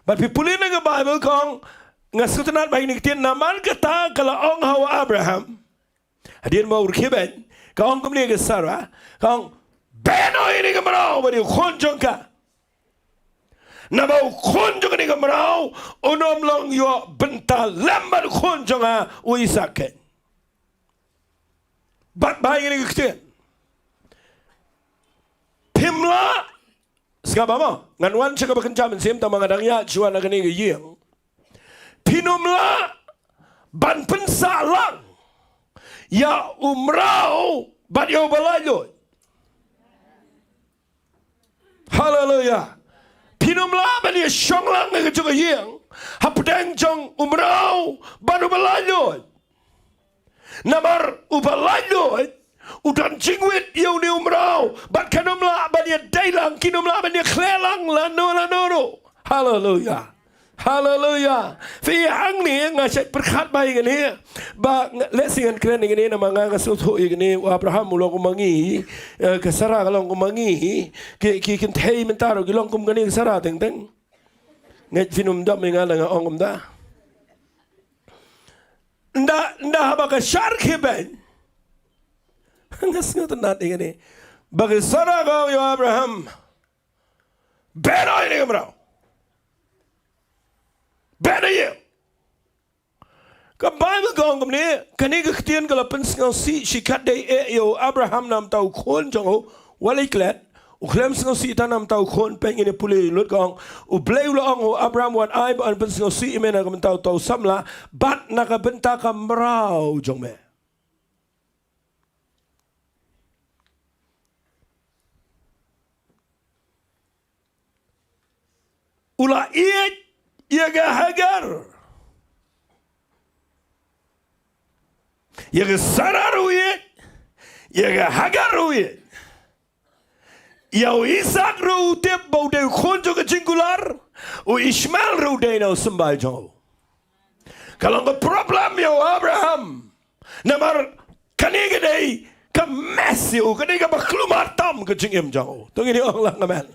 Bad phi pule na ka Baibl ka ong, nga sngewtynnat ba ha kane ka ktien, namar kata ka la ong ha u Abraham. Hadien ba u rkhie beiñ, ka ong kumne ka Sara, ka ong, beh noh ïa kane ka mraw bad ïa u khun jong ka. Naba u khun jong kane ka mraw un ym long ïoh bynta lem bad u khun jong nga u Isaak keiñ. Bad bha ïa kane ka ktien. Phim lah, sngap bha mo, ngan wan sha kaba kynja mynsiem, tangba nga dang ïaid shuwa na kane ka ïing. Phin ym lah ban pynsah lang ïa u mraw bad ïa uba laitluid. Haleluya. Phin ym lah ban ïa shong lang ha kajuh ka ïing hapdeng jong u mraw bad uba laitluid. Namar uba laitluid u don jingwit ïa une u mraw, bad kan ym lah ban ïa dei lang, kin ym lah ban ïa khleh lang lano lano ruh. Haleluya. Haleluya. Phi, hangne nga shait pyrkhat bha ïa kane. Ba nga, lehse ngan kren ïa kane namar nga, nga sngewthuh ïa kane, u Abraham u long kum ma ngi, eh, ka Sara ka long kum ma ngi. Ki, ki kynthei mynta ruh ki long kum kane ka Sara teng teng. Ngeit phin ym dom ïa nga lada nga ong kumta. Ynda, ynda haba ka shah rkhie beiñ, nga sngewtynnat ïa kane. Ba ka Sara ka ong ïa u Abraham, beh noh ïa kane ka mraw. Beh noh ïa. Ka Baibl ka ong kumne, kane ka ktien ka la pynsngewsih shikatdei eh ïa u Abraham namar uta u khun jong u. Wat la klet, u khlem sngewsih tang namar uta u khun, peit ngin ïa pule lut, ka ong, U Blei u la ong ha u Abraham, wat ai ba yn pynsngewsih ïa me na ka bynta uta u samla bad na ka bynta ka mraw jong me. U la ïeit ïa ka Hagar. Ïa ka Sara ruh u ïeit, ïa ka Hagar ruh u ïeit. Ïa u Isaak ruh u tip ba u dei u khun jong ka jingkular. U Ishmael ruh u dei na u symbai jong u. Ka long ka problem ïa u Abraham. Namar kane ka dei ka mess ïa u, ka dei kaba khlem artam ka jingim jong u. To ngin ong lang amen.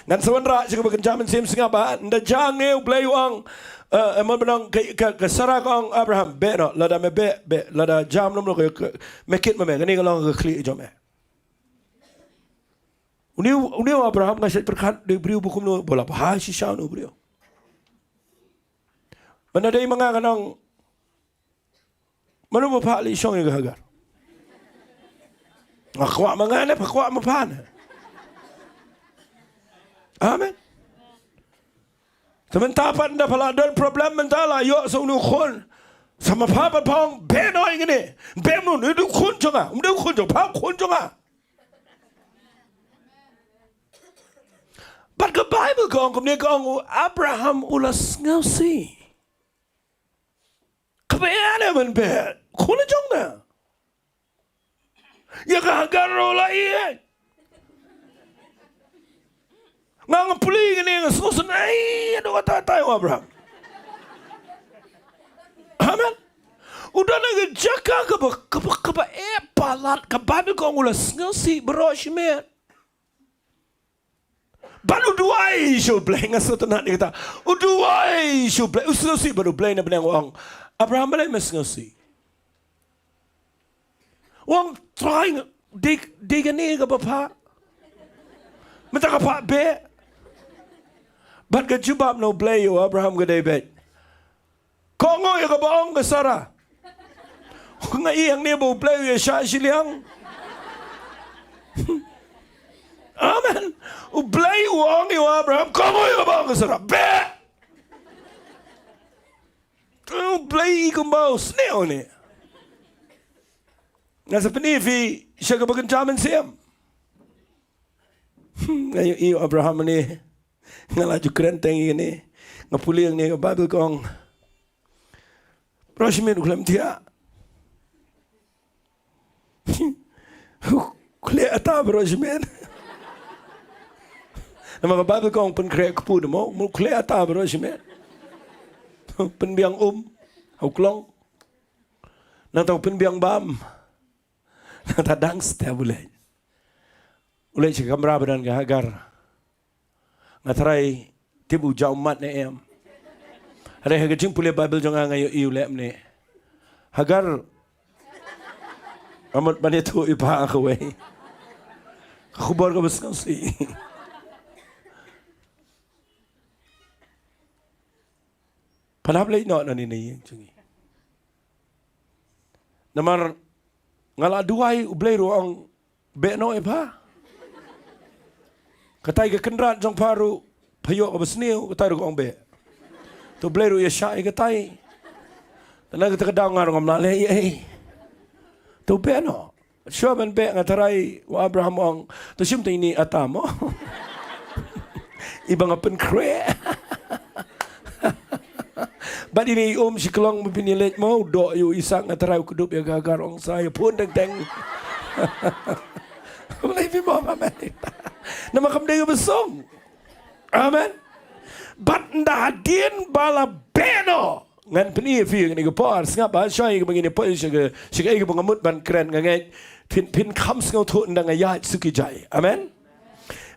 Ngan sa wanrah sha kaba kynja mynsiem, sngap bha. Ynda jia ngi, U Blei u ong, eh, eh, mo ban ong, ka, ka, ka Sarah ka ong Abraham, beh noh, lada me beh, beh, lada jia mano mano ka, ka, me kit ma me, kane ka long ka khlieh jong me. Une, une u Abraham nga shait pyrkhat, dei u briew ba kumno, ba la bha shisha une u briew. Mynta dei ma nga, ngan ong, mano ba phah leit shong ïa ka Hagar? Nga kwah ma nga ne, pha kwah ma pha ne? Amen. Te mynta pat ynda pha la don problem mynta, la ïoh sa une u khun. Sa ma pha pat pha ong, beh noh ïa ngane. Beh, mano, une u dei u khun jong nga. Um dei u khun jong pha, u khun jong nga. Bad ka Baibl ka ong kumne, ka ong u Abraham u la sngewsih. Kaba ïa ne ban beh, khun jong na. Ïa ka Hagar ruh la ïeit. Nga nga pule kane nga sngewsih, ai, ïa doh kata tai u Abraham. Amen. U don ha ka jaka kaba, kaba, kaba eh palat, ka Baibl ka ong u la sngewsih baroh shimet. Bad u duwai sha U Blei, nga sngewtynnat ïa kata. U duwai sha U Blei, u sngewsih bad U Blei na bneng, u ong, Abraham, balei me sngewsih? U ong, Trai, dei, dei kane kaba phah. Mynta ka phah beh. Bad ka jubab na U Blei ïa u Abraham ka dei beit, ka ong ïa kaba ong ka Sarah. Nga i hangne ba U Blei u ïa shah shiliang. Amen. U Blei u ong ïa u Abraham, ka ong ïa kaba ong ka Sarah. Beh. U Blei i kumba u sniew ne. Nga sa pyni ïa phi sha kaba kynja mynsiem. Nga ïohi ïa u Abraham ne. Nga la ju kren teng ïa kane. Nga pule ïa kane ka Baibl ka ong, baroh shimet u khlem thiah. U khleh ata baroh shimet. Namar ka Baibl ka ong pynkhreh kpu de mo, u khleh ata baroh shimet. Pynbiang um ha u klong. Nangta u pynbiang bam. Nangta dang step u leit. U leit sha ka kamra ba don ka Hagar. Nga tharai tip u jaw mat ne em. Hynrei ha ka jingpule Baibl jong nga, nga ïohi u leh kumne. Hagar, nga mut ban ïathuh ïa pha kawei ka khubor kaba sngewsih. Phan hap leit noh na ine i ïing jong ngi. Namar nga la duwai, U Blei ruh u ong, beh noh ïa pha. Katai ka kynrad jong pha ruh pha ïoh kaba sniew, katai ruh ka ong beh. To U Blei ruh u ïa shah ïa katai. Te na kata ka daw nga ruh ngam lah leh ei ei. To beh noh. Shuwa ban beh nga tharai u Abraham u ong, to shim te ine i ata mo. Iba nga pynkhreh. Bad ine i um shi klong ba phin ïaleit mo, u doh ïa u Isak, nga tharai u kdup ïa ka Hagar, ong sa ïa phone teng teng. Balei phi mo, amen. Namar kam dei kaba song. Amen. Bad ynda hadien ba la beh noh, ngan pyni ïa phi kane ka por, sngap bha, shwa ïa kaba ngin ïa poi sha ka, sha kaei kaba nga mut ban kren, nga ngeit phin, phin kham sngewthuh ynda nga ïaid suki jai. Amen.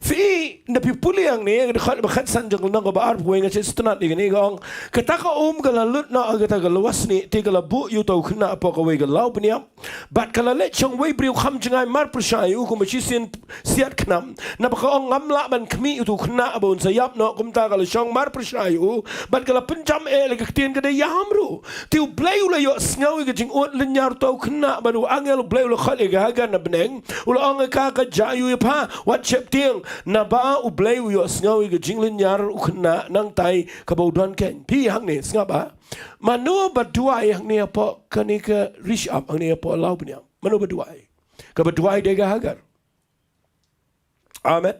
Phi, ynda phi pule hangne, ka dkhot ba khatsan jong ka lynnong kaba arphew wei, nga sngewtynnat ïa kane, ka ong, kata ka um ka la lut noh ha kata ka lwa snieh, te ka la buh ïa uta u khynnah hapoh kawei ka law bniap. Bad ka la leit sha uwei u briew kham jngai mar pyrshah ïa u, kumba shisien siat khnam. Naba ka ong, ngam lah ban khmih ïa uta u khynnah ba un sa ïap noh, kumta ka la shong mar pyrshah ïa u. Bad ka la pynjam eh la ka ktien, ka dei ïam ruh. Te U Blei u la ïohsngew ïa ka jingud lynñiar uta u khynnah, bad u angel U Blei u la khot ïa ka Hagar na bneng. U la ong ha ka, ka jia aiu ïa pha, wat sheptieng. Naba U Blei u ïohsngew ïa ka jinglynñiar u khynnah nangtai kaba u don keiñ. Phi hangne, sngap bha. Mano ba duwai hangne hapoh kane ka rishap, hangne hapoh law bniap? Mano ba duwai? Kaba duwai dei ka Hagar. Amen.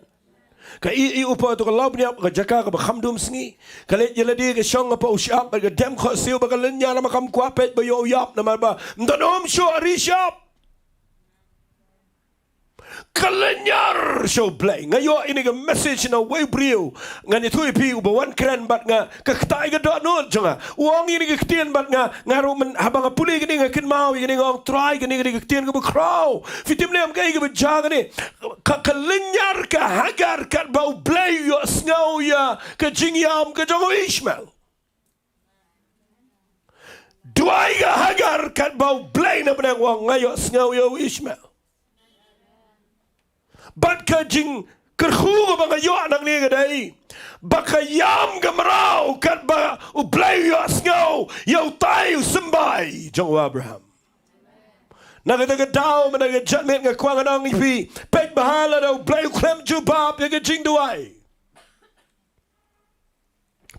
Ka ïeh ïa u hapoh kato ka law bniap, ka jaka kaba kham dum sngi. Ka leit ïa lade, ka shong hapoh u shyiap, bad ka dem khohsiew, bad ka lynñiar, namar kam kwah peit ba ïoh u ïap, namar ba ym don um shuh ha rishap. Ka lynñiar sha U Blei. Nga ïoh ïa kane ka message na uwei u briew. Ngan ïathuh ïa phi, uba wan kren bad nga, ka kta ïa ka dohnud jong nga. U ong ïa kane ka ktien bad nga, nga ruh mynta haba nga pule ïa kane nga kynmaw ïa kane, nga ong Trai, kane, kane ka ktien kaba khraw. Phi tip ne em kaei kaba jia kane? Ka, ka lynñiar ka Hagar katba U Blei u ïohsngew ïa ka jingïam ka jong u Ishmael. Duwai ka Hagar katba U Blei na bneng u ong nga ïohsngew ïa u Ishmael. Bad ka jingkyrkhu kaba nga ïoh nangne ka dei ba ka ïam ka mraw katba U Blei u ïohsngew ïa utai u symbai jong u Abraham. Na kata ka daw mynta ka janmiet nga kwah ngan ong ïa phi, peit bha lada U Blei u khlem jubab ïa ka jingduwai.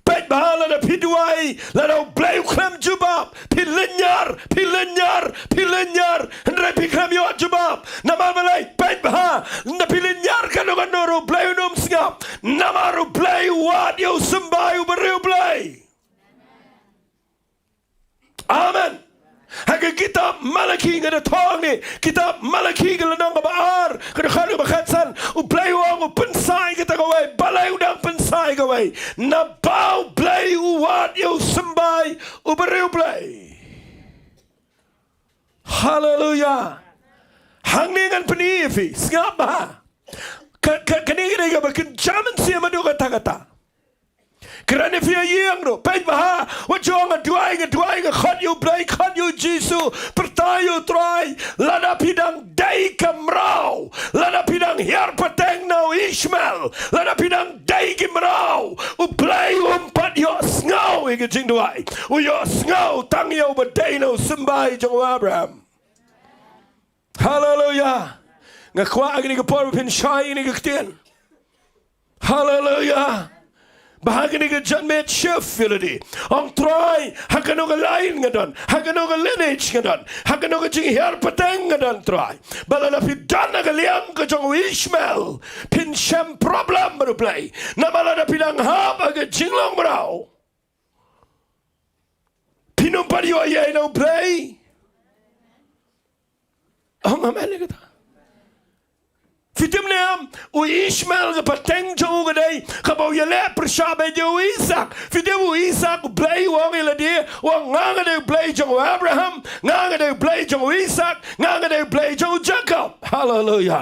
Peit bha lada phi duwai, lada U Blei u khlem jubab, phi lynñiar, phi lynñiar, phi lynñiar, hynrei phi khlem ïoh jubab. Namar balei? Peit bha, lada phi lynñiar kano kano ruh U Blei un ym sngap. Namar U Blei u wad ïa u symbai uba riewblei. Amen. Ha ka kitab Malaki nga da thoh hangne, kitab Malaki ka lynnong kaba ar, ka dkhot kaba khatsan, U Blei u ong u pynshai kata kawei, balei u dang pynshai kawei? Naba U Blei u wad ïa u symbai uba riewblei. Haleluya. Hangne ngan pyni ïa phi, sngap bha. Ka, ka, kane ka dei kaba kynja mynsiem haduh katta katta. Kren ïa phi ha ïing ruh, peit bha, wat ju ong nga duwai, nga duwai, nga khot ïa U Blei, khot ïa U Jisu, pyrta ïa U Trai, lada phi dang dei ka mraw, lada phi dang hiar pateng na u Ishmael, lada phi dang dei ki mraw, U Blei um pat ïohsngew ïa ka jingduwai, u ïohsngew tang ïa uba dei na u symbai jong u Abraham. Haleluya. Nga kwah ha kane ka por ba phin shai ïa kane ka ktien. Haleluya. Ba ha kane ka janmiet shift ïa lade. Ong Trai, ha kano ka line nga don, ha kano ka lineage nga don, ha kano ka jinghiar pateng nga don Trai. Ba lada phi don ha ka liang ka jong u Ishmael, phin shem problem bad U Blei. Namar lada phi dang hap ha ka jinglong mraw, phin ym pat ïoh ïa U Blei. Ong amen ïa kata. Phi tip ne em, u Ishmael ka pateng jong u ka dei kaba u ïaleh pyrshah beit ïa u Isaak. Phi tip u Isaak, U Blei u ong ïa lade, u ong nga nga dei U Blei jong u Abraham, nga nga dei U Blei jong u Isaak, nga nga dei U Blei jong u Jakob. Haleluya.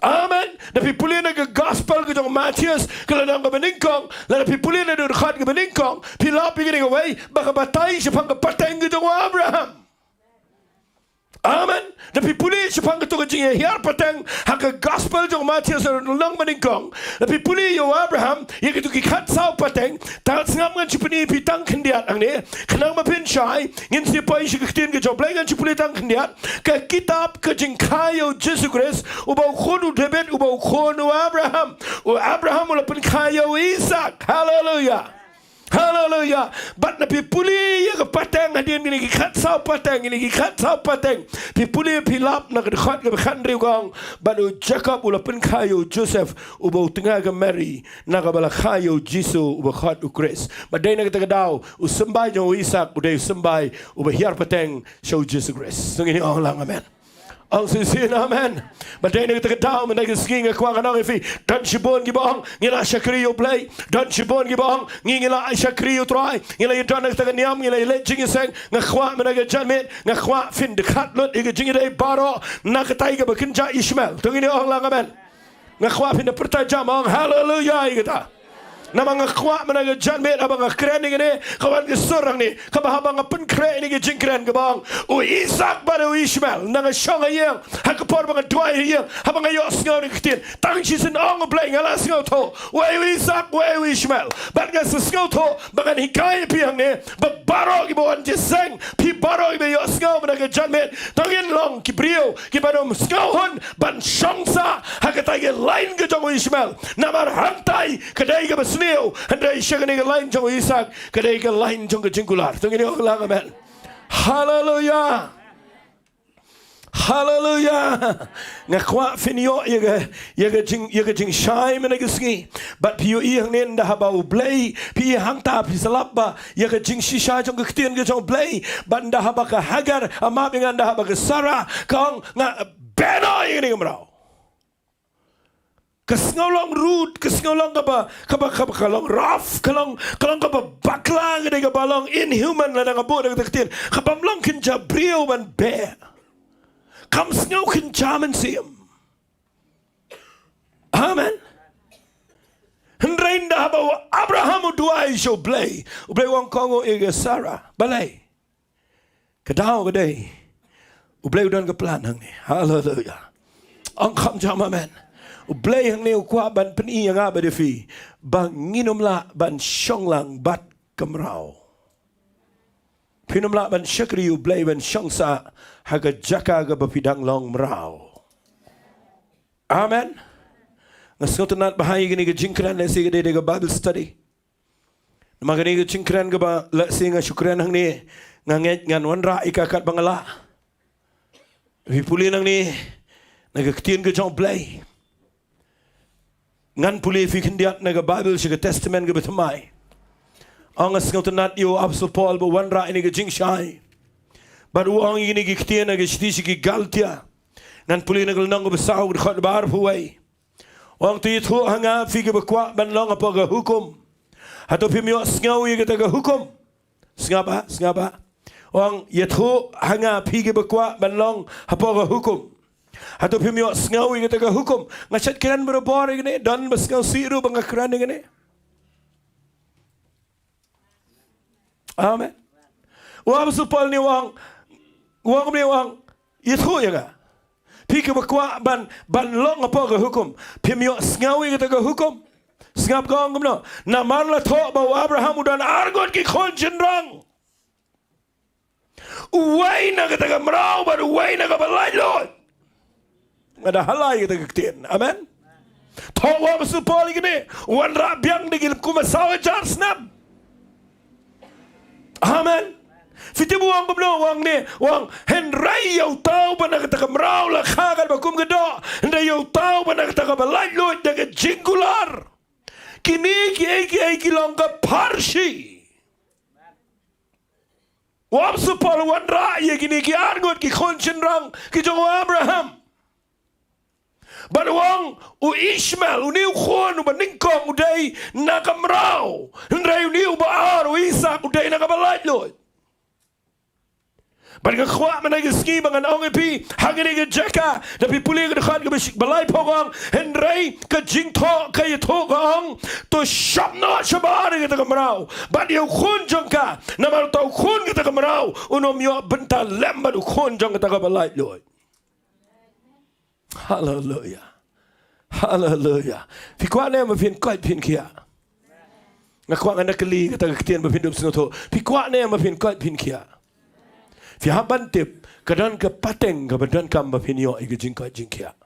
Amen. Lada phi pule na ka gospel ka jong u Mathaios, ka lynnong kaba nyngkong, lada phi pule na ka dkhot kaba nyngkong, phi lap ïa kane kawei, ba ka batai shaphang ka pateng ka jong u Abraham. Amen. Lada phi pule shaphang kato ka jinghiar pateng ha ka gospel jong u Mathaios lynnong ba nyngkong, lada phi pule ïa u Abraham, ïa kito ki khatsaw pateng, tang sngap ngan shu pyni ïa phi tang khyndiat hangne, khnang ba phin shai, ngin sa poi sha ka ktien ka jong U Blei, ngan shu pule tang khyndiat, ka kitab ka jingkha ïa u Jisu Khrist, uba u khun u David, uba u khun u Abraham, u Abraham u la pynkha ïa u Isaak. Haleluya. Haleluya. Bad lada phi pule ïa ka pateng hadien kine ki khatsaw pateng, kine ki khatsaw pateng, phi pule phi lap na ka dkhot kaba khathynriew ka ong, bad u Jakob u la pynkha ïa u Joseph, uba u tnga ka Mary, na kaba la kha ïa u Jisu uba khot u Khrist. Bad dei na kata ka daw u symbai jong u Isaak u dei u symbai uba hiar pateng sha u Jisu Khrist. To ngin ong lang amen. Ong shisien amen. Bad dei na kata ka daw mynta ka sngi nga kwah ngan ong ïa phi, don shibun kiba ong ngi la shakri ïa U Blei, don shibun kiba ong ngi, ngi la shakri ïa U Trai, ngi la ïadon na kata ka niam, ngi la ïaleit jingïaseng. Nga kwah mynta ka janmiet, nga kwah phin dkhat lut ïa ka jingïadei baroh na katai kaba kynja Ishmael. To ngin ong lang amen. Nga kwah phin da pyrta jam, ong haleluya ïa kata. Namar nga kwah mynta ka janmiet haba nga kren ïa kane, ka wan ka sur hangne, kaba haba nga pynkhreh ïa kane ka jingkren kaba ong u Isaak bad u Ishmael, ynda nga shong ha ïing, ha ka por ba nga duwai ha ïing, haba nga ïohsngew ïa kane ka ktien, tang shisien ong U Blei, nga la sngewthuh, wei u Isaak, wei u Ishmael. Bad nga sa sngewthuh ba ngan hikai ïa phi hangne, ba baroh kiba wan jingïaseng, phi baroh kiba ïohsngew mynta ka janmiet, to ngin long ki briew kiba ym sngewhun ban shong sah ha katai ka line ka jong u Ishmael. Namar hangtai ka dei kaba sniew, hynrei sha kane ka line jong u Isaak ka dei ka line jong ka jingkular. To ngin ong lang amen. Haleluya. Haleluya. Nga kwah phin ïoh ïa ka, ïa ka jing, ïa ka jingshai mynta ka sngi. Bad phi ïohi hangne, ynda haba U Blei, phi ïohi hangta phi sa lap ba ïa ka jingshisha jong ka ktien ka jong U Blei. Bad ynda haba ka Hagar, ah, map ïa nga, ynda haba ka Sarah ka ong nga beh noh ïa kane ka mraw. Ka sngew long rude, ka sngew long kaba, kaba, kaba, ka long rough, ka long, ka long kaba bakla, ka dei kaba long inhuman, lada nga buh da kata ka ktien. Kaba ym long kynja briew ban beh. Kam sngew kynja mynsiem. Amen. Hynrei ynda haba u Abraham u duwai sha U Blei, U Blei u ong, ko nguh ïa ka Sarah. Balei? Ka daw ka dei, U Blei u don ka plan hangne. Haleluia. Ong kham jam amen. U Blei hangne u kwah ban pyni ïa nga bad ïa phi ba ngin ym lah ban shong lang bad ka mraw. Phin ym lah ban shakri U Blei ban shong sah ha ka jaka kaba phi dang long mraw. Amen. Nga sngewtynnat ba ha ïa kane ka jingkren, lehse ka dei da ka Bible study. Namar kane ka jingkren kaba lehse nga shu kren hangne, nga ngeit ngan wanrah ïa ka katba nga lah. Phi pule nangne na ka ktien ka jong U Blei. Ngan pule phi khyndiat na ka Bible sha ka Testament kaba thymmai. Ong, nga sngewtynnat ïa u Apostol Paul ba u wanrah ïa kane ka jingshai. Bad u ong ïa kine ki ktien ha ka shithi sha ki Galatia. Ngan pule na ka lynnong kaba saw, ka dkhot kaba arphew wei. U ong, to ïathuh ha nga phi kiba kwah ban long hapoh ka hukum. Hato phim ïohsngew ïa kata ka hukum? Sngap ah, sngap ah. U ong, ïathuh ha nga phi kiba kwah ban long hapoh ka hukum. Hato phim ïohsngew ïa kata ka hukum? Nga shait kren barabor ïa kane, don ba sngewsih ruh ba nga kren ïa kane. Amen. U Apostol Paul ne u ong, u ong kumne, u ong, ïathuh ïa nga. Phi kiba kwah ban, ban long hapoh ka hukum, phim ïohsngew ïa kata ka hukum? Sngap ka ong kumno. Namar la thoh ba u Abraham u don arngut ki khun shynrang. Uwei na kata ka mraw bad uwei na kaba laitluid. Nga da halai kata ka ktien. Amen. Thoh u Apostol Paul ïa kine, u wanrah biang da ki kum saw hajar snem. Amen. Phi tip u ong kumno, u ong ne, u ong, hynrei ïa uta uba na kata ka mraw la kha katba kum ka doh, hynrei ïa uta uba na kata kaba laitluid da ka jingkular. Kine kiei kiei ki long ka pharshi. U Apostol Paul u wanrah ïa kine ki arngut ki khun shynrang ki jong u Abraham. Bad u ong, u Ishmael, une u khun uba nyngkong u dei na ka mraw. Hynrei une uba ar, u Isaak, u dei na kaba laitluid. Bad nga kwah mynta ka sngi ba ngan ong ïa phi, ha kane ka jaka, da phi pule ka dkhot kaba shi-, ba laiphew ka ong, hynrei ka jingthoh ka ïathuh ka ong, to shop noh shabar ïa kata ka mraw. Bad ïa u khun jong ka, namar uta u khun kata ka mraw, un ym ïoh bynta lem bad u khun jong kata kaba laitluid. Haleluia. Haleluia. Phi kwah ne em ba phin koit phin khiah? Nga kwah ngan da kylli kata ka ktien ba phin dup sngewthuh. Phi kwah ne em ba phin koit phin khiah? Phi hap ban tip, ka don ka pateng kaba donkam ba phin ïoh ïa ka jingkoit jingkhiah.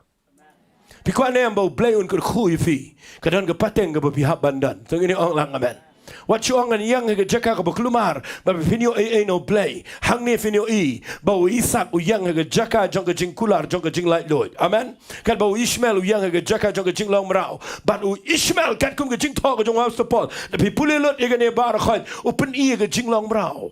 Phi kwah ne em ba U Blei un kyrkhu ïa phi? Ka don ka pateng kaba phi hap ban don. To ngin ong lang amen. Wat shu ong ngan ïeng ha ka jaka kaba kulmar, ba phin ïoh ei ei na U Blei. Hangne phin ïohi ba u Isaak u ïeng ha ka jaka jong ka jingkular, jong ka jinglaitluid. Amen. Katba u Ishmael u ïeng ha ka jaka jong ka jinglong mraw. Bad u Ishmael katkum ka jingthoh ka jong u Apostol Paul, da phi pule lut ïa kane baroh khoit, u pyni ïa ka jinglong mraw.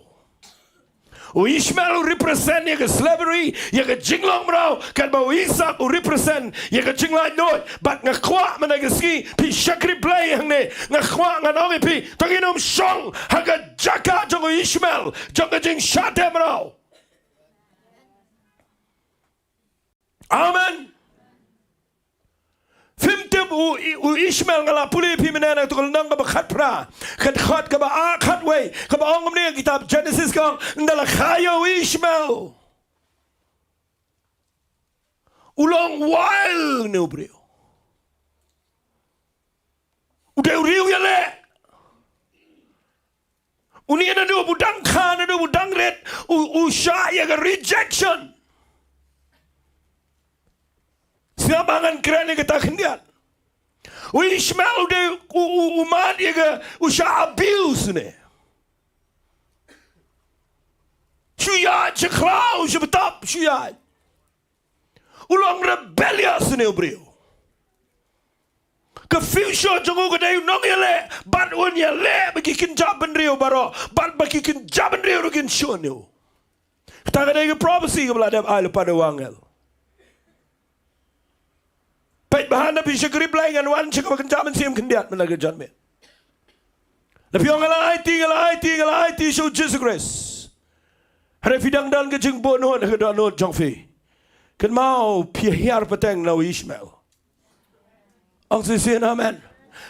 U Ishmael u represent ïa ka slavery, ïa ka jinglong mraw, katba u Isaak u represent ïa ka jinglaitluid. Bad nga kwah mynta ka sngi phi shakri Blei hangne. Nga kwah ngan ong ïa phi, to ngin ym shong ha ka jaka jong u Ishmael, jong ka jingshah teh mraw. Amen. Phim tip u, u Ishmael, nga la pule phi mynne na ka lynnong kaba khatphra, ka dkhot kaba ar, khatwei, kaba ong kumne ha ka kitab Genesis, ka ong, ynda la kha ïa u Ishmael, u long wild ne u briew. U dei u riew ïaleh. Une naduh ba u dang kha, naduh ba u dang rit, u, u shah ïa ka rejection. Sngap ba ngan kren ïa kata khyndiat. U Ishmael u dei u, u, u mad ïa ka, u shah abuse ne. Shu ïaid sha khlaw, sha btap, shu ïaid. U long rebellious ne u briew. Ka future jong u ka dei u nongïaleh, bad un ïaleh bad ki kynja bynriew baroh, bad ba ki kynja bynriew ruh kin shun ïa u. Kata ka dei ka prophecy kaba la dep ai lypa da u angel. Peit bha, lada phi shakri Blei, ngan wan sha kaba kynja mynsiem khyndiat mynta ka janmiet. Lada phi ong nga la aiti, nga la aiti, nga la aiti sha u Jisu Khrist, hynrei phi dang don ka jingbuhnud ha ka dohnud jong phi, kynmaw phi hiar pateng na u Ishmael. Ong shisien amen.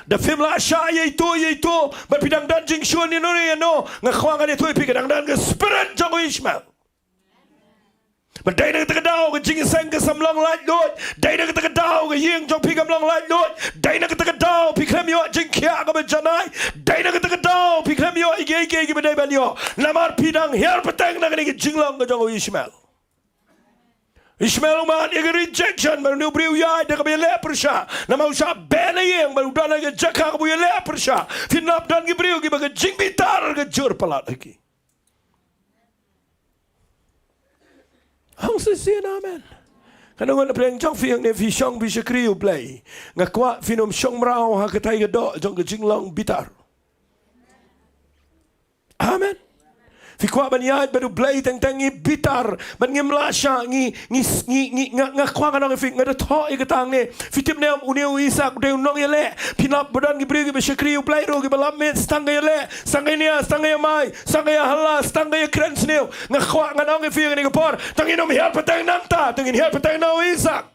Lada phim lah shah ïa ito ïa ito bad phi dang don jingshun ïano ïano, nga kwah ngan ïathuh ïa phi, ka dang don ka spirit jong u Ishmael. Ba dei na kata ka daw ka jingïaseng ka sam long laitluid. Dei na kata ka daw ka ïing jong phi kam long laitluid. Dei na kata ka daw phi khlem ïoh jingkhiah kaba janai. Dei na kata ka daw phi khlem ïoh ïa kiei kiei kiba dei ban ïoh, namar phi dang hiar pateng na kane ka jinglong ka jong u Ishmael. Ishmael u mad ïa ka rejection, bad une u briew u ïaid da kaba ïaleh pyrshah. Namar u shah beh na ïing bad u don ha ka jaka kaba u ïaleh pyrshah. Phin lap don ki briew kiba ka jingbitar ka jur palat ha ki. Ong shisien amen. Kane nga pyrshang jong phi hangne, phi shong phi shakri U Blei, nga kwah phin ym shong mraw ha katai ka doh jong ka jinglong bitar. Amen. Phi kwah ban ïaid bad U Blei teng teng ngi bitar, bad ngim lah shah, ngi, ngi, ngi, ngi, nga, nga kwah ngan ong ïa phi, nga da thoh ïa kata hangne. Phi tip ne em, une u Isak u dei u nongïaleh. Phi lap ba don ki briew kiba shakri U Blei ruh kiba lap miet, sa tang ka ïaleh, sa tang ka ïania, sa tang ka ïamai, sa tang ka ïahala, sa tang ka ïakren sniew. Nga kwah ngan ong ïa phi kane ka por, to ngin ym hiar pateng nangta, to ngin hiar pateng na u Isak.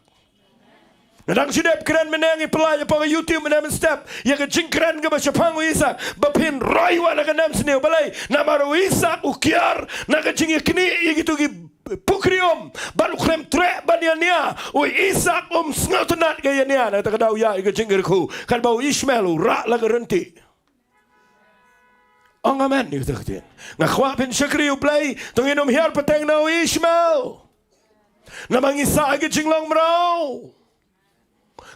Nga dang shu dep kren mynne, ngi pynlait hapoh ka YouTube mynne mynstep ïa ka jingkren kaba shaphang u Isak, ba phin roi wat na ka nemsniew. Balei? Namar u Isak u kiar na ka jingïaknieh ïa kito ki pukri um, bad u khlem treh ban ïania. U Isak um sngewtynnad ka ïania, na kata ka daw u ïaid ïa ka jingkyrkhu, katba u Ishmael u rah la ka rynti. Ong amen ïa kata ka ktien. Nga kwah phin shakri U Blei, to ngin ym hiar pateng na u Ishmael. Namar ngi sah ha ka jinglong mraw.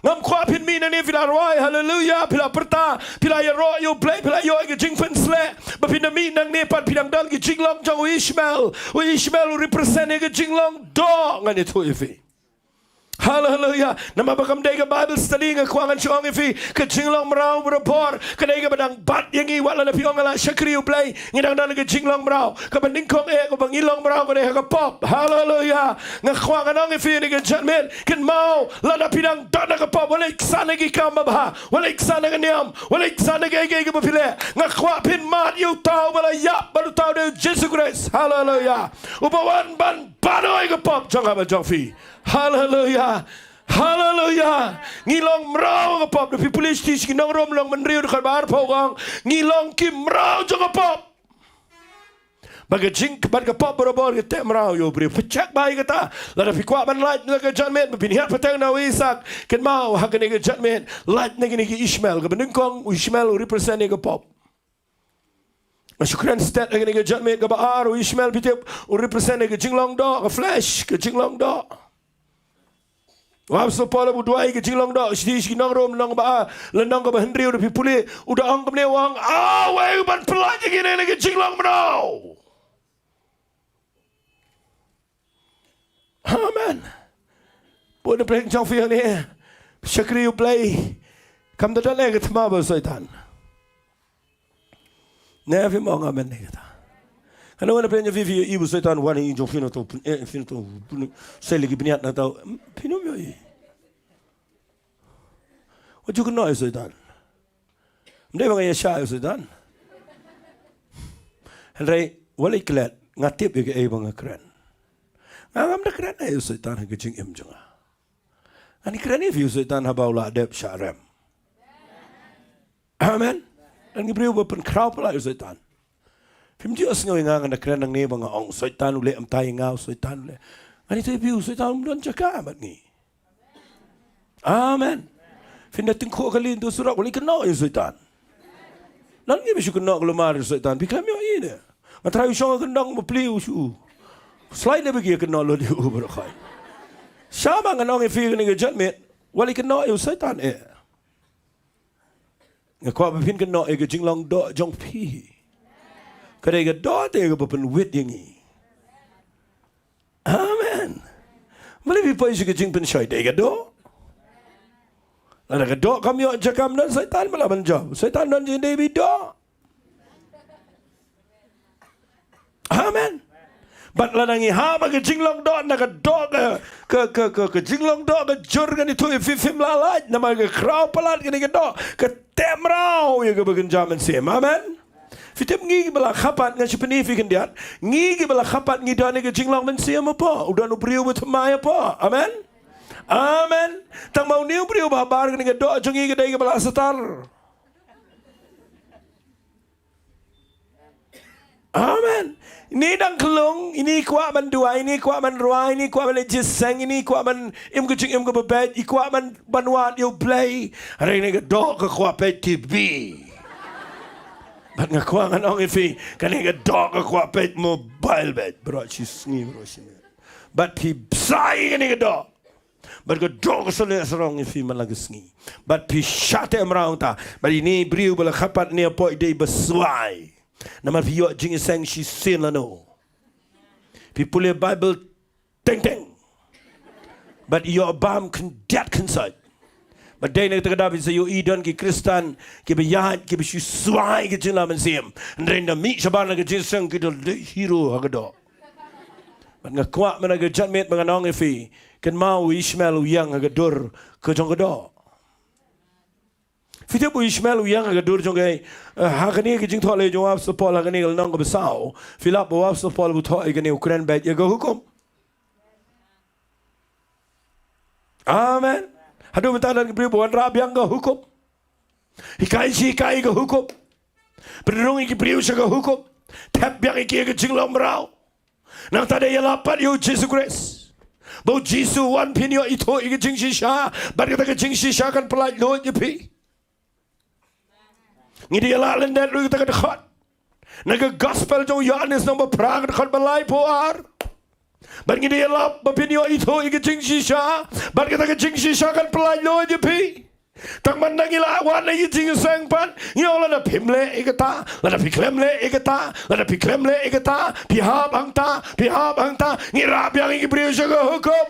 Ngam kwah phin mih nangne phi la rwai haleluya, phi la pyrta, phi la ïaroh ïa U Blei, phi la ïoh ïa ka jingpynshlur, ba phin da mih nangne pat phi dang don ka jinglong jong u Ishmael. U Ishmael u represent ïa ka jinglong doh, ngan ïathuh ïa phi. Haleluya. Namar ba kam dei ka Bible study, nga kwah ngan shu ong ïa phi, ka jinglong mraw barabor ka dei kaba dang bat ïa ngi. Wat lada phi ong nga la shakri U Blei, ngi dang don ha ka jinglong mraw. Kaba nyngkong eh kaba ngi long mraw ka dei ha ka pop. Haleluya. Nga kwah ngan ong ïa phi ha kane ka janmiet, kynmaw, lada phi dang don ha ka pop, wat leit ksan ïa ki kam babha, wat leit ksan ïa ka niam, wat leit ksan ïa kaei kaei kaba phi leh, nga kwah phin mad ïa uta uba la ïap, bad uta u dei u Jisu Khrist. Haleluya. Uba wan ban ban ïa ka pop jong nga bad jong phi. Haleluya. Haleluya. Ngi long mraw ha ka pop. Lada phi pule sha ki nongrum nongmynriew dkhot ba arphew, ka ong ngi long ki mraw jong ka pop. Bad ka jing, bad ka pop barabor ka teh mraw ïa u briew. Pyrshang bha ïa kata. Lada phi kwah ban lait na ka janmiet, ba phin hiar pateng na u Isak, kynmaw ha kane ka janmiet, lait na kine ki Ishmael. Kaba nyngkong, u Ishmael u represent ïa ka pop. Nga shu kren stet ha kane ka janmiet. Kaba ar, u Ishmael, phi tip, u represent ïa ka jinglong doh, ka flesh, ka jinglong doh. U Apostol Paul u duwai ïa ka jinglong doh, sha ki nongrum lynnong ba ar, lynnong kaba hynriew, lada phi pule, u da ong kumne, u ong, "Aw, wei u ban pyllait ïa kine na ka jinglong mraw." Amen. Bun na pyrshang jong phi hangne, shakri U Blei, kam da don eh ka thma bad u Soitan. Ne phim ong amen ne kata? Kane wan na pyrshang jong phi, phi ïohi ba u Soitan wan ha ïing jong phi na to pun, eh, phi na to pun, sei leh ki bniat na to, phin ym ïohi. Wat ju kynnoh ïa u Soitan. Ym dei ba nga ïa shah ïa u Soitan. Hynrei wat leit klet, nga tip ïa kaei ba nga kren. Nga ngam da kren ïa u Soitan ha ka jingim jong nga. Ngan kren ïa phi, u Soitan haba u la dep shah rem. Amen. Ngan ki briew ba pynkhraw palat ïa u Soitan. Phim ju ïohsngew ïa nga, ngan da kren nangne ba nga ong u Soitan u leh kumta ïa nga, u Soitan u leh. Ngan ïathuh ïa phi, u Soitan um don jaka bad ngi. Amen. Phin da tyngkhuh kali na surok, wat leit kynnoh ïa u Soitan. Ngan ngim shu kynnoh kulmar ïa u Soitan, phi khlem ïohi ne. Nga trai u shong ha kyndong bapli u shu. Slide ne ba ki ïa kynnoh lut ïa u baroh khoit. Sha ma ngan ong ïa phi kane ka janmiet, wat leit kynnoh ïa u Soitan eh. Nga kwah ba phin kynnoh ïa ka jinglong doh jong phi. Ka dei ka doh te kaba pynwit ïa ngi. Amen. Balei phi poi sha ka jingpynshoi? Dei ka doh. Lada ka doh kam ïoh jaka, kam don Soitan ba lah ban jop. Soitan don jingdei ba doh. Amen. Bad lada ngi hap ha ka jinglong doh, na ka doh ka, ka, ka, ka, ka jinglong doh ka jur, kan ïathuh ïa phi phim lah lait, namar ka khraw palat kane ka doh ka teh mraw ïa kaba kynja mynsiem. Amen. Phi tip, ngi kiba la khapat, nga shu pyni phi khyndiat, ngi kiba la khapat ngi don ïa ka jinglong mynsiem hapoh, u don u briew ba thymmai hapoh. Amen. Amen. Tang ma une u briew ba habar kane ka doh jong ngi ka dei kaba la satar. Amen. Ini dang khlung, ini kwah ban duwai, ini kwah ban rwai, ini kwah ban leit jingïaseng, ini kwah ban im ka jingim kaba beit, i kwah ban, ban wad ïa U Blei. Hynrei kane ka doh ka kwah peit T V. Bad nga kwah ngan ong ïa phi, kane ka doh ka kwah peit mobile beit. Baroh shi sngi, baroh shi miet. Bad phi bsa ïa kane ka doh. Bad ka doh ka sa leh sarong ïa phi man la ka sngi. Bad phi shah teh mraw hangta. Bad ine i briew ba la khapat ne hapoh i dei ba swai. Namar phi ïoh jingïaseng shisien lano. Phi pule Baibl teng teng. Bad i ïoh bam khyndiat khynsoit. Bad dei na kata ka daw phi sa ïohi don ki Khristan kiba ïaid kiba shu swai ka jingïalam mynsiem. Hynrei ynda mih shabar na ka jingïaseng ki da leit hero ha ka doh. Bad nga kwah mynta ka janmiet ba ngan ong ïa phi, kynmaw u Ishmael u ïeng ha ka dur ka jong ka doh. Phi tip u Ishmael u ïeng ha ka dur jong ka, eh, ha kane ka jingthoh lei jong u Apostol Paul ha kane ka lynnong kaba saw. Phi lap ba u Apostol Paul u thoh ïa kane u kren beit ïa ka hukum. Amen. Haduh mynta don ki briew ba wanrah biang ka hukum. Hikai shi hikai ka hukum. Pynrung ïa ki briew sha ka hukum. Thep biang ïa ki ïa ka jinglong mraw. Nangta da ïalap pat ïa u Jisu Khrist. Ba u Jisu u wan pynïoh ithuh ïa ka jingshisha. Bad kata ka jingshisha kan pyllait luid ïa phi. Ngi da ïalah lyndet ruh ïa kata ka dkhot. Na ka gospel jong u Ïoannis lynnong ba phra ka dkhot ba laiphew ar. Bad ngi da ïalap ba pynïoh ithuh ïa ka jingshisha. Bad kata ka jingshisha kan pyllait luid ïa phi. Tang ban da ngi la wan na ïa ka jingïaseng pat, ngi ong lada phim leh ïa kata, lada phi khlem leh ïa kata, lada phi khlem leh ïa kata, phi hap hangta, phi hap hangta, ngi rah biang ïa ki briew sha ka hukum.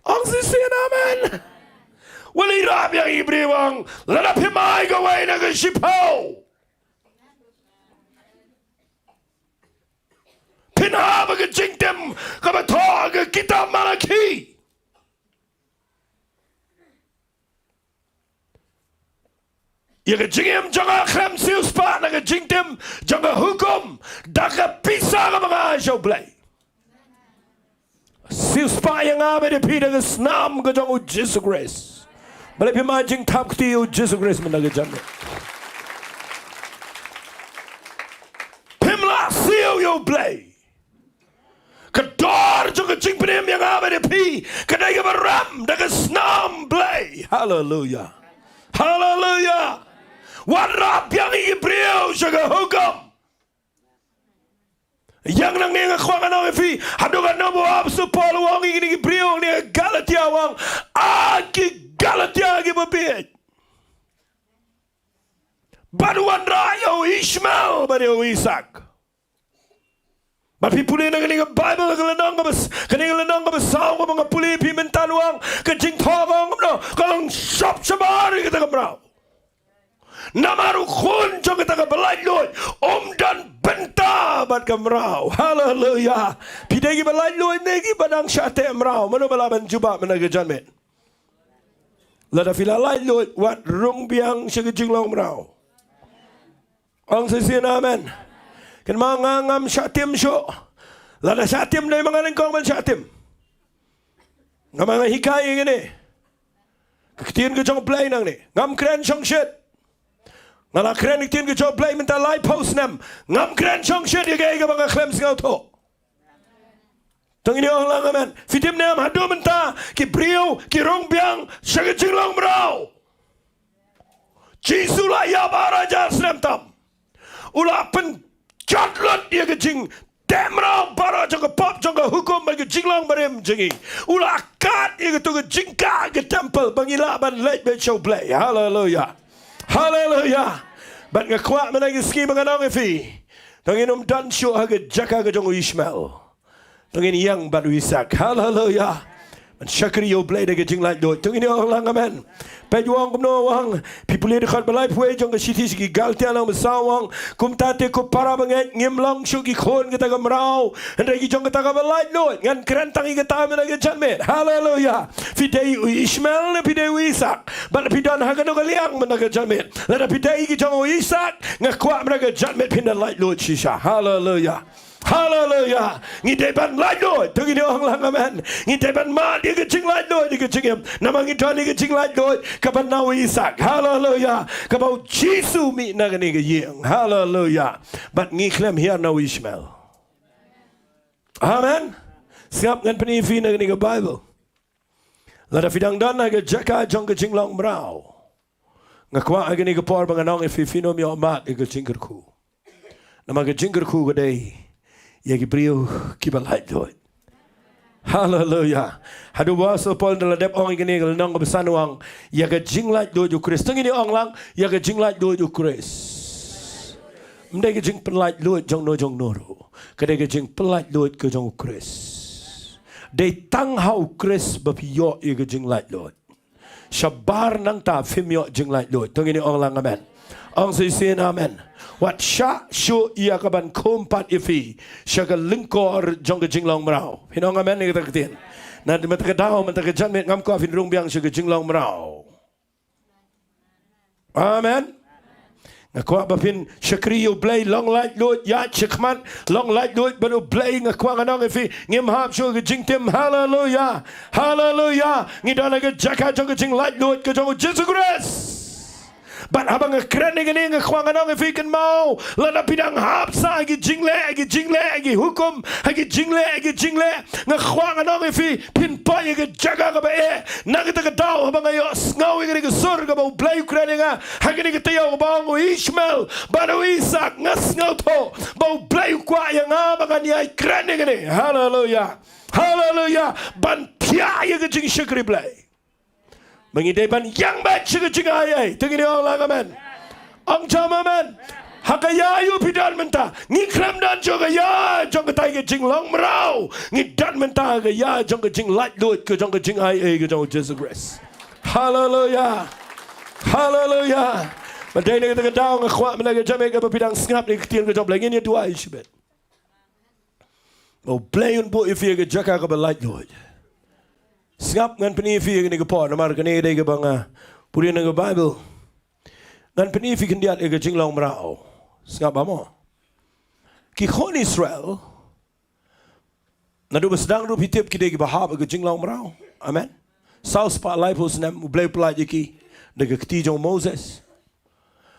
Ong shisien amen. Wat la rah biang ïa ki briew ong, lada phim ai kawei na ka shiphew, phin hap ha ka jingtim kaba thoh ha ka kitab Malaki. Ïa ka jingim jong nga khlem siewspah na ka jingtim jong ka hukum da ka pisa kaba nga ai sha U Blei. Siewspah ïa nga bad ïa phi da ka snam ka jong u Jisu Khrist. Balei phim ai jingthap kti ïa u Jisu Khrist mynta ka janmiet? Phim lah siew ïa U Blei. Ka dor jong ka jingpynim ïa nga bad ïa phi ka dei kaba ram da ka snam Blei. Haleluia. Haleluia. Wanrah biang ïa ki briew sha ka hukum. Ïa nga nangne nga kwah ngan ong ïa phi, haduh katno ba u Apostol Paul u ong ïa kine ki briew hangne ha Galatia, u ong, a ki Galatia kiba bieit. Bad wanrah ïa u Ishmael bad ïa u Isaak. Bad phi pule na kane ka Baibl, ka lynnong kaba s-, kane ka lynnong kaba saw kaba nga pule ïa phi mynta, u ong, ka jingthoh ka ong kumno, ka ong shop shabar ïa kata ka mraw. Namar u khun jong kata kaba laitluid um don bynta bad ka mraw. Haleluia. Phi dei kiba laitluid ne kiba dang shah teh mraw? Mano ba lah ban jubab mynta ka janmiet? Lada phi la laitluid, wat rung biang sha ka jinglong mraw. Ong shisien amen. Kynmaw, nga ngam shah tim shuh. Lada shah tim dei ma nga nyngkong ban shah tim. Nga ma nga hikai ïa kine. Ka ktien ka jong U Blei nangne. Ngam kren shongshit. Nga la kren ka ktien ka jong U Blei mynta laiphew snem. Ngam kren shongshit ïa kaei kaba nga khlem sngewthuh. To ngin ïa ong lang amen. Phi tip ne em, haduh mynta ki briew ki rung biang sha ka jinglong mraw. Jisu la ïap ar hajar snem tam. U la pynjot lut ïa ka jingteh mraw baroh jong ka pop, jong ka hukum bad ka jinglong barim jong ngi. U la kat ïa katu ka jingkah ka temple ba ngi lah ban leit beit sha U Blei. Haleluia. Haleluia. Bad nga kwah mynta ka sngi ba ngan ong ïa phi, to ngin ym don shuh ha ka jaka ka jong u Ishmael. To ngin ïeng bad u Isaak. Haleluia. Ban shakri ïa U Blei da ka jinglaitluid. To ngin ïa ong lang amen. Peit u ong kumno u ong, phi pule dkhot ba laiphew wei jong ka shithi sha ki Galatia lynnong ba saw u ong, kumta te ko para bangeit, ngim long shuh ki khun kata ka mraw, hynrei ki jong kata kaba laitluid. Ngan kren tang ïa kata mynta ka janmiet. Haleluya. Phi dei u Ishmael ne phi dei u Isak? Bad phi don ha kano ka liang mynta ka janmiet? Lada phi dei ki jong u Isak, nga kwah mynta ka janmiet phin da laitluid shisha. Haleluya. Haleluya. Ngi dei ban laitluid. To ngin ong lang amen. Ngi dei ban mad ïa ka jinglaitluid ïa ka jingim. Namar ngi don ïa ka jinglaitluid kaba na u Isak. Haleluya. Kaba u Jisu u mih na kane ka ïing. Haleluya. Bad ngi khlem hiar na u Ishmael. Amen. Sngap, ngan pyni ïa phi na kane ka Baibl. Lada phi dang don ha ka jaka jong ka jinglong mraw, nga kwah ha kane ka por ba ngan ong ïa phi, phin ym ïoh mad ïa ka jingkyrkhu. Namar ka jingkyrkhu ka dei ïa ki briew kiba laitluid. Haleluya. Haduh ba u Apostol Paul u la dep ong ïa kane, ka lynnong kaba san u ong, ïa ka jinglaitluid u Khrist. To ngin ong lang, ïa ka jinglaitluid u Khrist. Ym dei ka jingpynlaitluid jong no jong no ruh. Ka dei ka jingpynlaitluid ka jong u Khrist. Dei tang ha u Khrist ba phi ïoh ïa ka jinglaitluid. Shabar nangta phim ïoh jinglaitluid. To ngin ong lang amen. Ong shisien amen. Wat shah shuh ïa kaban khum pat ïa phi sha ka lyngkor jong ka jinglong mraw. Phin ong amen ïa kata ka ktien? Na mynta ka daw, mynta ka janmiet ngam kwah phin rung biang sha ka jinglong mraw. Amen. Nga kwah ba phin shakri ïa u Blei, long laitluid, ïaid shakhmat, long laitluid bad u Blei. Nga kwah ngan ong ïa phi, ngim hap shuh ka jingtim. Haleluya. Haleluya. Ngi don ha ka jaka jong ka jinglaitluid ka jong u Jisu Khrist. Bad haba nga kren ïa kane, nga kwah ngan ong ïa phi, kynmaw, lada phi dang hap sa ha ki jingleh, ha ki jingleh, ha ki hukum, ha ki jingleh, ha ki jingleh, nga kwah ngan ong ïa phi, phin poi ha ka jaka kaba eh. Na kata ka daw haba nga ïohsngew ïa kane ka sur kaba u Blei u kren ïa nga ha kane ka taïew, kaba ong u Ishmael bad u Isak, nga sngewthuh ba u Blei u kwah ïa nga ba ngan ïai kren ïa kane. Haleluya. Haleluya. Ban thiah ïa ka jingshakri Blei. Ba ngi dei ban ïeng beit sha ka jingai ei. To ngin ong lang amen. Ong jam amen. Ha ka ïa ïa phi don mynta, ngi khlem don shuh ka ïa jong katai ka jinglong mraw. Ngi don mynta ha ka ïa jong ka jinglaitluid ka jong ka jingai ei ka jong u Jisu Khrist. Haleluya. Haleluya. Ba dei na kata ka daw nga kwah mynta ka janmiet, haba phi dang sngap ïa ka ktien ka jong u Blei, ngin ïa duwai shibit. Ba u Blei un buh ïa phi ha ka jaka kaba laitluid. Sngap, ngan pyni ïa phi ha kane ka por, namar kane ka dei kaba nga pule na ka Baibl. Ngan pyni ïa phi khyndiat ïa ka jinglong mraw. Sngap ba mo. Ki khun Israel, naduh ba sdang ruh phi tip ki dei kiba hap ha ka jinglong mraw. Amen. Saw spah laiphew snem u Blei u pyllait ïa ki da ka kti jong u Moses.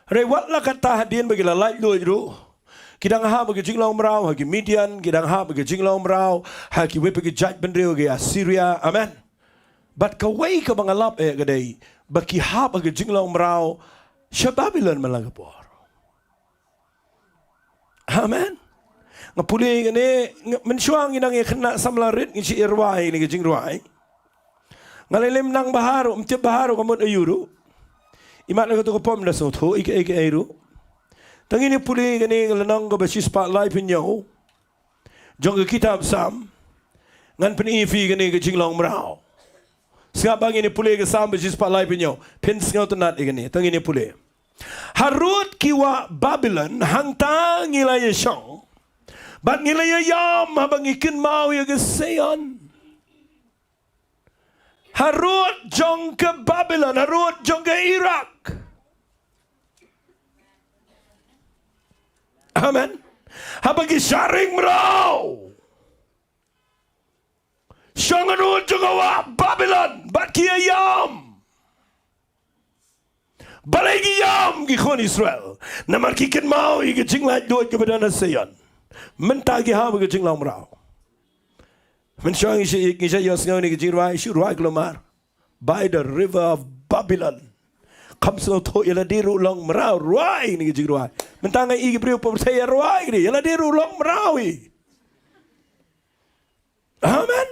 Hynrei wat la katta, hadien ba ki la laitluid ruh, ki dang hap ha ka jinglong mraw ha ki Midian, ki dang hap ha ka jinglong mraw ha kiwei pat ki jaitbynriew, ha ki Assyria. Amen. Bad kawei kaba nga lap eh ka dei ba ki hap ha ka jinglong mraw sha Babilon man la ka por. Amen. Nga pule ïa kane, nga, mynshuwa ngi nang ïa khynnah samla rit, ngi shu ïa rwai ïa kane ka jingrwai. Nga lei lem nang bha ruh, ym tip bha ruh ka mut aïu ruh. Imat na kato ka por ym da sngewthuh ïa kaei kaei ruh. Tang ngin ïa pule ïa kane ka lynnong kaba shispah laiphew hynñiew jong ka kitab Salm. Ngan pyni ïa phi ïa kane ka jinglong mraw. Sngap ba ngin ïa pule ka Salm ba shispah laiphew hynñiew. Phin sngewtynnat ïa kane. Tang ngin ïa pule. Harud ki wah Babilon, hangta ngi la ïa shong. Bad ngi la ïa ïam haba ngi kynmaw ïa ka Sion. Harud jong ka Babilon, harud jong ka Iraq. Amen. Haba ki sha ring mraw, shong harud jong ka wah Babilon, bad ki ïa ïam. Balei ki ïam ki khun Israel? Namar ki kynmaw ïa ka jinglaitluid kaba don ha Sion. Mynta ki hap ha ka jinglong mraw. Mynshuwa ngi shu, ngi shu ïohsngew ïa kane ka jingrwai, shu rwai kulmar. By the river of Babylon. Kham sngewthuh ïa lade ruh long mraw, rwai ïa kane ka jingrwai. Mynta nga i ki briew pyrthei ïa rwai ïa kane, ïa lade ruh long mraw hi. Amen.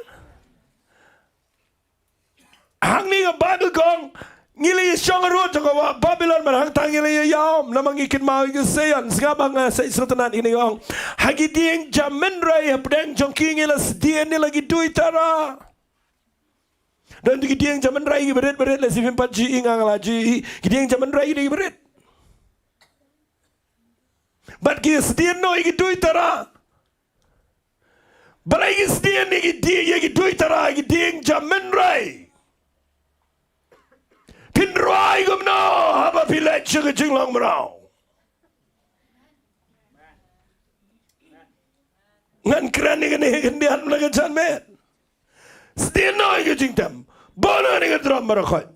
Hangne ka Baibl ka ong, ngi la ïa shong harud jong ka wah Babilon, bad hangta ngi la ïa ïam, namar ngi kynmaw ïa ka Sion. Sngap ba nga sa sngewtynnat ïa kane ka ong. Ha ki dieng jamin rei hapdeng jong ki ngi la sdien ïa la ki duitara. Don ki dieng jaman rai ki barit barit, lehse phim pat ju ïohi, nga la ju ïohi ki dieng jaman rai ki dei ki barit. Bad ki sdien noh ïa ki duitara. Balei ki sdien ïa ki die, ïa ki duitara, ki dieng jaman rai? Phin rwai kumno haba phi leit sha ka jinglong mraw? Ngan kren ïa kane khyndiat na ka janmiet. Sdien noh ïa ka jingtem. Bun noh ïa ka drama rakot.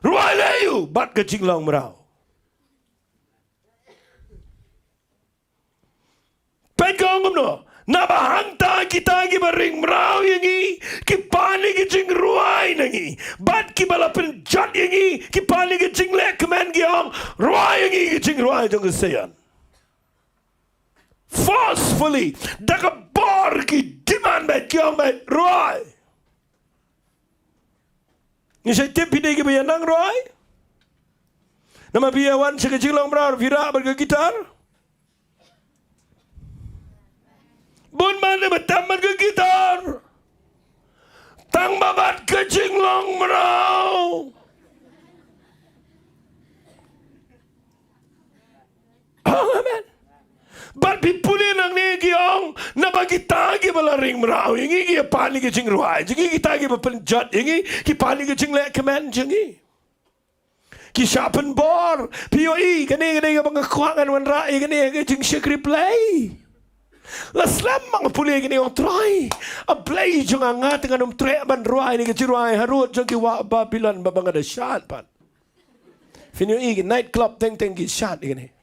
Rwai leh ïa u bad ka jinglong mraw. Peit ka ong kumno. Naba hangta kita kiba ring mraw ïa ngi ki pan ïa ka jingrwai na ngi. Bad kiba la pynjot ïa ngi ki pan ïa ka jingleh kmen, ki ong, rwai ïa ngi ka jingrwai jong ka Seion. Forcefully, da ka bor ki demand beit, ki ong beit, rwai. Ngi shait tip phi dei kiba ïa nang rwai. Namar phi ïa wan sha ka jinglong mraw phi rah bad ka guitar. Bun man ba tam bad ka guitar. Tang ba bad ka jinglong mraw. Amen. Bad phi pule nangne ki ong, naba kita kiba la ring mraw ïa ngi ki pan ïa ka jingrwai jong ngi, kita kiba pynjot ïa ngi ki pan ïa ka jingleh kmen jong ngi. Ki shah pynbor. Phi ïohi kane, kane kaba nga kwah ngan wanrah ïa kane ka jingshakri Blei. La slem ma nga pule ïa kane, ong Trai, a Blei jong nga, nga te ngan ym treh ban rwai ïa ka jingrwai harud jong ki wah Babilon ba nga da shad pat. Phin ïohi ki night club teng teng ki shad ïa kane.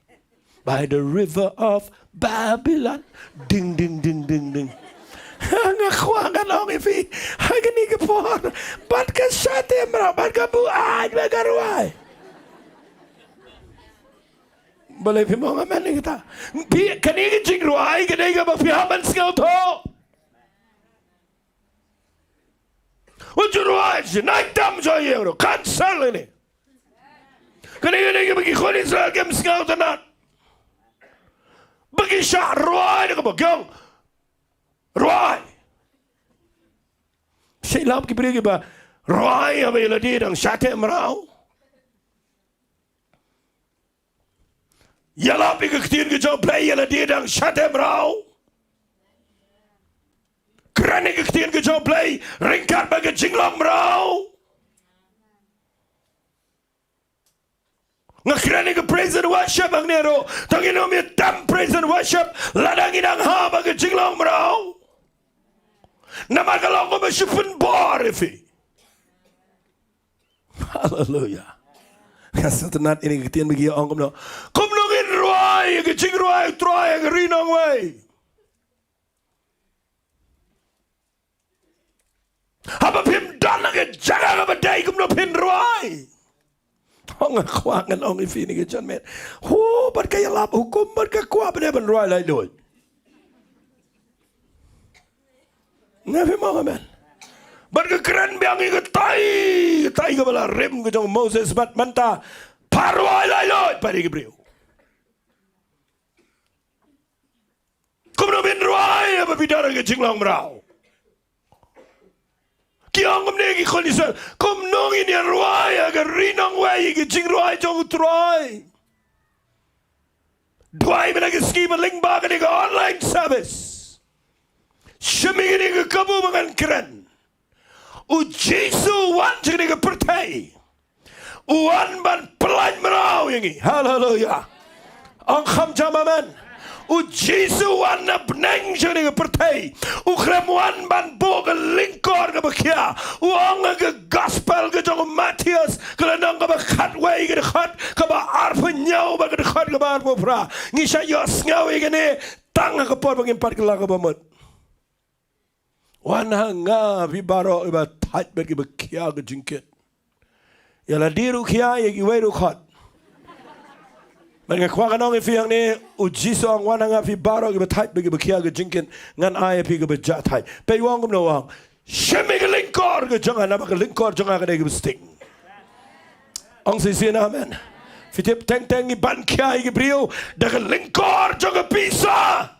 By the river of Babylon. Ding, ding, ding, ding, ding. Nga kwah ngan ong ïa phi ha kane ka por, bad ka shatei mraw, bad ka buaid, bad ka rwai. Balei phim ong amen ïa kata? Phi, kane ka jingrwai kane kaba phi hap ban sngewthuh. Wat ju rwai, ju nang tam ju ïeng ruh, cancel ïa kane. Kane, kane kaba ki khun Israel kim sngewtynnat. Ba ki shah rwai da kaba ki ong, rwai. Shah ïalap ki briew kiba rwai haba ïa lade dang shatei mraw. Ïalap ïa ka ktien ka jong U Blei ïa lade dang shatei mraw. Kren ïa ka ktien ka jong U Blei ryngkat bad ka jinglong mraw. Nga kren ïa ka praise and worship hangne ruh, tang ngin ym ïa tem praise and worship lada ngi dang hap ha ka jinglong mraw. Namar ka long kumba shu pynbor ïa phi. Haleluya. Nga sngewtynnat ïa kane ka ktien ba ki ong kumno. Kumno ngin rwai ïa ka jingrwai U Trai ha ka ri nongwei. Haba phim don ha ka jaka kaba dei, kumno phin rwai? Ong, nga kwah ngan ong ïa phi kane ka janmiet. Hu, bad ka ïalap hukum, bad ka kwah ban ïa ban rwai laitluid. Nga, phim ong amen? Bad ka kren biang ïa katai, katai kaba la rim ka jong u Moses, bad mynta pha rwai laitluid pat ïa ki briew. Kumno phin rwai haba phi don ha ka jinglong mraw? Ki ong kumne ki khun Israel, kumno ngin ïa rwai ha ka ri nongwei ïa ka jingrwai jong U Trai? Duwai mynta ka sngi ba lyngba kane ka online service, shim ïa kane ka kabu ba ngan kren. U Jisu u wan sha kane ka pyrthei, u wan ban pyllait mraw ïa ngi. Haleluya. Ong kham jam amen. U Jisu u wan na bneng sha kane ka pyrthei, u khlem wan ban buh ka lyngkor kaba khia. U ong ha ka gospel ka jong u Mathaios, ka lynnong kaba khatwei, ka dkhot kaba arphew hynñiew bad ka dkhot kaba arphew phra. Ngi shah ïohsngew ïa kane tang ha ka por ba ngim pat kylla kaba mut. Wan ha nga phi baroh kiba thait bad kiba khia ka jingkit. Ïa lade ruh khia, ïa kiwei ruh khot. Bad nga kwah ngan ong ïa phi hangne, U Jisu u ong, wan ha nga phi baroh kiba thait bad kiba khia ka jingkit, ngan ai ïa phi kaba jah thait. Peit u ong kumno u ong. Shim ïa ka lyngkor ka jong nga, naba ka lyngkor jong nga ka dei kaba sting. Ong shisien amen. Phi tip, teng teng ngi ban khia ïa ki briew da ka lyngkor jong ka pisa.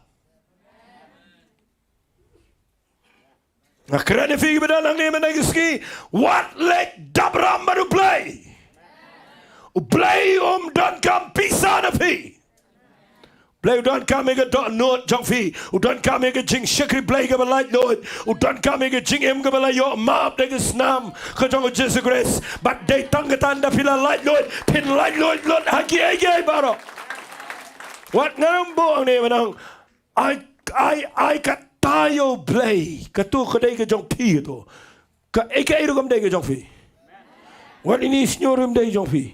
Nga kren ïa phi kiba don hangne mynta ka sngi, wat leit dap ram bad U Blei. U Blei um donkam pisa na phi. Blei u donkam ïa ka dohnud jong phi. U donkam ïa ka jingshakri Blei kaba laitluid. U donkam ïa ka jingim kaba la ïoh map da ka snam ka jong U Jisu Khrist. Bad dei tang kata ynda phi la laitluid, phin laitluid lut ha kiei kiei baroh. Wat ngam buh hangne mynta. Ai, ai, ai kata ïa U Blei. Kato ka dei ka jong phi kato. Kaei kaei ruh kam dei ka jong phi. Wat ïohi shuh ruh ym dei jong phi.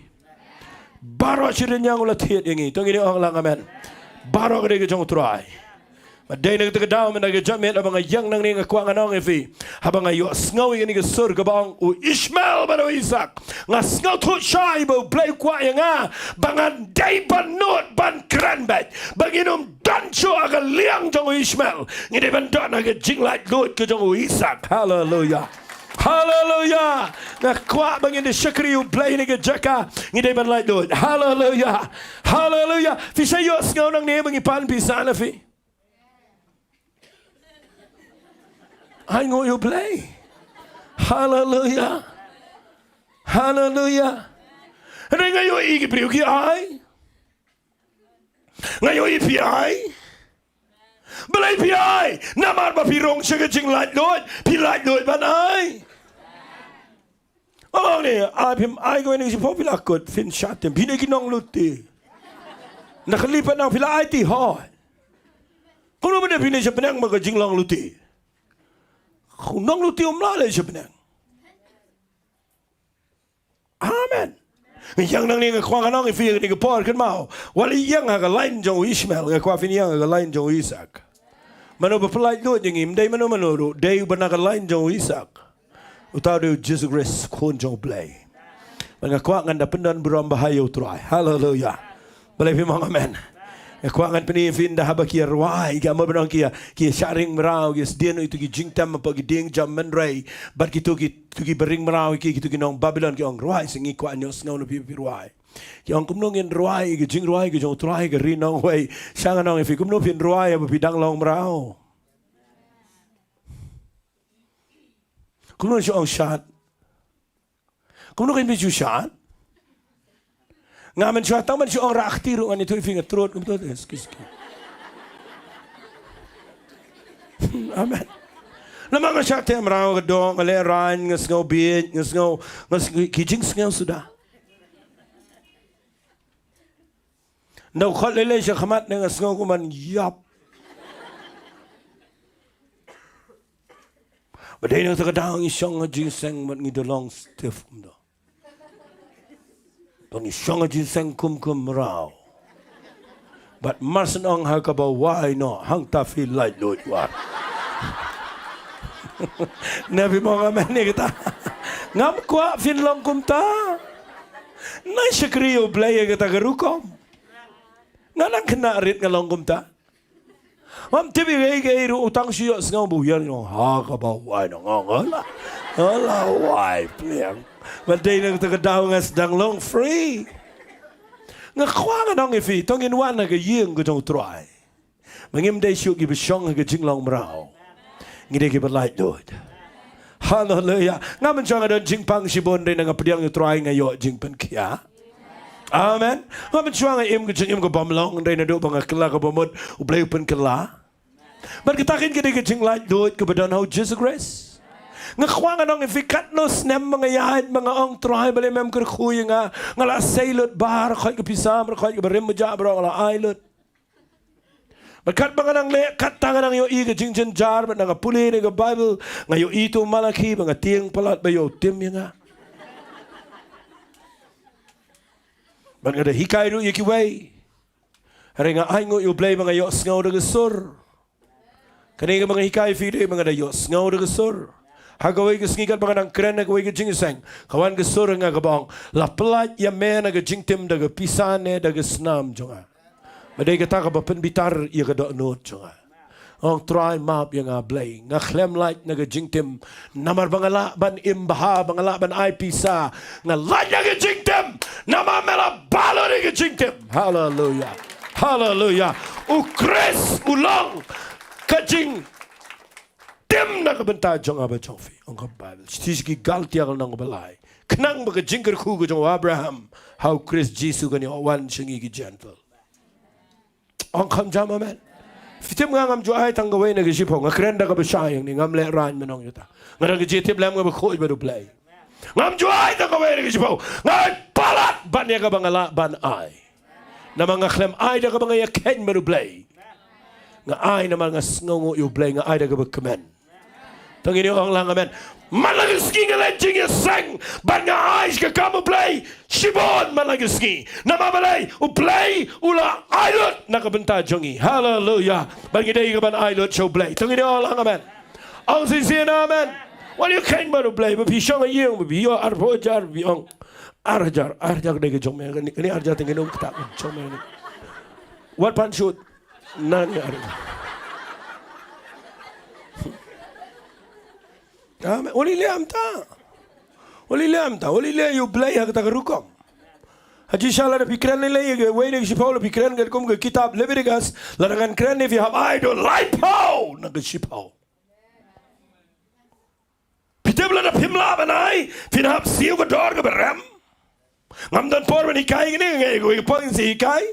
Baroh shi rynïeng u la thied ïa ngi. To ngin ong lang amen. Baroh ka dei ka jong U Trai. Bad dei na kata ka daw mynta ka jingmut haba nga ïeng nangne nga kwah ngan ong ïa phi. Haba nga ïohsngew ïa kane ka sur kaba ong u Ishmael bad u Isak. Nga sngewthuh shai ba U Blei u kwah ïa nga ba ngan dei ban nud ban kren beit. Ba ngin ym don shuh ha ka liang jong u Ishmael. Ngi dei ban don ha ka jinglaitluid ka jong u Isak. Haleluia. Haleluia. Nga kwah ba ngin da shakri U Blei ha kane ka jaka. Ngi dei ban laitluid. Haleluia. Haleluia. Phi sa ïohsngew nangne ba ngi pan pisa na phi. Ai nguh ïa U Blei. Haleluia. Haleluia. Hynrei nga ïohi ki briew ki ai. Nga ïohi phi ai. Balei phi ai? Namar ba phi rung sha ka jinglaitluid, phi laitluid ban ai. Oh ne, ai phim ai kawei ne, phi la kut, phin shah tem, phi ne ki nongluti. Na ka lipat na phi la ai ti hoi. Kumno mynta phi ne sha bneng ba ka jinglong luti. Nongluti um lah leit sha bneng. Amen. Nga ïeng nangne nga kwah ngan ong ïa phi ha kane ka por kynmaw. Wat ïeng ha ka lain jong u Ishmael, nga kwah phin ïeng ha ka lain jong u Isak. Mano ba pyllait lut ïa ngi, ym dei mano mano ruh, dei uba na ka lain jong u Isak. Uta u dei u Jisu Khrist, Khun jong U Blei. Bad nga kwah ngan da pyndon burom bha ïa U Trai. Haleluia. Balei phim ong amen? Nga kwah ngan pyni ïa phi ynda haba ki ïa rwai, ki ïa, mo ban ong ki ïa, ki ïa shah ring mraw, ki ïa sdien ïa kito ki jingtem hapoh ki dieng jam mynrei. Bad kito ki, kito kiba ring mraw ïa ki, kito ki nong Babilon ki ong, rwai seh, ngi kwah ïohsngew na phi ba phi rwai. Ki ong, kumno ngin rwai ïa ka jingrwai ka jong U Trai ha ka ri nongwei? Sha ngan ong ïa phi, kumno phin rwai haba phi dang long mraw? Kumno shu ong shad? Kumno kan phi shu shad? Nga mynshwa tang ban shu ong rah kti ruh ngan ïathuh ïa phi nga trud kumto te, excuse me. Amen. Namar nga shah teh mraw ka doh, nga lehraiñ, nga sngew bieit, nga sngew, nga sngew ki jingsngew suda. Ynda u khot lei lei sha khmat ne nga sngew kumban ïap. Ba dei na kata ka daw ngi shong ha jingseng bad ngi da long stiff kumto. Ba ngi shong ha jingseng kum kum mraw. Bad mar shen ong ha kaba wai noh hangta phi lait luid wat. Ne phim ong amen ïa kata? Ngam kwah phin long kumta. Nang shakri ïa U Blei ïa kata ka rukom. Nga nang khynnah rit nga long kumta. Ngam tip ïa kaei kaei ruh, u tang shu ïohsngew ba u ïeng, u ong ha kaba wai noh nga, nga la, nga la wai pliang. Ba dei na kata ka daw nga sdang long free. Nga kwah ngan ong ïa phi, to ngin wan ha ka ïing ka jong U Trai. Ba ngim dei shuh kiba shong ha ka jinglong mraw. Ngi dei kiba lait luid. Haleluia. Nga mynshwa nga don jingpang shibun, hynrei nga pdiang ïa U Trai nga ïoh jingpynkhiah. Amen. Nga mynshwa nga im ka jingim ka bym long, hynrei naduh ba nga kylla ka bamut, U Blei u pynkylla. Bad kata ka dei ka jinglait luid kaba don ha U Jisu Khrist. Nga kwah ngan ong ïa phi, katno snem ba nga ïaid ba nga ong, Trai, balei mem kyrkhu ïa nga? Nga la sei lut baroh khoit ka pisa, baroh khoit kaba rim ba jah, baroh nga la ai lut. Bad katba nga nang leh, katta nga nang ïohi ka jingjynjar, bad nga pule ïa ka Baibl, nga ïohi tu Malaki ba nga tieng palat ba ïoh tim ïa nga. Bad nga da hikai ruh ïa kiwei. Hynrei nga ainguh ïa U Blei ba nga ïohsngew da ka sur. Kane kaba nga hikai ïa phi dei ba nga da ïohsngew da ka sur. Ha kawei ka sngi katba nga dang kren ha kawei ka jingïaseng, ka wan ka sur ha nga kaba ong, la pyllait ïa me na ka jingtim da ka pisa ne da ka snam jong nga? Ba dei kata kaba pynbitar ïa ka dohnud jong nga. Ong, Trai, map ïa nga Blei, nga khlem lait na ka jingtim. Namar ba nga lah ban im bha, ba nga lah ban ai pisa, nga lait na ka jingtim. Namar me la balut ïa ka jingtim. Haleluia. Haleluia. U Khrist u long ka jing tim na ka bynta jong nga bad jong phi, ong ka Baibl. Shithi sha ki Galtia ka lynnong ba lai. Khnang ba ka jingkyrkhu ka jong u Abraham ha u Khrist Jisu kan ïoh wan sha ngi ki Jentil. Ong kham jam amen. Phi tip nga ngam ju ai tang kawei na ki shiphew, nga kren da kaba shai ïa kane, ngam leh rain mynno ïa uta. Nga da ka jingtip lem kaba khuid bad U Blei. Ngam ju ai tang kawei na ki shiphew. Nga ai palat ban ïa kaba nga lah ban ai. Namar nga khlem ai da kaba nga ïakheiñ bad U Blei. Nga ai namar nga sngewnguh ïa U Blei, nga ai da kaba kmen. To ngin ïa ong lang amen. Man la ka sngi nga leit jingïaseng ban nga ai sha ka kam U Blei shibun man la ka sngi. Namar balei? U Blei u la ai lut na ka bynta jong ngi. Haleluya. Ban ngi dei ka ban ai lut sha U Blei. To ngin ïa ong lang amen. Ong shisien amen. Wat ïakheiñ bad U Blei ba phi shong ha ïing ba phi ïoh arphew hajar, phi ong ar hajar, ar hajar dei ka jong me, kane, kane ar hajar te ngin ym ktah ka jong me kane. Wat pan shut. Nani ar. Amen. Uli lem ta. Uli lem ta. Uli lem ïa U Blei ha kata ka rukom. Haji sha lada phi kren lei lei ïa kawei na ki shiphew, lada phi kren katkum ka kitab Leviticus, lada ngan kren ne phi hap ai da laiphew na ki shiphew. Phi tip lada phim lah ban ai, phin hap siew ka dor kaba rem. Ngam don por ban hikai kane, nga ngeit kawei ka por ngin sa hikai.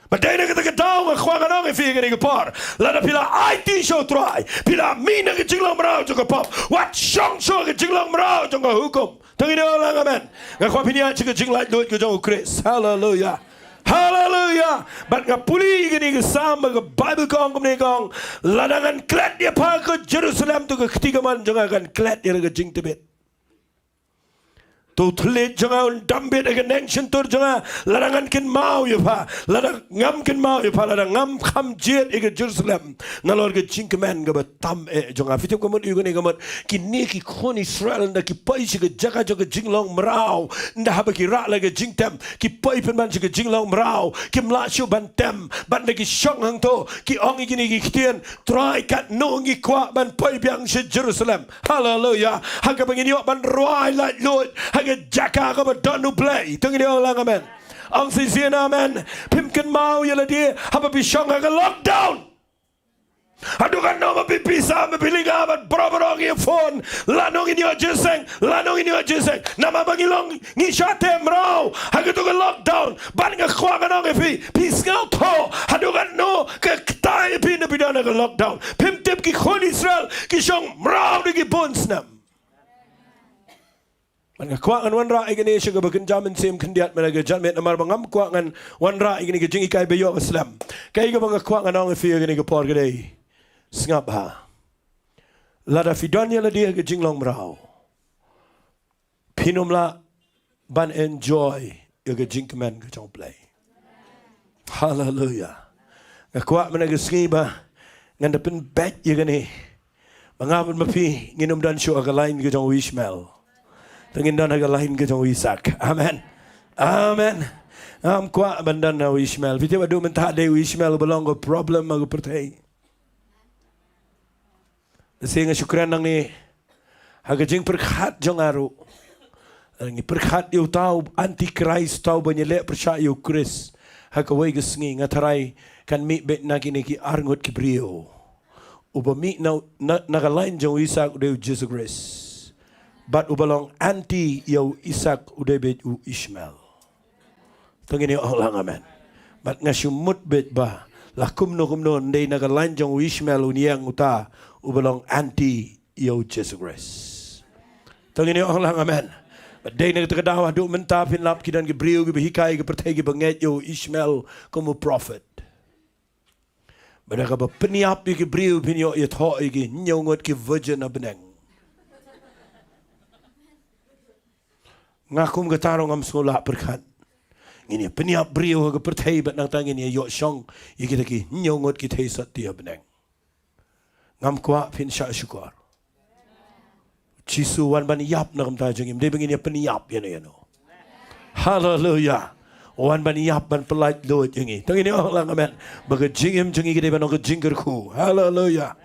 Ba dei na kata ka daw nga kwah ngan ong ïa phi kane ka por. Lada phi la aiti sha U Trai, phi la mih na ka jinglong mraw jong ka pop, wat shong shuh ka jinglong mraw jong ka hukum. To ngin ong lang amen. Nga kwah phin ïaid sha ka jinglaitluid ka jong U Khrist. Haleluya. Haleluya. Bad nga pule ïa kane ka Salm ba ka Baibl ka ong kumne, ka ong, lada ngan klet ïa pha ka Jerusalem, to ka kti kamon jong nga kan klet ïa la ka jingtbit. To u thylliej jong nga un dam beit ha ka neng shyntur jong nga, lada ngan kynmaw ïa pha, lada ngam kynmaw ïa pha, lada ngam kham jied ïa ka Jerusalem nalor ka jingkmen kaba tam eh jong nga. Phi tip ka mut ïa kane ka mut, kine ki khun Israel ynda ki poi sha ka jaka jong ka jinglong mraw, ynda haba ki rah la ka jingtem, ki poi pynban sha ka jinglong mraw, kim lah shuh ban tem, bad ynda ki shong hangto, ki ong ïa kine ki ktien, Trai, katno ngi kwah ban poi biang sha Jerusalem. Haleluya. Ha kaba ngin ïoh ban rwai laitluid ha ka jaka kaba don U Blei. To ngin ïa ong lang amen. Ong shisien amen. Phim kynmaw ïa lade haba phi shong ha ka lockdown. Haduh katno ma phi pisa, ma phi lynga bad baroh baroh ngi phone. Lano ngin ïoh jingïaseng, lano ngin ïoh jingïaseng. Namar ba ngi long ngi shah teh mraw ha kato ka lockdown. Bad nga kwah ngan ong ïa phi, phi sngewthuh haduh katno ka ktai ïa phi ynda phi don ha ka lockdown. Phim tip ki khun Israel ki shong mraw da ki bun snem. Bad nga kwah ngan wanrah ïa kane sha kaba kynja mynsiem khyndiat, mynta ka janmiet, namar ba ngam kwah ngan wanrah ïa kane ka jinghikai ba ïoh ka slem. Kaei kaba nga kwah ngan ong ïa phi ïa kane ka por ka dei, sngap bha. Lada phi don ïa lade ha ka jinglong mraw, phin ym lah ban enjoy ïa ka jingkmen ka jong U Blei. Haleluya. Nga kwah mynta ka sngi ba ngan da pynbeit ïa kane, ba nga bad ma phi ngin ym don shuh ha ka lain ka jong u Ishmael. Te ngin don ha ka lain ka jong u Isak. Amen. Amen. Ngam kwah ban don ha u Ishmael. Phi tip haduh mynta dei u Ishmael uba long ka problem ha ka pyrthei. Te nga shu kren nangne ha ka jingpyrkhat jong nga ruh. Ngi pyrkhat ïa uta u antichrist, uta uba ñiah leh pyrshah ïa u Khrist. Ha kawei ka sngi nga tharai kan mih beit na kine ki arngut ki briew. Uba mih na, na, na ka lain jong u Isak u dei u Jisu Khrist. Bad uba long anti ïa u Isak u dei beit u Ishmael. Te ngin ïa ong lang amen. Bad nga shu mut beit ba la kumno kumno, ym dei na ka lain jong u Ishmael un ïeng uta uba long anti ïa u Jisu Khrist. Te ngin ïa ong lang amen. Bad dei na kata ka daw haduh mynta phin lap ki don ki briew kiba hikai ka pyrthei kiba ngeit ïa u Ishmael kum u prophet. Bad da kaba pynïap ïa ki briew phin ïoh ïathoh ïa ki hynñiew ngut ki virgin ha bneng. Nga kum kata ruh ngam sngewlah pyrkhat. Ngin ïa pynïap briew ha ka pyrthei bad nangta ngin ïa ïoh shong ïa kita ki hynñiew ngut ki theisotti ha bneng. Ngam kwah, phin shah shukor. Jisu wan ban ïap na ka bynta jong ngi, ym dei ba ngin ïa pynïap ïano ïano. Haleluya. Wan ban ïap, ban pyllait luid ïa ngi. Te ngin ïa ong lang amen. Ba ka jingim jong ngi ka dei ban long ka jingkyrkhu. Haleluya.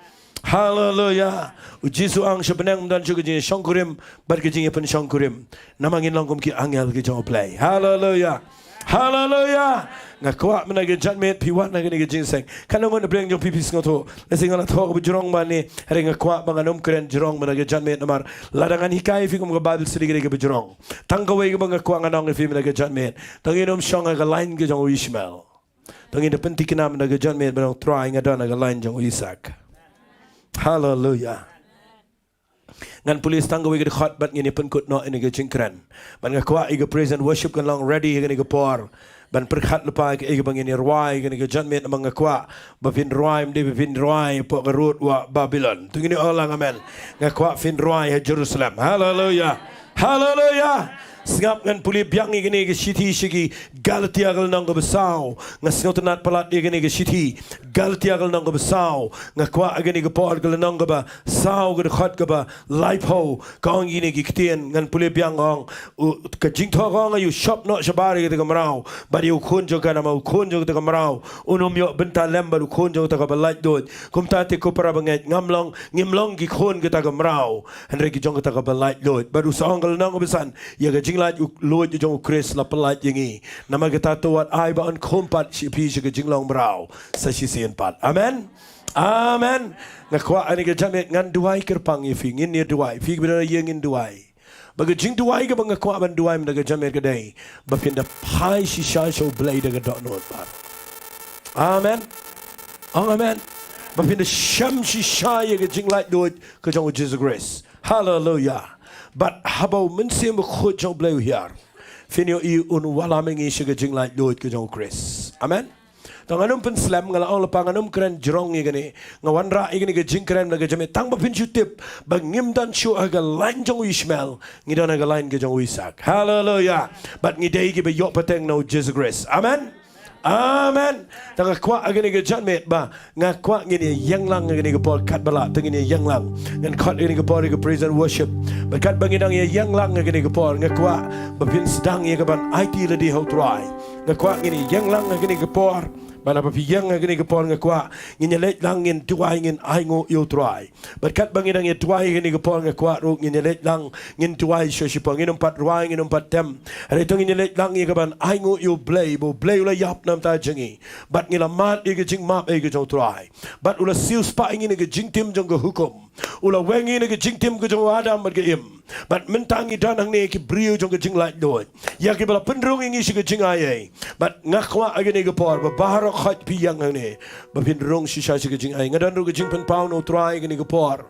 Haleluya. U Jisu ong sha bneng ym don shuh ka jingïashongkurim bad ka jingïapynshongkurim. Namar ngin long kum ki angel ki jong U Blei. Haleluya. Haleluya. Nga kwah mynta ka janmiet phi wan ha kane ka jingïaseng. Katno ngut na pdeng jong phi phi sngewthuh? Lehse nga la thoh kaba jrong bha ne, hynrei nga kwah ba ngan ym kren jrong mynta ka janmiet namar lada ngan hikai ïa phi kum ka Bible study ka dei kaba jrong. Tang kawei kaba nga kwah ngan ong ïa phi mynta ka janmiet. To ngin ym shong ha ka lain ka jong u Ishmael. To ngin da pynthikna mynta ka janmiet ba ong Trai nga don ha ka lain jong u Isak. Haleluya. Ngan pule tang kawei ka dkhot bad ngin ïa pynkut noh ïa kane ka jingkren. Bad nga kwah ïa ka praise and worship kan long ready ha kane ka por ban pyrkhat lypa ïa kaei kaba ngin ïa rwai ha kane ka janmiet namar nga kwah ba phin rwai, ym dei ba phin rwai hapoh ka rud wah Babilon. To ngin ong lang amen. Nga kwah phin rwai ha Jerusalem. Haleluya. Haleluya. Sngap, ngan pule biang ïa kane ka shithi sha ki Galatia ka lynnong kaba saw. Nga sngewtynnad palat ïa kane ka shithi Galatia ka lynnong kaba saw. Nga kwah ha kane ka por ka lynnong kaba saw ka dkhot kaba laiphew ka ong ïa kine ki ktien. Ngan pule biang, ong, u, ka jingthoh ka ong, ïa u shop noh shabar ïa kata ka mraw bad ïa u khun jong ka, namar u khun jong kata ka mraw un ym ïoh bynta lem bad u khun jong kata kaba laitluid. Kumta te ko para bangeit, ngam long, ngim long ki khun kata ka mraw, hynrei ki jong kata kaba laitluid. Bad u sa ong ka lynnong kaba san, ïa ka jinglait u luid jong u Khrist la pyllait ïa ngi. Namar kata to wat ai ba yn khum pat sha phi sha ka jinglong mraw sa shisien pat. Amen. Amen. Nga kwah ha kane ka janmiet ngan duwai kyrpang ïa phi, ngin ïa duwai. Phi kiba don ha ïing ngin duwai. Ba ka jingduwai kaba nga kwah ban duwai mynta ka janmiet ka dei ba phin da phai shisha sha U Blei da ka dohnud pat. Amen. Ong amen. Ba phin da shem shisha ïa ka jinglaitluid ka jong U Jisu Khrist. Haleluya. Bad haba U Mynsiem Bakhuid jong U Blei u hiar, phin ïohi un wallam ïa ngi sha ka jinglaitluid ka jong U Khrist. Amen. To ngan ym pynslem, nga la ong lypa ngan ym kren jrong ïa kane. Nga wanrah ïa kane ka jingkren na ka janmiet tang ba phin shu tip ba ngim don shuh ha ka lain jong u Ishmael, ngi don ha ka lain ka jong u Isak. Haleluya. Bad ngi dei kiba ïoh pateng na U Jisu Khrist. Amen. Amen. Te nga kwah ha kane ka janmiet ba nga kwah ngin ïa ïeng lang ha kane ka por katba lah, te ngin ïa ïeng lang. Ngan khot ha kane ka por ïa ka praise and worship. Bad katba ngi dang ïa ïeng lang ha kane ka por, nga kwah ba phin sdang ïa kaban aiti lade ha U Trai. Nga kwah ngin ïa ïeng lang ha kane ka por. Bad haba phi ïeng ha kane ka por, nga kwah ngin ïa leit lang ngin duwai, ngin ainguh ïa U Trai. Bad katba ngi dang ïa duwai ha kane ka por, nga kwah ruh ngin ïa leit lang ngin duwai sha shipor, ngin ym pat rwai, ngin ym pat tem. Hynrei to ngin ïa leit lang ïa kaban ainguh ïa U Blei, ba U Blei u la ïap na ka bynta jong ngi. Bad ngi la mad ïa ka jingmap ïa ka jong U Trai. Bad u la siewspah ïa ngi na ka jingtim jong ka hukum. U la weng ïa ngi na ka jingtim ka jong u Adam bad ka Im. Bad mynta ngi don hangne ki briew jong ka jinglaitluid, ïa kiba la pynrung ïa ngi sha ka jingaiei. Bad nga kwah ha kane ka por ba baroh khoit phi ïeng hangne ba phin rung shisha sha ka jingaiei. Nga don ruh ka jingpynpaw na U Trai ha kane ka por.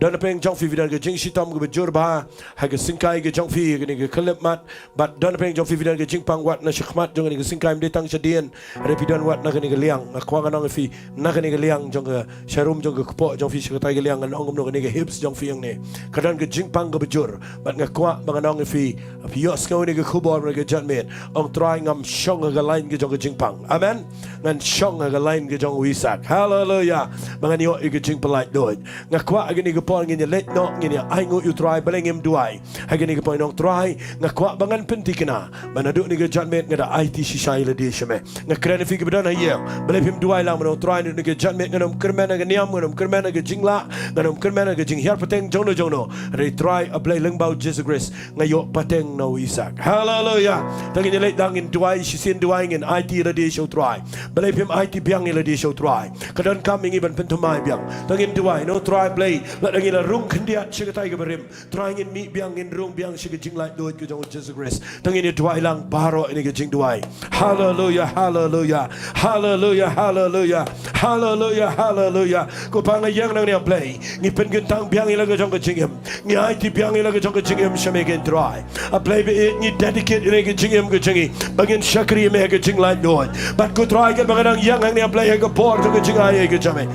Don napdeng jong phi phi don ka jingshitom kaba jur bha ha ka syngkai ka jong phi ha kane ka khyllipmat. Bad don napdeng jong phi phi don ka jingpang wat na shakhmat jong kane ka syngkai, ym dei tang shadien. Hynrei phi don wat na kane ka liang. Nga kwah ngan ong ïa phi, na kane ka liang jong ka, sharum jong ka kpoh jong phi, sha katai ka liang, ngan ong kumno, kane ka hips jong phi hangne, ka don ka jingpang kaba jur. Bad nga kwah ba ngan ong ïa phi, phi ïohsngew ïa kane ka khubor ha kane ka janmiet, ong, Trai, ngam shong ha ka lain ka jong ka jingpang. Amen. Ngan shong ha ka lain ka jong u Isak. Haleluya. Ba ngan ïoh ïa ka jingpyllait luid. Nga kwah ha kane ka por ngin ïa leit noh, ngin ïa ainguh ïa U Trai, balei ngim duwai. Ha kane ka por ngan ong, Trai, nga kwah ba ngan pynthikna ba naduh kane ka janmiet nga da aiti shisha ïa lade sha me. Nga kren ïa phi kiba don ha ïing, balei phim duwai lang, ban ong, Trai, naduh kane ka janmiet ngan ym kyrmen ha ka niam, ngan ym kyrmen ha ka jinglah, ngan ym kyrmen ha ka jinghiar pateng jongno jongno. Hynrei Trai, A Blei lyngba U Jisu Khrist, nga ïoh pateng na u Isak. Haleluya. To ngin ïa leit lang ngin duwai, shisien duwai ngin aiti ïa lade sha U Trai. Balei phim aiti biang ïa lade sha U Trai? Ka donkam ïa ngi ban pynthymmai biang. To ngin duwai, ong, Trai Blei, lada ngi la rung khyndiat sha katai kaba rim, Trai, ngin mih biang, ngin rung biang sha ka jinglaitluid ka jong U Jisu Khrist. To ngin ïa duwai lang baroh ïa kane ka jingduwai. Haleluya, haleluya. Haleluya, haleluya. Haleluya, haleluya. Ko Pa, nga ïeng nangne, A Blei, ngi pynkyntang biang ïa la ka jong ka jingim. Ngi aiti biang ïa la ka jong ka jingim sha me, ko Trai. A Blei ba ïeit, ngi dedicate ïa la ka jingim ka jong ngi ba ngin shakri ïa me ha ka jinglaitluid. Bad ko Trai, katba nga dang ïeng hangne, A Blei, ha ka por jong ka jingaiei ka jong me.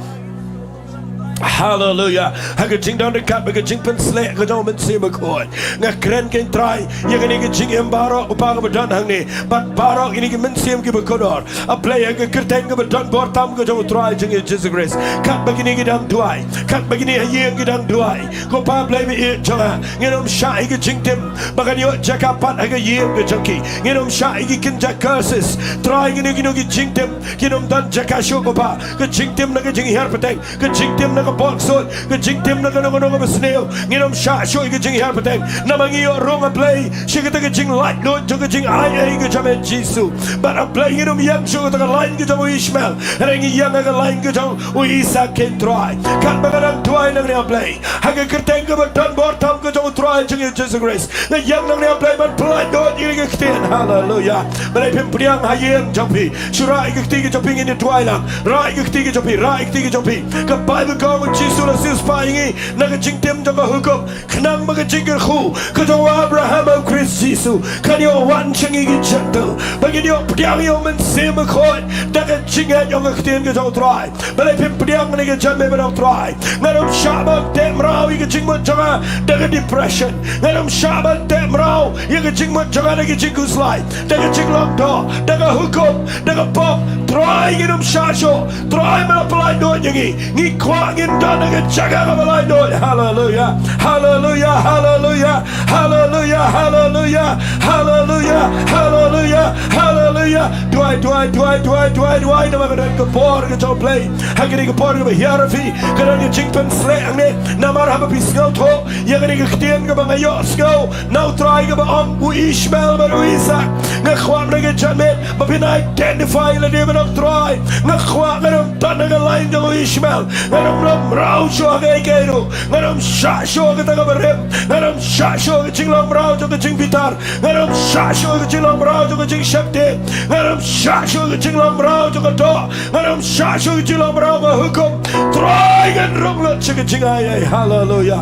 Haleluya. Ha ka jingdon ryngkat bad ka jingpynshlur ka jong U Mynsiem Bakhuid, nga kren, ko Trai, ïa kane ka jingim baroh, ko Pa, kaba don hangne, bad baroh kine ki mynsiem kiba kordor, A Blei, ha ka kyrteng kaba don bor tam ka jong U Trai jong ngi Jisu Khrist. Katba kine ki dang duwai, katba kine ha ïing ki dang duwai, ko Pa Blei ba ïeit jong nga, ngin ym shah ïa ka jingtim ba kan ïoh jaka pat ha ka ïing ka jong ki. Ngin ym shah ïa ki kynja curses. Trai, kino kino ki jingtim kin ym don jaka shuh, ko Pa. Ka jingtim na ka jinghiar pateng, ka jingtim na ka por ksuid, ka jingtim na kano kano kaba sniew. Ngin ym shah shuh ïa ka jinghiar pateng. Namar ngi ïoh rung, A Blei, sha kata ka jinglaitluid jong ka jingai ei ka jong me Jisu. Bad A Blei, ngin ym ïeng shuh kata ka lain ka jong u Ishmael, hynrei ngi ïeng ha ka lain ka jong u Isak, ko Trai. Katba nga dang duwai nangne, A Blei, ha ka kyrteng kaba don bor tam ka jong u Trai jong ngi Jisu Khrist, nga ïeng nangne, A Blei, ban pyllait luid ïa ka ktien. Haleluya. Balei phim pdiang ha ïing jong phi? Shu rah ïa ka kti ka jong phi, ngin ïa duwai lang. Rah ïa ka kti ka jong phi, rah ïa ka kti ka jong phi. Ka Baibl ka ong, U Jisu u la siewspah ïa ngi na ka jingtim jong ka hukum, khnang ba ka jingkyrkhu ka jong u Abraham ha u Khrist Jisu kan ïoh wan sha ngi ki Jentil, ba ngin ïoh pdiang ïa u Mynsiem Bakhuid da ka jingngeit ïa ka ktien ka jong u Trai. Balei phim pdiang kane ka jingmut, U Trai? Ngan ym shah ban teh mraw ïa ka jingmut jong nga da ka depression. Ngan ym shah ban teh mraw ïa ka jingmut jong nga da ka jingkhuslai, da ka jinglong doh, da ka hukum, da ka pop. Trai, ngin ym shah shuh. Trai, me la pyllait luid ïa ngi. Ngi kwah ngin don ha ka jaka kaba laitluid. Haleluya. Haleluya. Haleluya. Haleluya, haleluya, haleluya, haleluya, haleluya. Duwai, duwai, duwai, duwai, duwai, duwai. Namar ka don ka por ka jong U Blei ha kane ka por kaba hiar ïa phi. Ka don ka jingpynshlur hangne. Namar haba phi sngewthuh ïa kane ka ktien kaba nga ïohsngew na U Trai kaba ong u Ishmael bad u Isak, nga kwah mynta ka janmiet ba phin identify ïa lade bad U Trai. Nga kwah ngan ym don ha ka lain jong u Ishmael. Ngan ym long mraw shuh ha kaei kaei ruh. Ngan ym shah shuh ha kata kaba rim. Ngan ym shah shuh ha ka jinglong mraw jong ka jingbitar. Ngan ym shah shuh ha ka jinglong mraw jong ka jingsheptieng. Ngan ym shah shuh ha ka jinglong mraw jong ka doh. Ngan ym shah shuh ha ka jinglong mraw ka hukum. Trai, ngan rung lut sha ka jingai ei. Haleluya.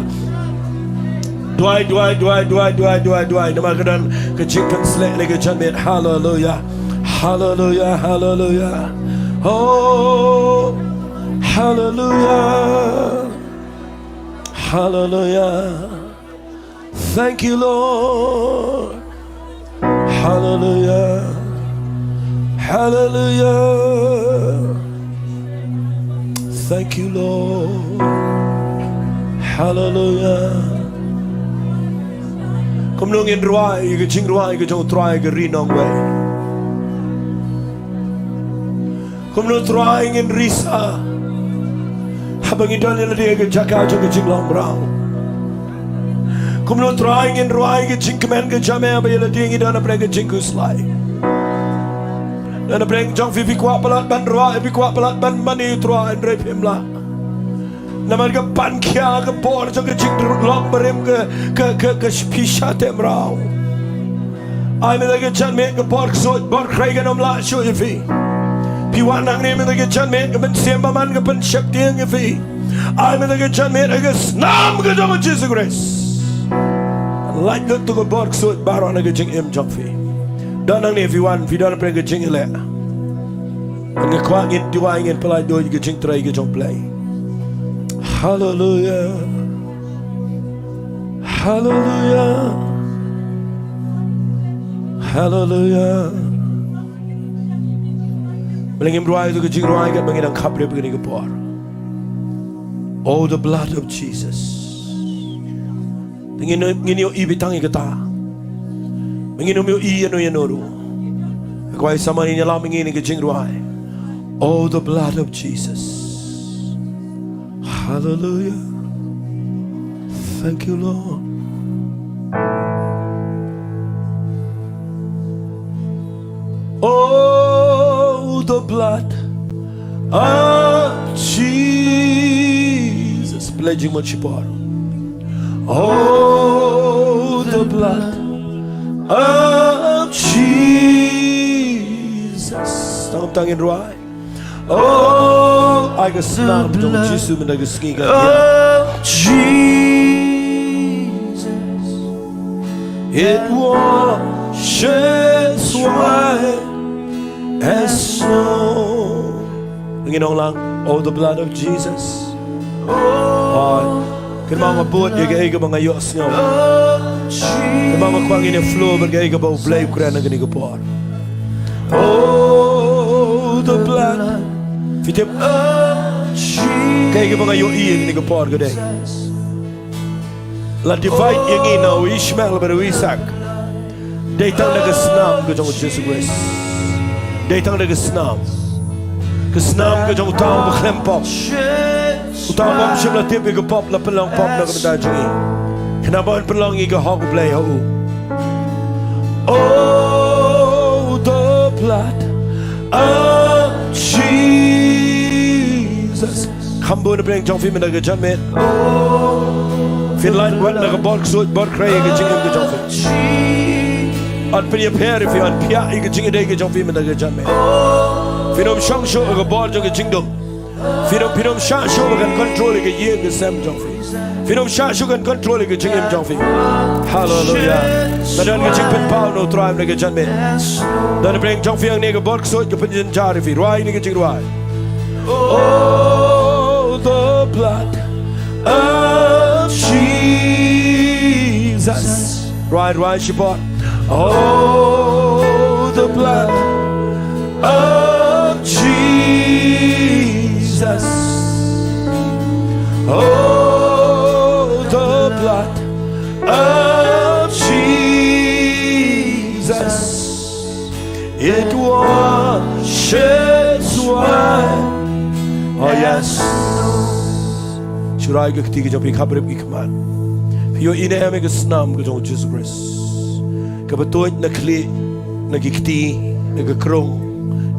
Duwai, duwai, duwai, duwai, duwai, duwai, duwai. Namar ka don ka jingpynshlur ha kane ka janmiet. Haleluya. Haleluya, haleluya. Oh, haleluya. Haleluya. Thank you, Lord. Haleluya. Haleluya. Thank you, Lord. Haleluya. Kumno ngin rwai ïa ka jingrwai ka jong U Trai ha ka ri nongwei? Kumno Trai ngin risa haba ngi don ïa lade ha ka jaka jong ka jinglong mraw? Kumno Trai ngin rwai ka jingkmen ka jong me haba ïa lade ngi don hapdeng ka jingkhuslai? Don hapdeng jong phi, phi kwah palat ban rwai, phi kwah palat ban mane, Trai, hynrei phim lah. Namar ka pan khia ka bor jong ka jinglong barim ka, ka, ka, ka phi shah teh mraw. Ai mynta ka janmiet ka bor ksuid bor khrei kan ym lah shuh ïa phi. Phi wan hangne mynta ka janmiet, ka Mynsiem Bakhuid kan pynsheptieng ïa phi. Ai mynta ka janmiet ha ka snam ka jong u Jisu Khrist. Lait lut to ka bor ksuid baroh na ka jingim jong phi. Don hangne, phi wan, phi don hapdeng ka jingïaleh. Nga kwah ngin duwai, ngin pyllait luid ïa ka jingtrei ka jong U Blei. Haleluya. Haleluya. Haleluya. Balei ngim rwai ïa ka jingrwai katba ngi dang khapbrip ha kane ka por? Oh, the blood of Jesus. Ngin, ngin ïohi beit tang ïa kata. Ngin ym ïohi ïano ïano ruh. Nga kwah sa man ngin ïalam ïa kane ka jingrwai. Oh, the blood of Jesus. Hallelujah. Thank you, Lord. Oh, the blood of Jesus. Pynleit jingmut shipor. Oh, the blood of Jesus. Tang tang ngin rwai. Oh, ai ka snam jong u Jisu mynta ka sngi ka. Of Jesus, it washes white as snow. Ngin ong lang, oh, the blood of Jesus. Oh, kynmaw nga bud ïa kaei kaba nga ïohsngew. Kynmaw nga kwah ngin ïa flow bad kaei kaba U Blei u kren ha kane ka por. Oh, the blood. Phi tip, kaei kaba nga ïohi ha kane ka por ka dei, la divide ïa ngi na u Ishmael bad u Isak. Dei tang da ka snam ka jong u Jisu Khrist. Dei tang da ka snam. Ka snam ka jong uta uba khlem pop. Uta uba ym shym la tip ïa ka pop, la pynlong pop na ka bynta jong ngi. Khnang ba yn pynlong ïa ka hok U Blei ha u. Oh, the blood of Jesus. Kham bun na pdeng jong phi mynta ka janmiet. Phin lait wat na ka bor ksuid bor khrei ïa ka jingim ka jong phi. Yn pynïapher ïa phi, yn phiah ïa ka jingïadei ka jong phi mynta ka janmiet. Phin ym shong shuh ïa ka bor jong ka jingdum. Phin ym, phin ym shah shuh ba kan control ïa ka ïing ka sem jong phi. Phin ym shah shuh kan control ïa ka jingim jong phi. Haleluya. Ka don ka jingpynpaw na U Trai mynta ka janmiet. Don na pdeng jong phi hangne ka bor ksuid ka pynjynjar ïa phi. Rwai ïa ka jingrwai. Oh, the blood of Jesus. Rwai, rwai shibun. Oh, the blood of Jesus. Oh, the blood of Jesus. It washes white. Oh, yes. Shu rai ka kti ka jong phi, khapbrip ki khmat. Phi ïohi ne em ïa ka snam ka jong U Jisu Khrist kaba tuid na khlieh, na ki kti, na ka krung,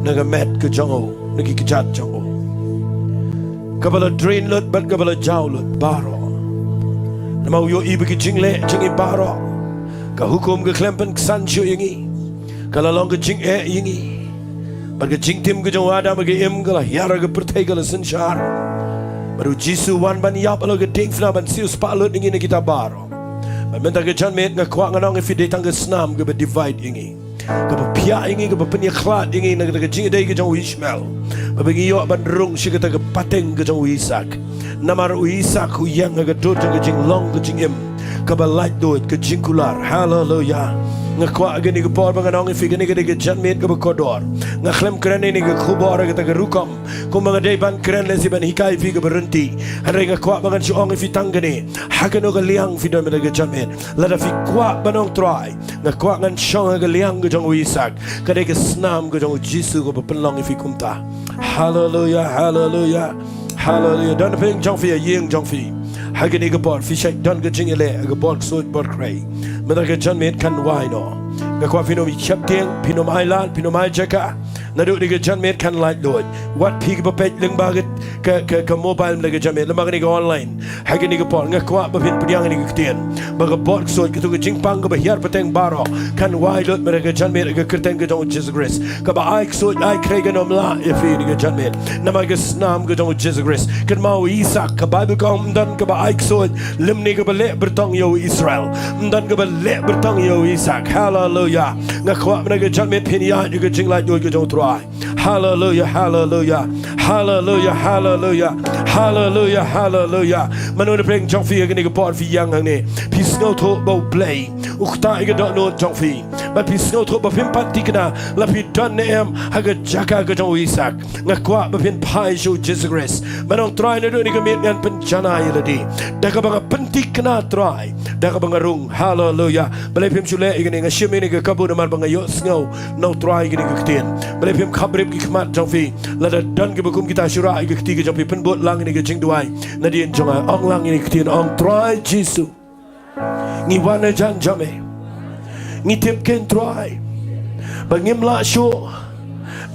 na ka met ka jong u, na ki kjat jong u, kaba la drain lut bad kaba la jaw lut baroh. Namar u ïohi ba ki jingleh jong ngi baroh, ka hukum ka khlem pynksan shuh ïa ngi. Ka la long ka jingeh ïa ngi. Bad ka jingtim ka jong u Adam ha ka im ka la hiar ha ka pyrthei, ka la synshar. Bad U Jisu u wan ban ïap halor ka diengphna ban siew spah lut ïa ngi na kita baroh. Bad mynta ka janmiet nga kwah ngan ong ïa phi, dei tang ka snam kaba divide ïa ngi, kaba phiah ïa ngi, kaba pynïakhlad ïa ngi na ka jingïadei ka jong u Ishmael. Ba ba ngi ïoh ban rung sha kata ka pateng ka jong u Isaak. Namar u Isaak u ïeng ha ka dur jong ka jinglong ka jingim kaba laitluid, ka jingkular. Haleluya. Nga kwah ha kane ka por ba ngan ong ïa phi, kane ka dei ka janmiet kaba kordor. Nga khlem kren ïa kane ka khubor ha kata ka rukom kumba nga dei ban kren lehse ban hikai ïa phi kaba ryntih. Hynrei nga kwah ba ngan shu ong ïa phi tang kane. Ha kano ka liang phi don mynta ka janmiet, lada phi kwah ban ong Trai, nga kwah ngan shong ha ka liang ka jong u Isaak. Ka dei ka snam ka jong U Jisu kaba pynlong ïa phi kumta. Haleluya, haleluya, haleluya. Don pdeng jong phi, ha ïing jong phi, ha kane ka por phi shait don ka jingïaleh ha ka bor ksuid bor khrei, mynta ka janmiet kan wai noh. Nga kwah phin ym sheptieng, phin ym ailad, phin ym ai jaka. Naduh kane ka janmiet kan laitluid. Wat phi kiba peit lyngba ka, ka, ka, ka mobile mynta ka janmiet, lyngba kane ka online. Ha kane ka por nga kwah ba phin pdiang ïa kane ka ktien, ba ka bor ksuid, kato ka jingpang kaba hiar pateng baroh, kan wai lut mynta ka janmiet ha ka kyrteng ka jong U Jisu Khrist. Kaba ai ksuid ai khrei kan ym lah ïa phi kane ka janmiet. Namar ka snam ka jong U Jisu Khrist. Kynmaw u Isaak, ka Baibl ka ong ym don kaba ai ksuid lymne kaba leh byrtong ïa u Israel. Ym don kaba leh byrtong ïa u Isaak. Haleluya. Nga kwah mynta ka janmiet phin ïaid ïa ka jinglaitluid ka jong U Trai. Haleluya, haleluya, haleluya, haleluya, haleluya, haleluya. Mano na pdeng jong phi ha kane ka por phi ïeng hangne, phi sngewthuh ba U Blei u ktah ïa ka dohnud jong phi, bad phi sngewthuh ba phim pat thikna la phi don ne em ha ka jaka ka jong u Isaak. Nga kwah ba phin phai sha u Jisu Khrist. Ban ong Trai, naduh kane ka miet ngan pynjanai ïa lade da kaba nga pynthikna Trai, da kaba nga rung. Haleluya. Balei phim shu leh ïa kane? Nga shim ïa kane ka kabu namar ba nga ïohsngew na U Trai ïa kane ka ktien. Balei phim khapbrip ki khmat jong phi? Lada don kiba kum kita, shu rah ïa ka kti ka jong phi, pynbud lang ïa kane ka jingduwai nadien jong nga. Ong lang ïa kane ka ktien, ong Trai Jisu, ngi wan hajan jong me. Ngi tip kein Trai ba ngim lah shuh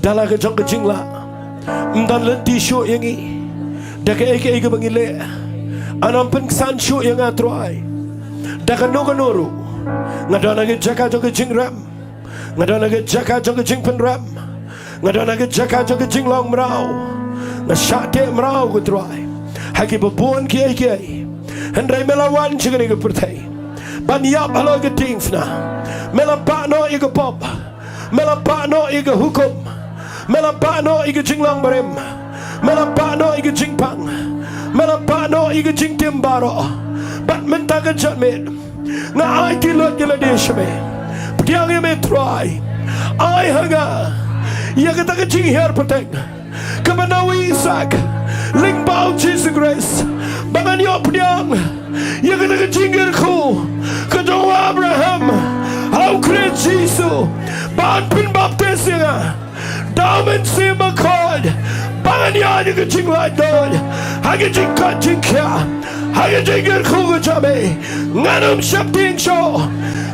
da la ka jong ka jinglah. Ym don lynti shuh ïa ngi da kaei kaei kaba ngi leh. Ym pynksan shuh ïa nga Trai da kano kano ruh. Nga don ha ka jaka jong ka jingrem. Nga don ha ka jaka jong ka jingpynrem. Nga don ha ka jaka jong ka jinglong mraw. Nga shah teh mraw ko Trai ha kiba bun kiei kiei. Hynrei me la wan sha kane ka pyrthei ban ïap halor ka diengphna. Me la bah noh ïa ka pop. Me la bah noh ïa ka hukum. Me la bah noh ïa ka jinglong barim. Me la bah noh ïa ka jingpang. Me la bah noh ïa ka jingtim baroh. Bad mynta ka janmiet nga aiti lut ïa lade sha me. Pdiang ïa me Trai. Ai ha nga ïa kata ka jinghiar pateng kaba na u Isaak lyngba u Jisu Khrist, ba ngan ïoh pdiang ïa kata ka jingkyrkhu ka jong u Abraham ha u Khrist Jisu, ban pynbaptis ïa nga da u Mynsiem Bakhuid Ngan ïaid ha ka jinglaitluid, ha ka jingkoit jingkhiah, ha ka jingkyrkhu ka jong me. Ngan ym sheptieng shuh.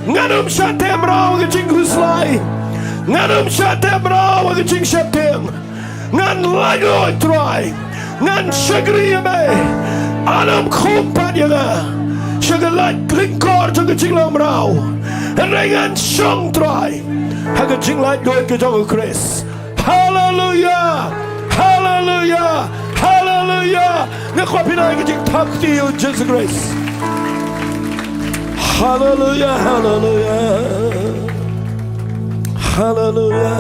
Ngan ym shah teh mraw ha ka jingkhuslai. Ngan ym shah teh mraw ha ka jingsheptieng. Ngan laitluid Trai. Ngan shakri ïa me. Alam khum pat ïa nga sha ka lait lyngkor jong ka jinglong mraw. Hynrei ngan shong Trai ha ka jinglaitluid ka jong U Khrist. Haleluya. Haleluya. Haleluya. Nga kwah pynai ka jingthap kti ïa U Jisu Khrist. Haleluya. Haleluya. Haleluya.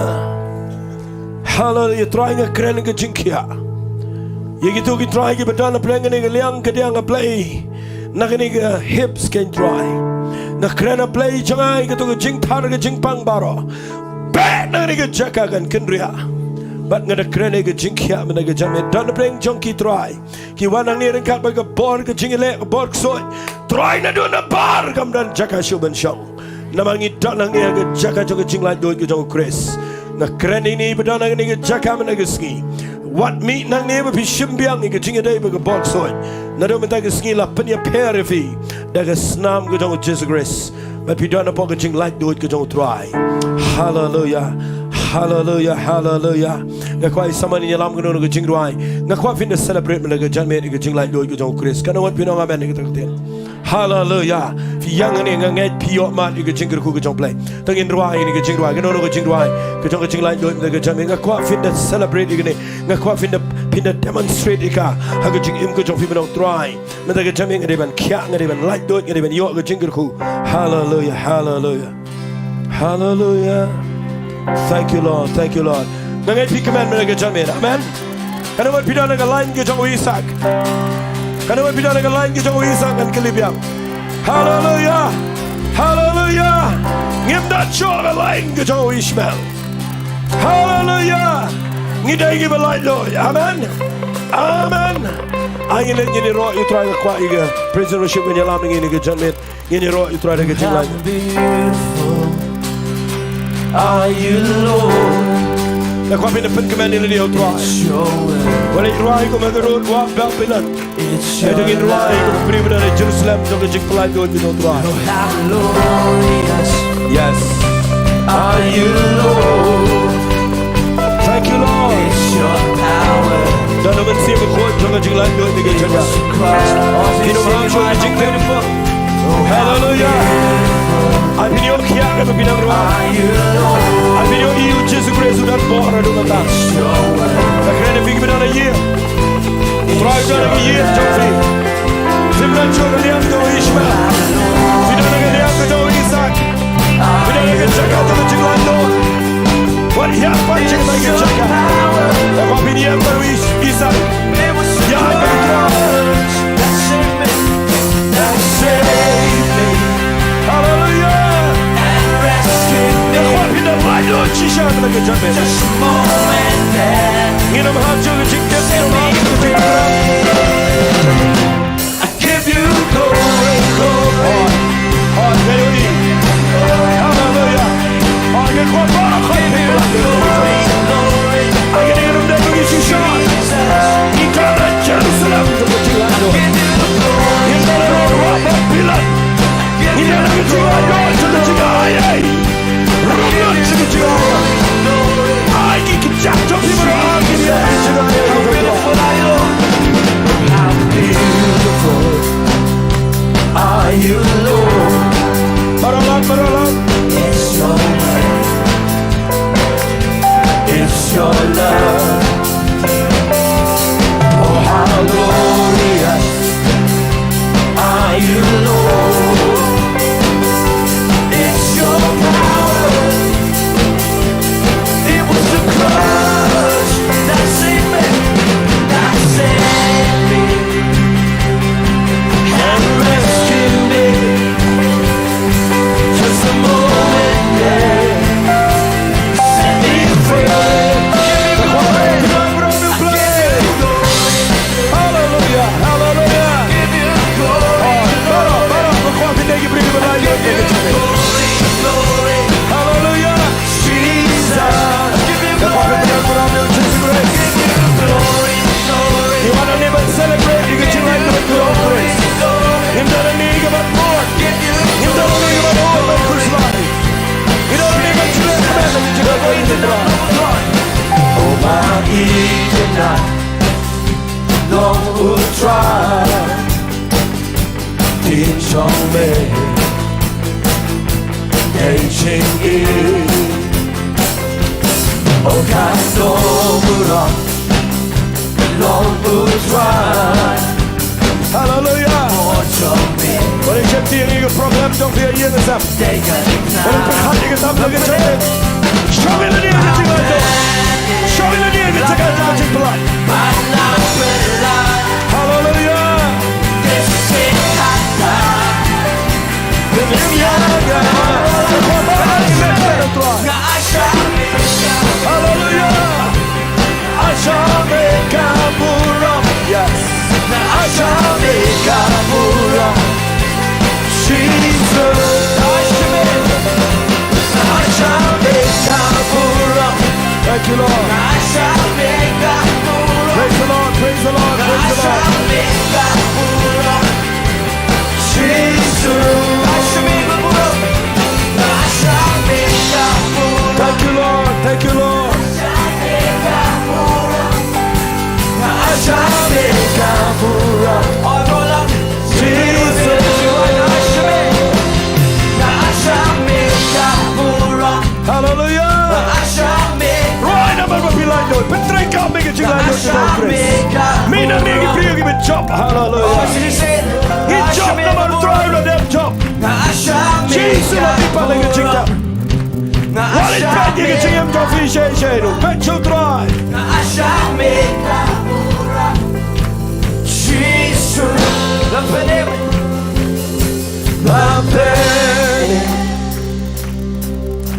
Haleluya. Trai, nga kren ka jingkhiah ïa kito ki trai kiba don ha pdeng kane ka liang ka diang, ha Blei, na kane ka hips kein Trai. Nga kren ha Blei jong nga ïa kito ka jingthar ka jingpang baroh. Beh na kane ka jaka kan kynriah. Bad nga da kren ïa ka jingkhiah mynta ka janmiet, don ha pdeng jong ki trai ki wan hangne ryngkat bad ka bor ka jingïaleh, ka bor ksuid. Trai, naduh nabar kam don jaka shuh ban shong. Namar ngi don hangne ha ka jaka jong ka jinglaitluid ka jong U Khrist. Nga kren ïa kine ba don hangne ha ka jaka mynta ka sngi. Wat mih nangne ba phi shim biang ïa ka jingïadei bad ka bor ksuid. Naduh mynta ka sngi la pynïapher ïa phi da ka snam ka jong U Jisu Khrist. Bad phi don hapoh ka jinglaitluid ka jong U Trai. Haleluya. Haleluya. Haleluya. Nga kwah ïa samla ïalam kano kano ka jingrwai. Nga kwah phin da celebrate mynta ka janmiet ïa ka jinglaitluid ka jong U Khrist. Katno ngut phin ong amen ïa kata ka ktien? Haleluya. Phi ïeng hangne, nga ngeit phi ïohmad ïa ka jingkyrkhu ka jong U Blei. To ngin rwai ïa kane ka jingrwai, kano kano ka jingrwai ka jong ka jinglaitluid mynta ka janmiet. Nga kwah phin da celebrate ïa kane. Nga kwah phin da, phin da demonstrate ïa ka ha ka jingim ka jong phi, ban ong, Trai, mynta ka janmiet nga dei ban khiah, nga dei ban laitluid, nga dei ban ïoh ka jingkyrkhu. Haleluya. Haleluya. Haleluya. Thank you, Lord. Thank you, Lord. Nga ngeit phi kmen mynta ka janmiet. Amen. Katno ngut phi don ha ka line ka jong u Isak? Katno ngut phi don ha ka line ka jong u Isak, ngan kylli biang? Haleluya. Haleluya. Ngim don shuh ha ka line ka jong u Ishmael. Haleluya. Ngi dei kiba laitluid. Amen. Amen. Ai ngin leit, ngin ïaroh ïa U Trai. Nga kwah ïa ka praise and worship, ngin ïalam ïa ngi ha ka janmiet. Ngin ïaroh ïa U Trai da ka jinglait. How beautiful are you, Lord? Nga kwah phin da pynkmen ïa lade ïa U Trai. Sure. Wat leit rwai kum ha ka rud, wah belt bilat. It's your love. Leit, ngin rwai kum u briew ba don ha Jerusalem jong ka jingpyllait lut ïa U Trai. Oh, how glorious, yes, are you, Lord? Thank you, Lord. It's your power. Don u Mynsiem Bakhuid jong ka jinglait lut ïa ka jaka. Phin ym hap shuh ka jingtip. Haleluya. Ai phin ïoh khiah katba phi nang rwai. Ai phin ïohi ïa U Jisu Khrist u don bor haduh katta. Nga kren ïa phi kiba don ha ïing. U Trai u don ha ka ïing jong phi. Phim don shuh ha ka liang ka jong u Ishmael. Phi don ha ka liang ka jong u Isak. Phi don ha ka jaka jong ka jinglait lut. Wat ïaid pat sha kata ka jaka. Haba phin ïeng bad u Is-, Isak, ïaid bad U Trai. Haleluya. Nga kwah phin da lait lut shisha na ka jaka. Ngin ym hap shuh ka jingtip, ngin ym hap shuh ka jingtip. I give you glory, glory. Haleluya. Haleluya. Ngi kwah ba, I give you glory, glory. Ngi dei ban ym dei ban ïa shisha. Ngi don ha Jerusalem jong ka jinglait lut. Ngi don ha rud wah belt bilat. Ngi don ha ka jinglait lut jong ka jingai ei. Rung lut jong ka jingai ei. Ai ki kjat jong phi baroh, ai ki kjat jong phi baroh. Jong me dei jingim. Oh, ka dei burom long U Trai. Haleluya. Bad ïa ka problem jong phi ïa ïing ïa sem. Bad pyrkhat ïa ka tam ïa ka jingim. Shong ïa lade ïa ka jinglong. Shong ïa lade ïa ka jingim, ïa ka jingpyllait. Haleluya. Haleluya. Asha me ka burom. Yes. Asha me ka burom. Jesus. Asha me ka burom. Thank you, Lord. Praise the Lord, praise the Lord, praise the Lord. Thank you, Lord. Thank you, Lord. Haleluya. Rwai namar ba phi laitluid. Pyntrei kam ïa ka jinglaitluid jong U Khrist. Mih na ngi ki briew kiba jop. Haleluya. Ngi jop namar U Trai u la dep jop. Jisu u la mih pat na ka jingdap. Wat leit peit ïa ka jingim jong phi shisha shisha ruh. Peit sha U Trai. Jisu. La pynïap. La pynïap.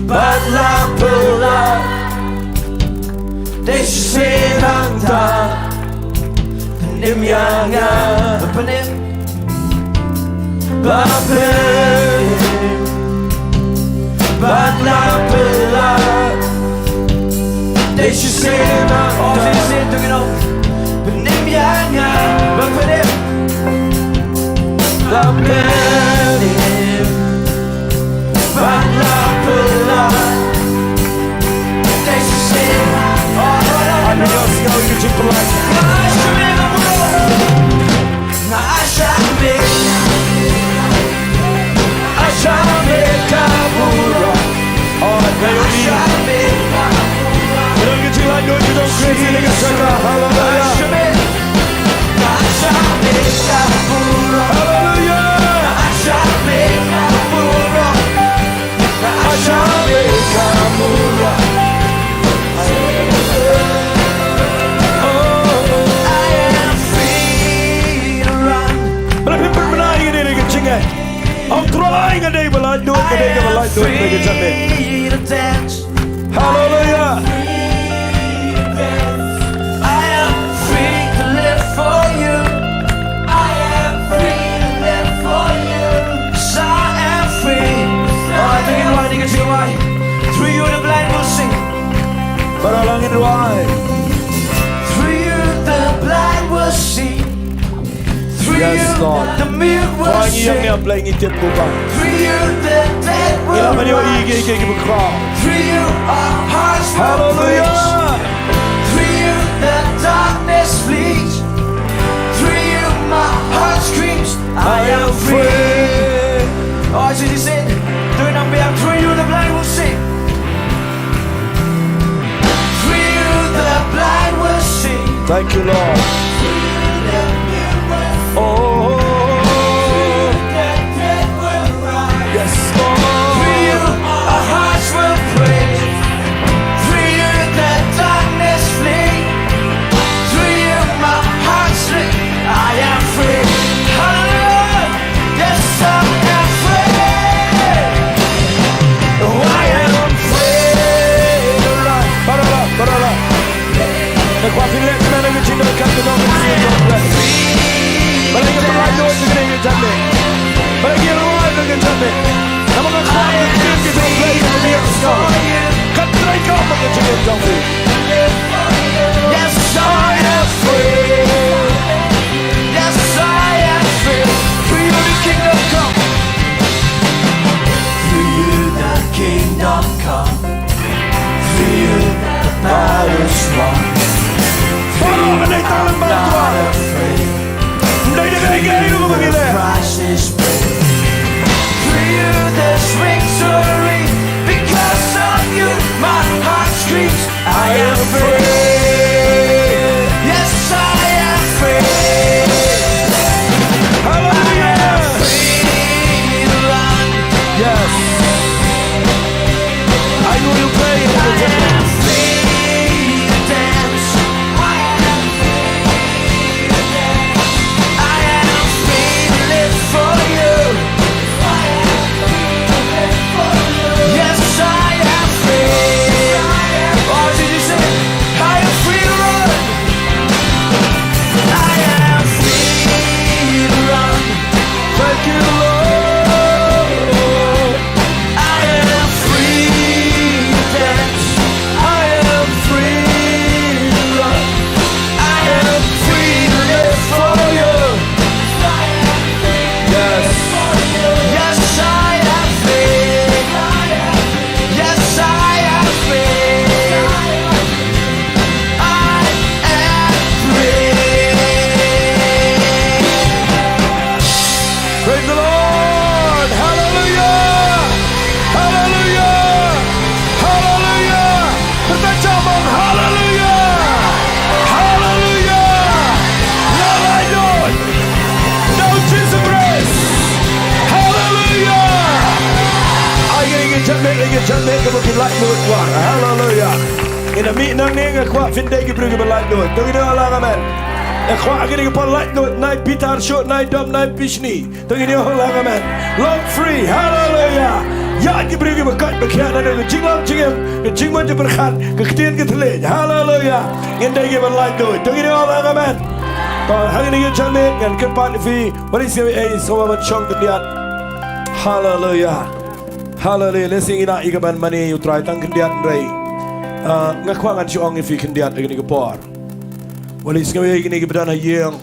Bad la pynlait. Dei shisien hangta. Pynim ïa nga. Pynim. Ba pynim. Bad la pynlait. Dei shisien hangta. Oh, shisien tu, you know. Pynim ïa nga. Ba pynim. Ba pynim. Bad la pynlait. Dei shisien. Oh, oh, oh, oh. Nga shah me ka burom. Nga shah me. Nga shah me ka burom. Oh, Naomi. Nga shah me ka burom. Nga shah me ka burom. Hallelujah. Nga shah me ka burom. Hallelujah. Nga shah me ka burom. Bala phi pynbna ïa kane ka jingeh. Ong Trai, nga dei ba laitluid, nga dei kaba laitluid, nga dei ka jingeh. Haleluya. I am free to live for you. I am free to live for you. 'Cause I am free. Alright, take it wide, take it to the right. Through you the blind will see. Para lang in wide. Through you the blind will see. Yes, Lord. Trai, ngi ïeng ïa Blei, ngi tip kumba. Ngi la ban ïohi ïa kiei kiei kiba khraw. Haleluya. I am free. Oh, Jesus said, do it on behalf. Through you the blind will see. Through you the blind will see. Thank you, Lord. Oh. Yes, Lord. Through you our hearts will praise. Through you the darkness flee. Through you my heart's free. I am free. Hallelujah. Yes, I am free. Oh, I am free. Para la, para la, para la. Te kwah phi leh kane ka jingdonkam ka dong Jan me kaba phi laitluid kwah. Haleluya. Ina mi nang ne nga kwah phin dei ki briew kiba laitluid. To ngin ong lang amen. Nga kwah kine ki por laitluid, nai bitar shuh, nai dom, nai bishni. To ngin ong lang amen. Long free. Haleluya. Ïa ki briew kiba koit ba khiah na ka jinglong jingim, ka jingmut jingpyrkhat, ka ktien ka thylliej. Haleluya. Ngin dei kiba laitluid. To ngin ong lang amen. To hangne ïa jan me ngan kyrpad ïa phi. Wat ïa sngewbha ei sngewbha ban shong khyndiat. Haleluya. Haleluya. Lehse ngin ïa ka ban mane ïa u Trai tang khyndiat hynrei, ah, nga kwah ngan shu ong ïa phi khyndiat ha kane ka por. Wat ïa sngewbha ei kine kiba don ha ïing.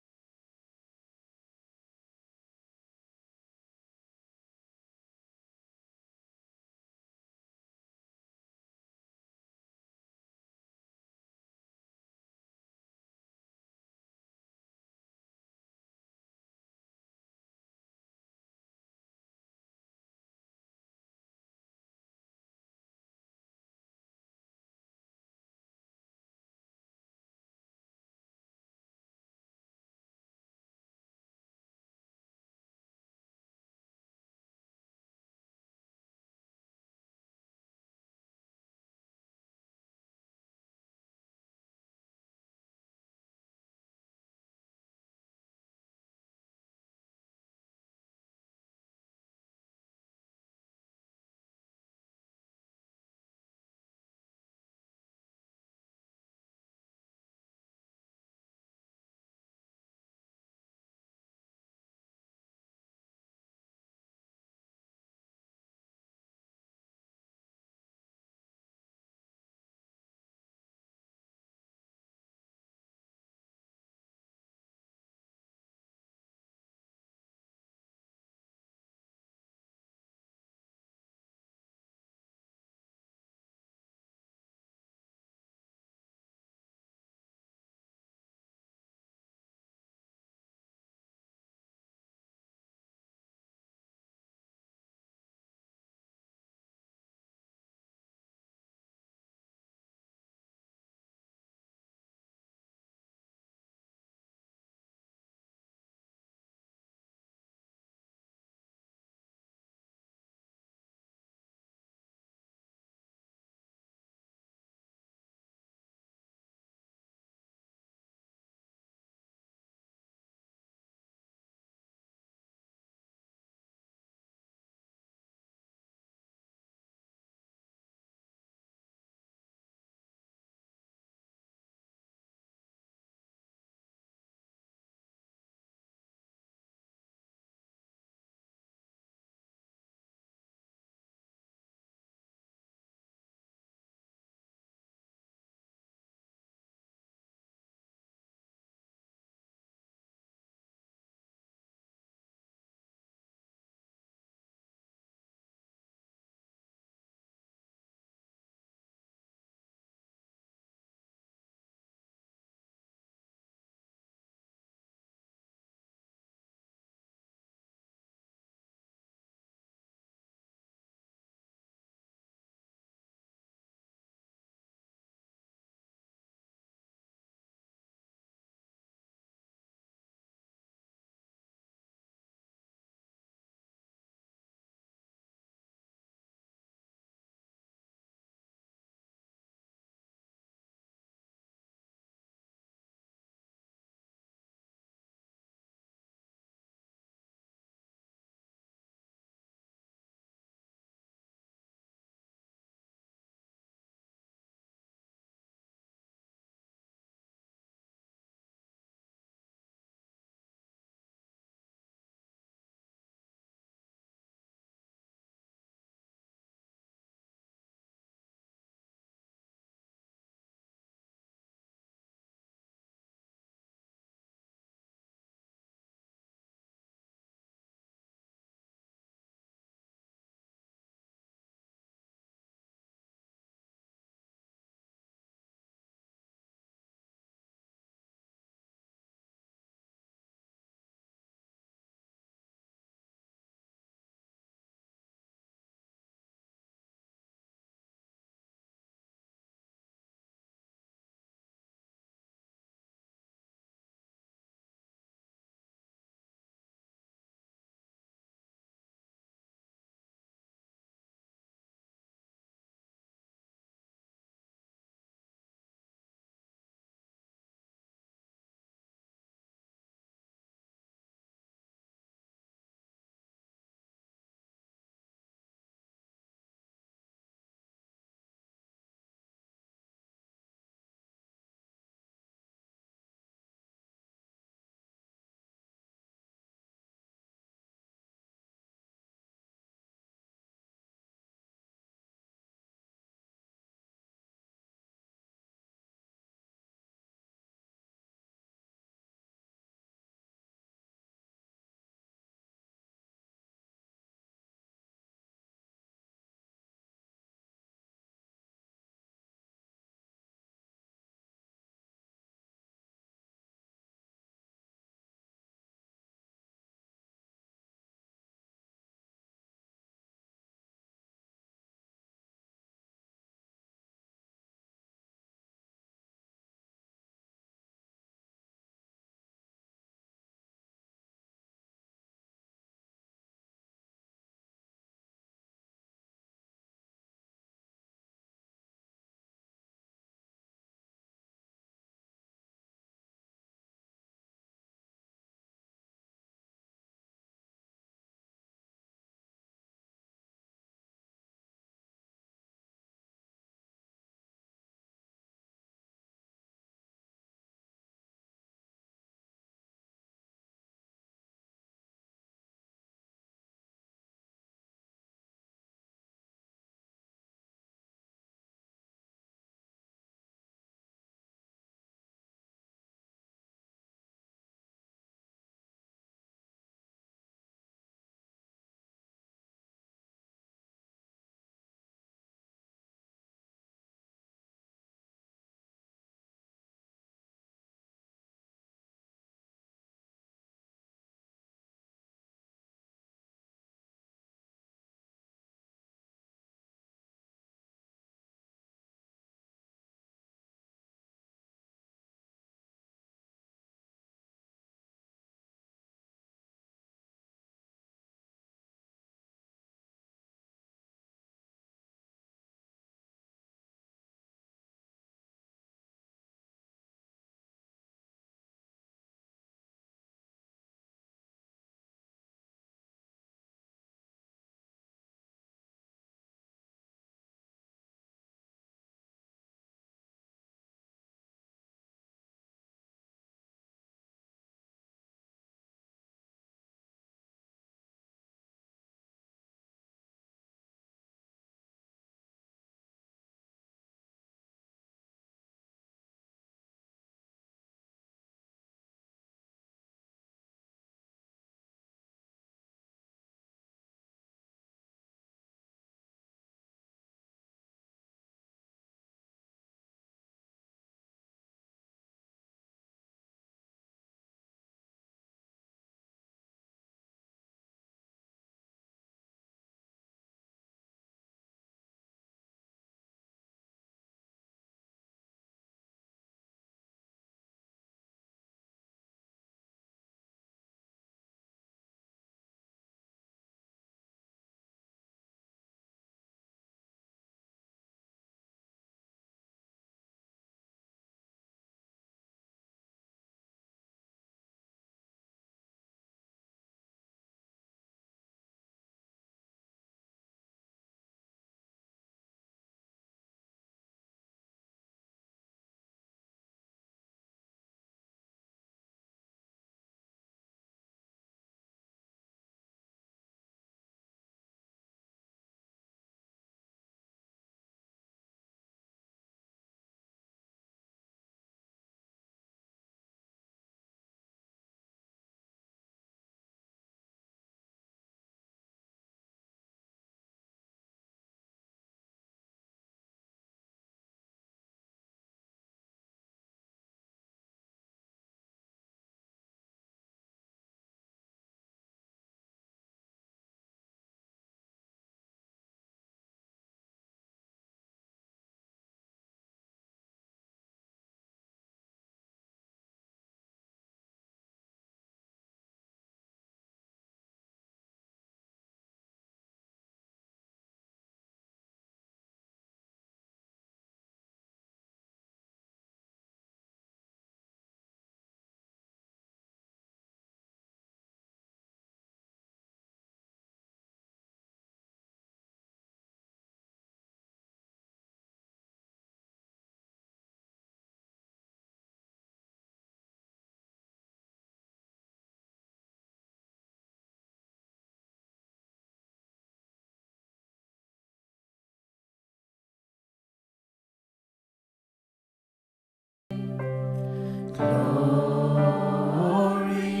Glory,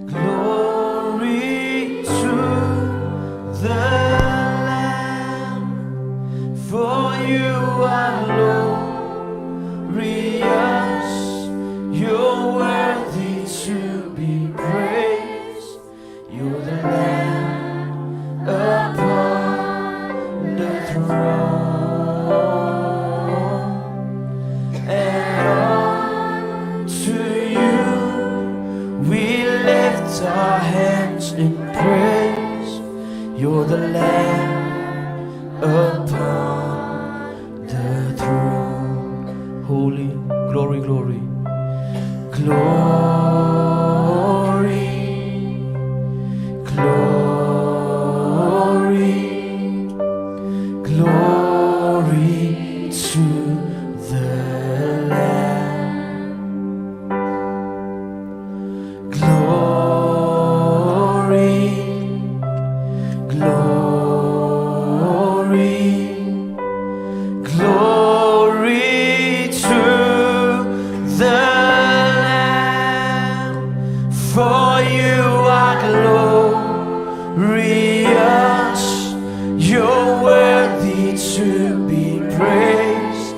glory to the Lamb, for you are glorious, you're worthy to be praised. You're the Lamb upon the throne, and unto you we lift our hands in praise. You're the Lamb upon the throne. Holy, glory, glory. Glory, glory, glory to the Lamb. Glory, glory, glory to the Lamb, for you are glorious, you're worthy to be praised.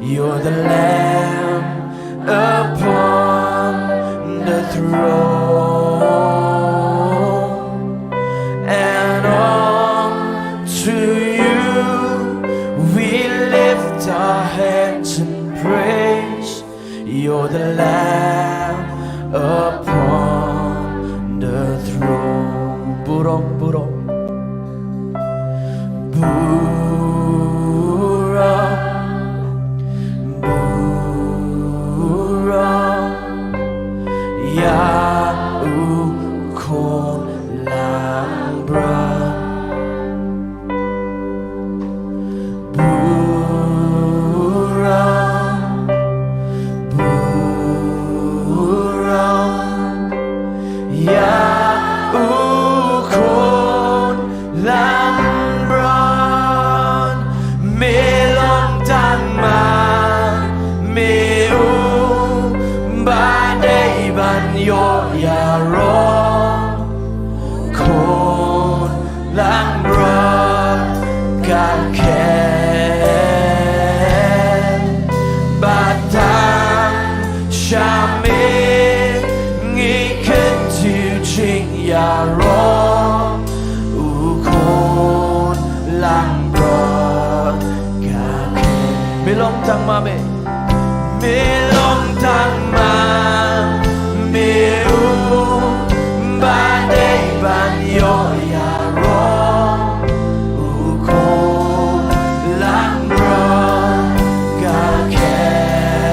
You're the Lamb upon the throne, and unto you we lift our hands in praise. You're the Lamb upon the throne. Burom, burom. Burom, burom ïa u khun langbrot. Burom, burom ïa u khun langbrot. Me long tang ma me u ba dei ban ïoh ïaroh. Khun langbrot ka khet, bad tang sha me ngi kyntiew jingïaroh. U khun langbrot ka khet. Me long tang ma me. Me long tang ma me u ba dei ban ïoh ïaroh. U khun langbrot ka khet,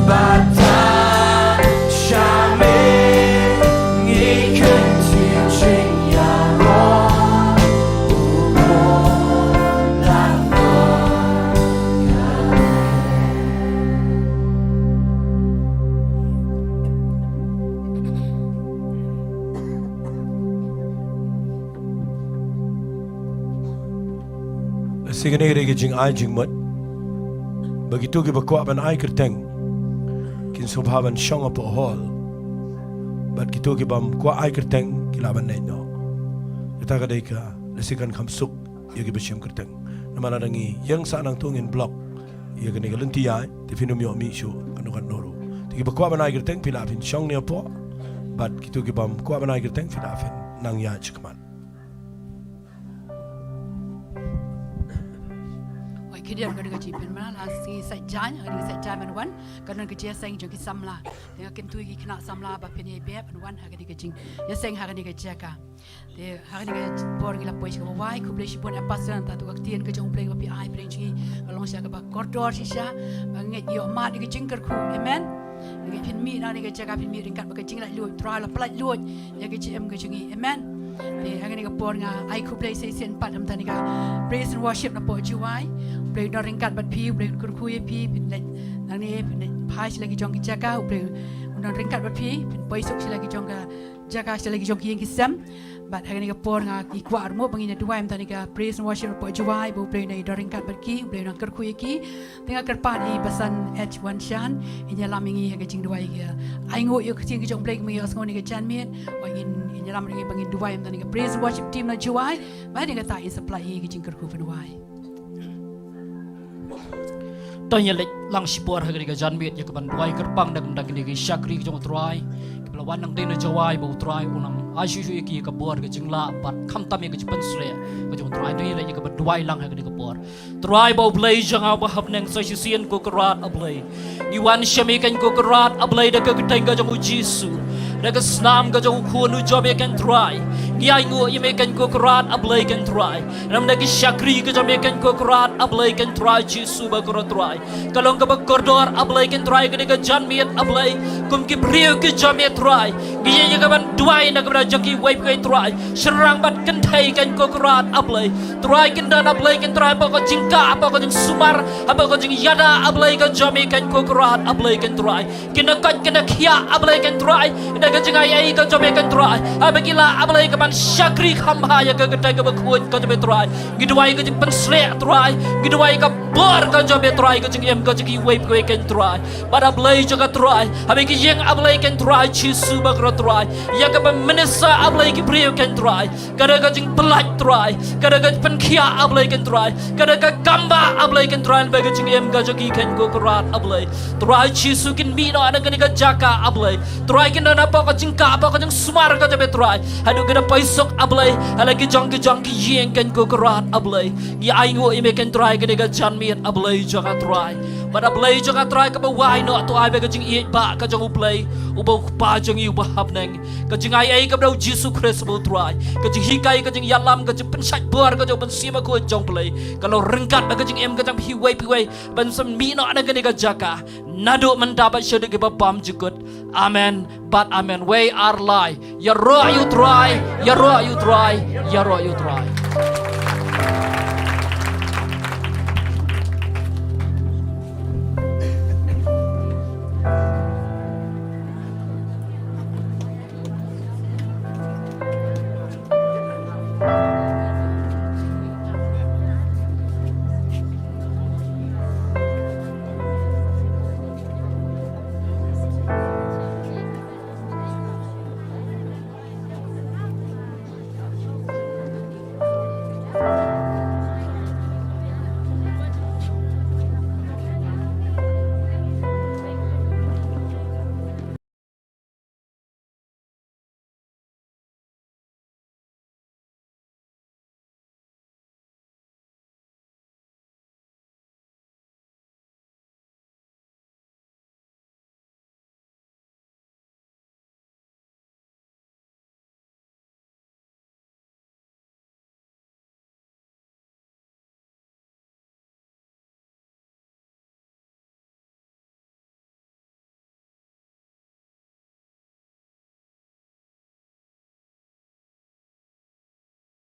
bad tang sha me ngi kyntiew jingïaroh. U khun langbrot ka khet. Lashai kane ka dei ka jingai jingmut ba kito kiba kwah ban ai kyrteng kin sngewbha ban shong hapoh hall, bad kito kibym kwah ai kyrteng ki lah ban leit noh. Kata ka dei ka lashai kan kham suk ïa kiba shim kyrteng. Namar lada ngi ïeng sah nangta ngin block ïa kane ka lynti ïaid, te phin ym ïoh mih shuh kano kano ruh. Te kiba kwah ban ai kyrteng phi lah phin shong ne hapoh, bad kito kibym kwah ban ai kyrteng phi lah phin nang ïaid shakhmat. Oi, khyndiat ka dei ka jingpynbna la sngi Saitjaiñ, ka dei ka Saitjaiñ ban wan, ka don ka jingïaseng jong ki samla. Te nga kyntu ïa ki khynnah samla ba phin ïai beh ban wan ha ka dei ka jingïaseng ha ka dei ka jaka. Te ha kane ka por ngi la poi sha kaba wai. Khublei shibun eh Pastor, nangta to ka ktien ka jong U Blei kaba phi ai pdeng jong ngi ka long shisha kaba kordor shisha, ba ngeit ïoh mad ïa ka jingkyrkhu. Amen. Ngeit phin mih na kane ka jaka, phin mih ryngkat bad ka jinglaitluid, Trai la pyllait luid ïa ka jingim ka jong ngi. Amen. Te ha kane ka por nga ai khublei sa shisien pat namar kane ka praise and worship napoh Jowai. U Blei un don ryngkat bad phi, U Blei un kyrkhu ïa phi, phin leit nangne, phin leit phai sha la ki jong ki jaka, U Blei un don ryngkat bad phi, phin poi suk sha la ki jong ka jaka sha la ki jong ki ïing ki sem. Bad ha kane ka por nga ki kwah ruh mo ba ngin ïa duwai mynta kane ka praise and worship report Jowai, ba U Blei un ïa don ryngkat bad ki, U Blei un ïa kyrkhu ïa ki. Te nga kyrpad ïa i Basan H Wan Shan in ïalam ïa ngi ha ka jingduwai ka. Ai nguh ïa ka ktien ka jong U Blei kumba ngi ïohsngew ha kane ka janmiet. Ba ngin, in ïalam ïa ngi ba ngin duwai mynta kane ka praise and worship team na Jowai. Bad ha kata in sa pynlait ïa ka jingkyrkhu pynduwai. To ngin ïa leit lang shipor ha kane ka janmiet ïa ka ban duwai kyrpang da ka bynta kine ki shakri ki jong U Trai kiba la wan nangtei na Jowai, ba U Trai un nang ai shuh shuh ïa ki ïa ka bor ka jinglah bad khamtam ïa ka jingpynshlur ka jong U Trai. To ngin ïa leit ïa ka ban duwai lang ha kane ka por. Trai ba U Blei jong nga uba ha bneng, sa shisien ko Kynrad A Blei ngi wan sha me keiñ ko Kynrad A Blei da ka kyrteng ka jong U Jisu, da ka snam ka jong U Khun U jong me keiñ Trai. Ngi ai nguh ïa me keiñ ko Kynrad A Blei keiñ Trai. Namar ki shakri ki jong me keiñ ko Kynrad A Blei keiñ Trai Jisu ba kyrkhu Trai. Ka long kaba kordor A Blei keiñ Trai ha kane ka janmiet A Blei, kum ki briew ki jong me Trai, ngi ïeng ïa ka ban duwai na ka bynta jong kiwei pa kiwei Trai. Shynrang bad kynthei keiñ ko Kynrad A Blei. Trai kin don A Blei keiñ Trai hapoh ka jingkah, hapoh ka jingsumar, hapoh ka jingïada A Blei ka jong me keiñ ko Kynrad A Blei keiñ Trai. Kin da koit kin da khiah A Blei keiñ Trai da ka jingai ei ka jong me keiñ Trai, haba ki lah A Blei ka ban shakri kham bha ïa ka kyrteng kaba khuid ka jong me Trai. Ngi duwai ka jingpynshlur Trai, ngi duwai ka bor ka jong me Trai, ka jingim ka jong kiwei pa kiwei keiñ Trai. Bad A Blei jong nga Trai, haba ki ïeng A Blei keiñ Trai Jisu ba kyrkhu Trai, ïa ka ban minister A Blei ki briew keiñ Trai, ka da ka jingpyllait Trai, ka da ka jingpynkhiah A Blei keiñ Trai, ka da ka kambah A Blei keiñ Trai, ba ka jingim ka jong ki keiñ ko Kynrad A Blei. Trai Jisu kin mih noh na kane ka jaka A Blei. Trai kin don hapoh ka jingkah, hapoh ka jingsumar ka jong me Trai, haduh ki da poi suk A Blei ha la ki jong ki jong ki ïing keiñ ko Kynrad A Blei. Ngi ai nguh ïa me keiñ Trai ha kane ka janmiet A Blei jong nga Trai. Bad A Blei jong nga Trai kaba wai noh, to ai ba ka jingïeit ba ka jong U Blei uba U Kpa jong ngi uba ha bneng, ka jingai ei kaba da U Jisu Khrist ba U Trai, ka jinghikai, ka jingïalam, ka jingpynshait bor ka jong U Mynsiem Bakhuid jong U Blei, ka long ryngkat bad ka jingim ka jong kiwei pa kiwei ban sa mih noh na kane ka jaka, naduh mynta bad shaduh kiba bymjukut. Amen bad amen. Wei ar lai. Ïaroh ïa U Trai, ïaroh ïa U Trai, ïaroh ïa U Trai.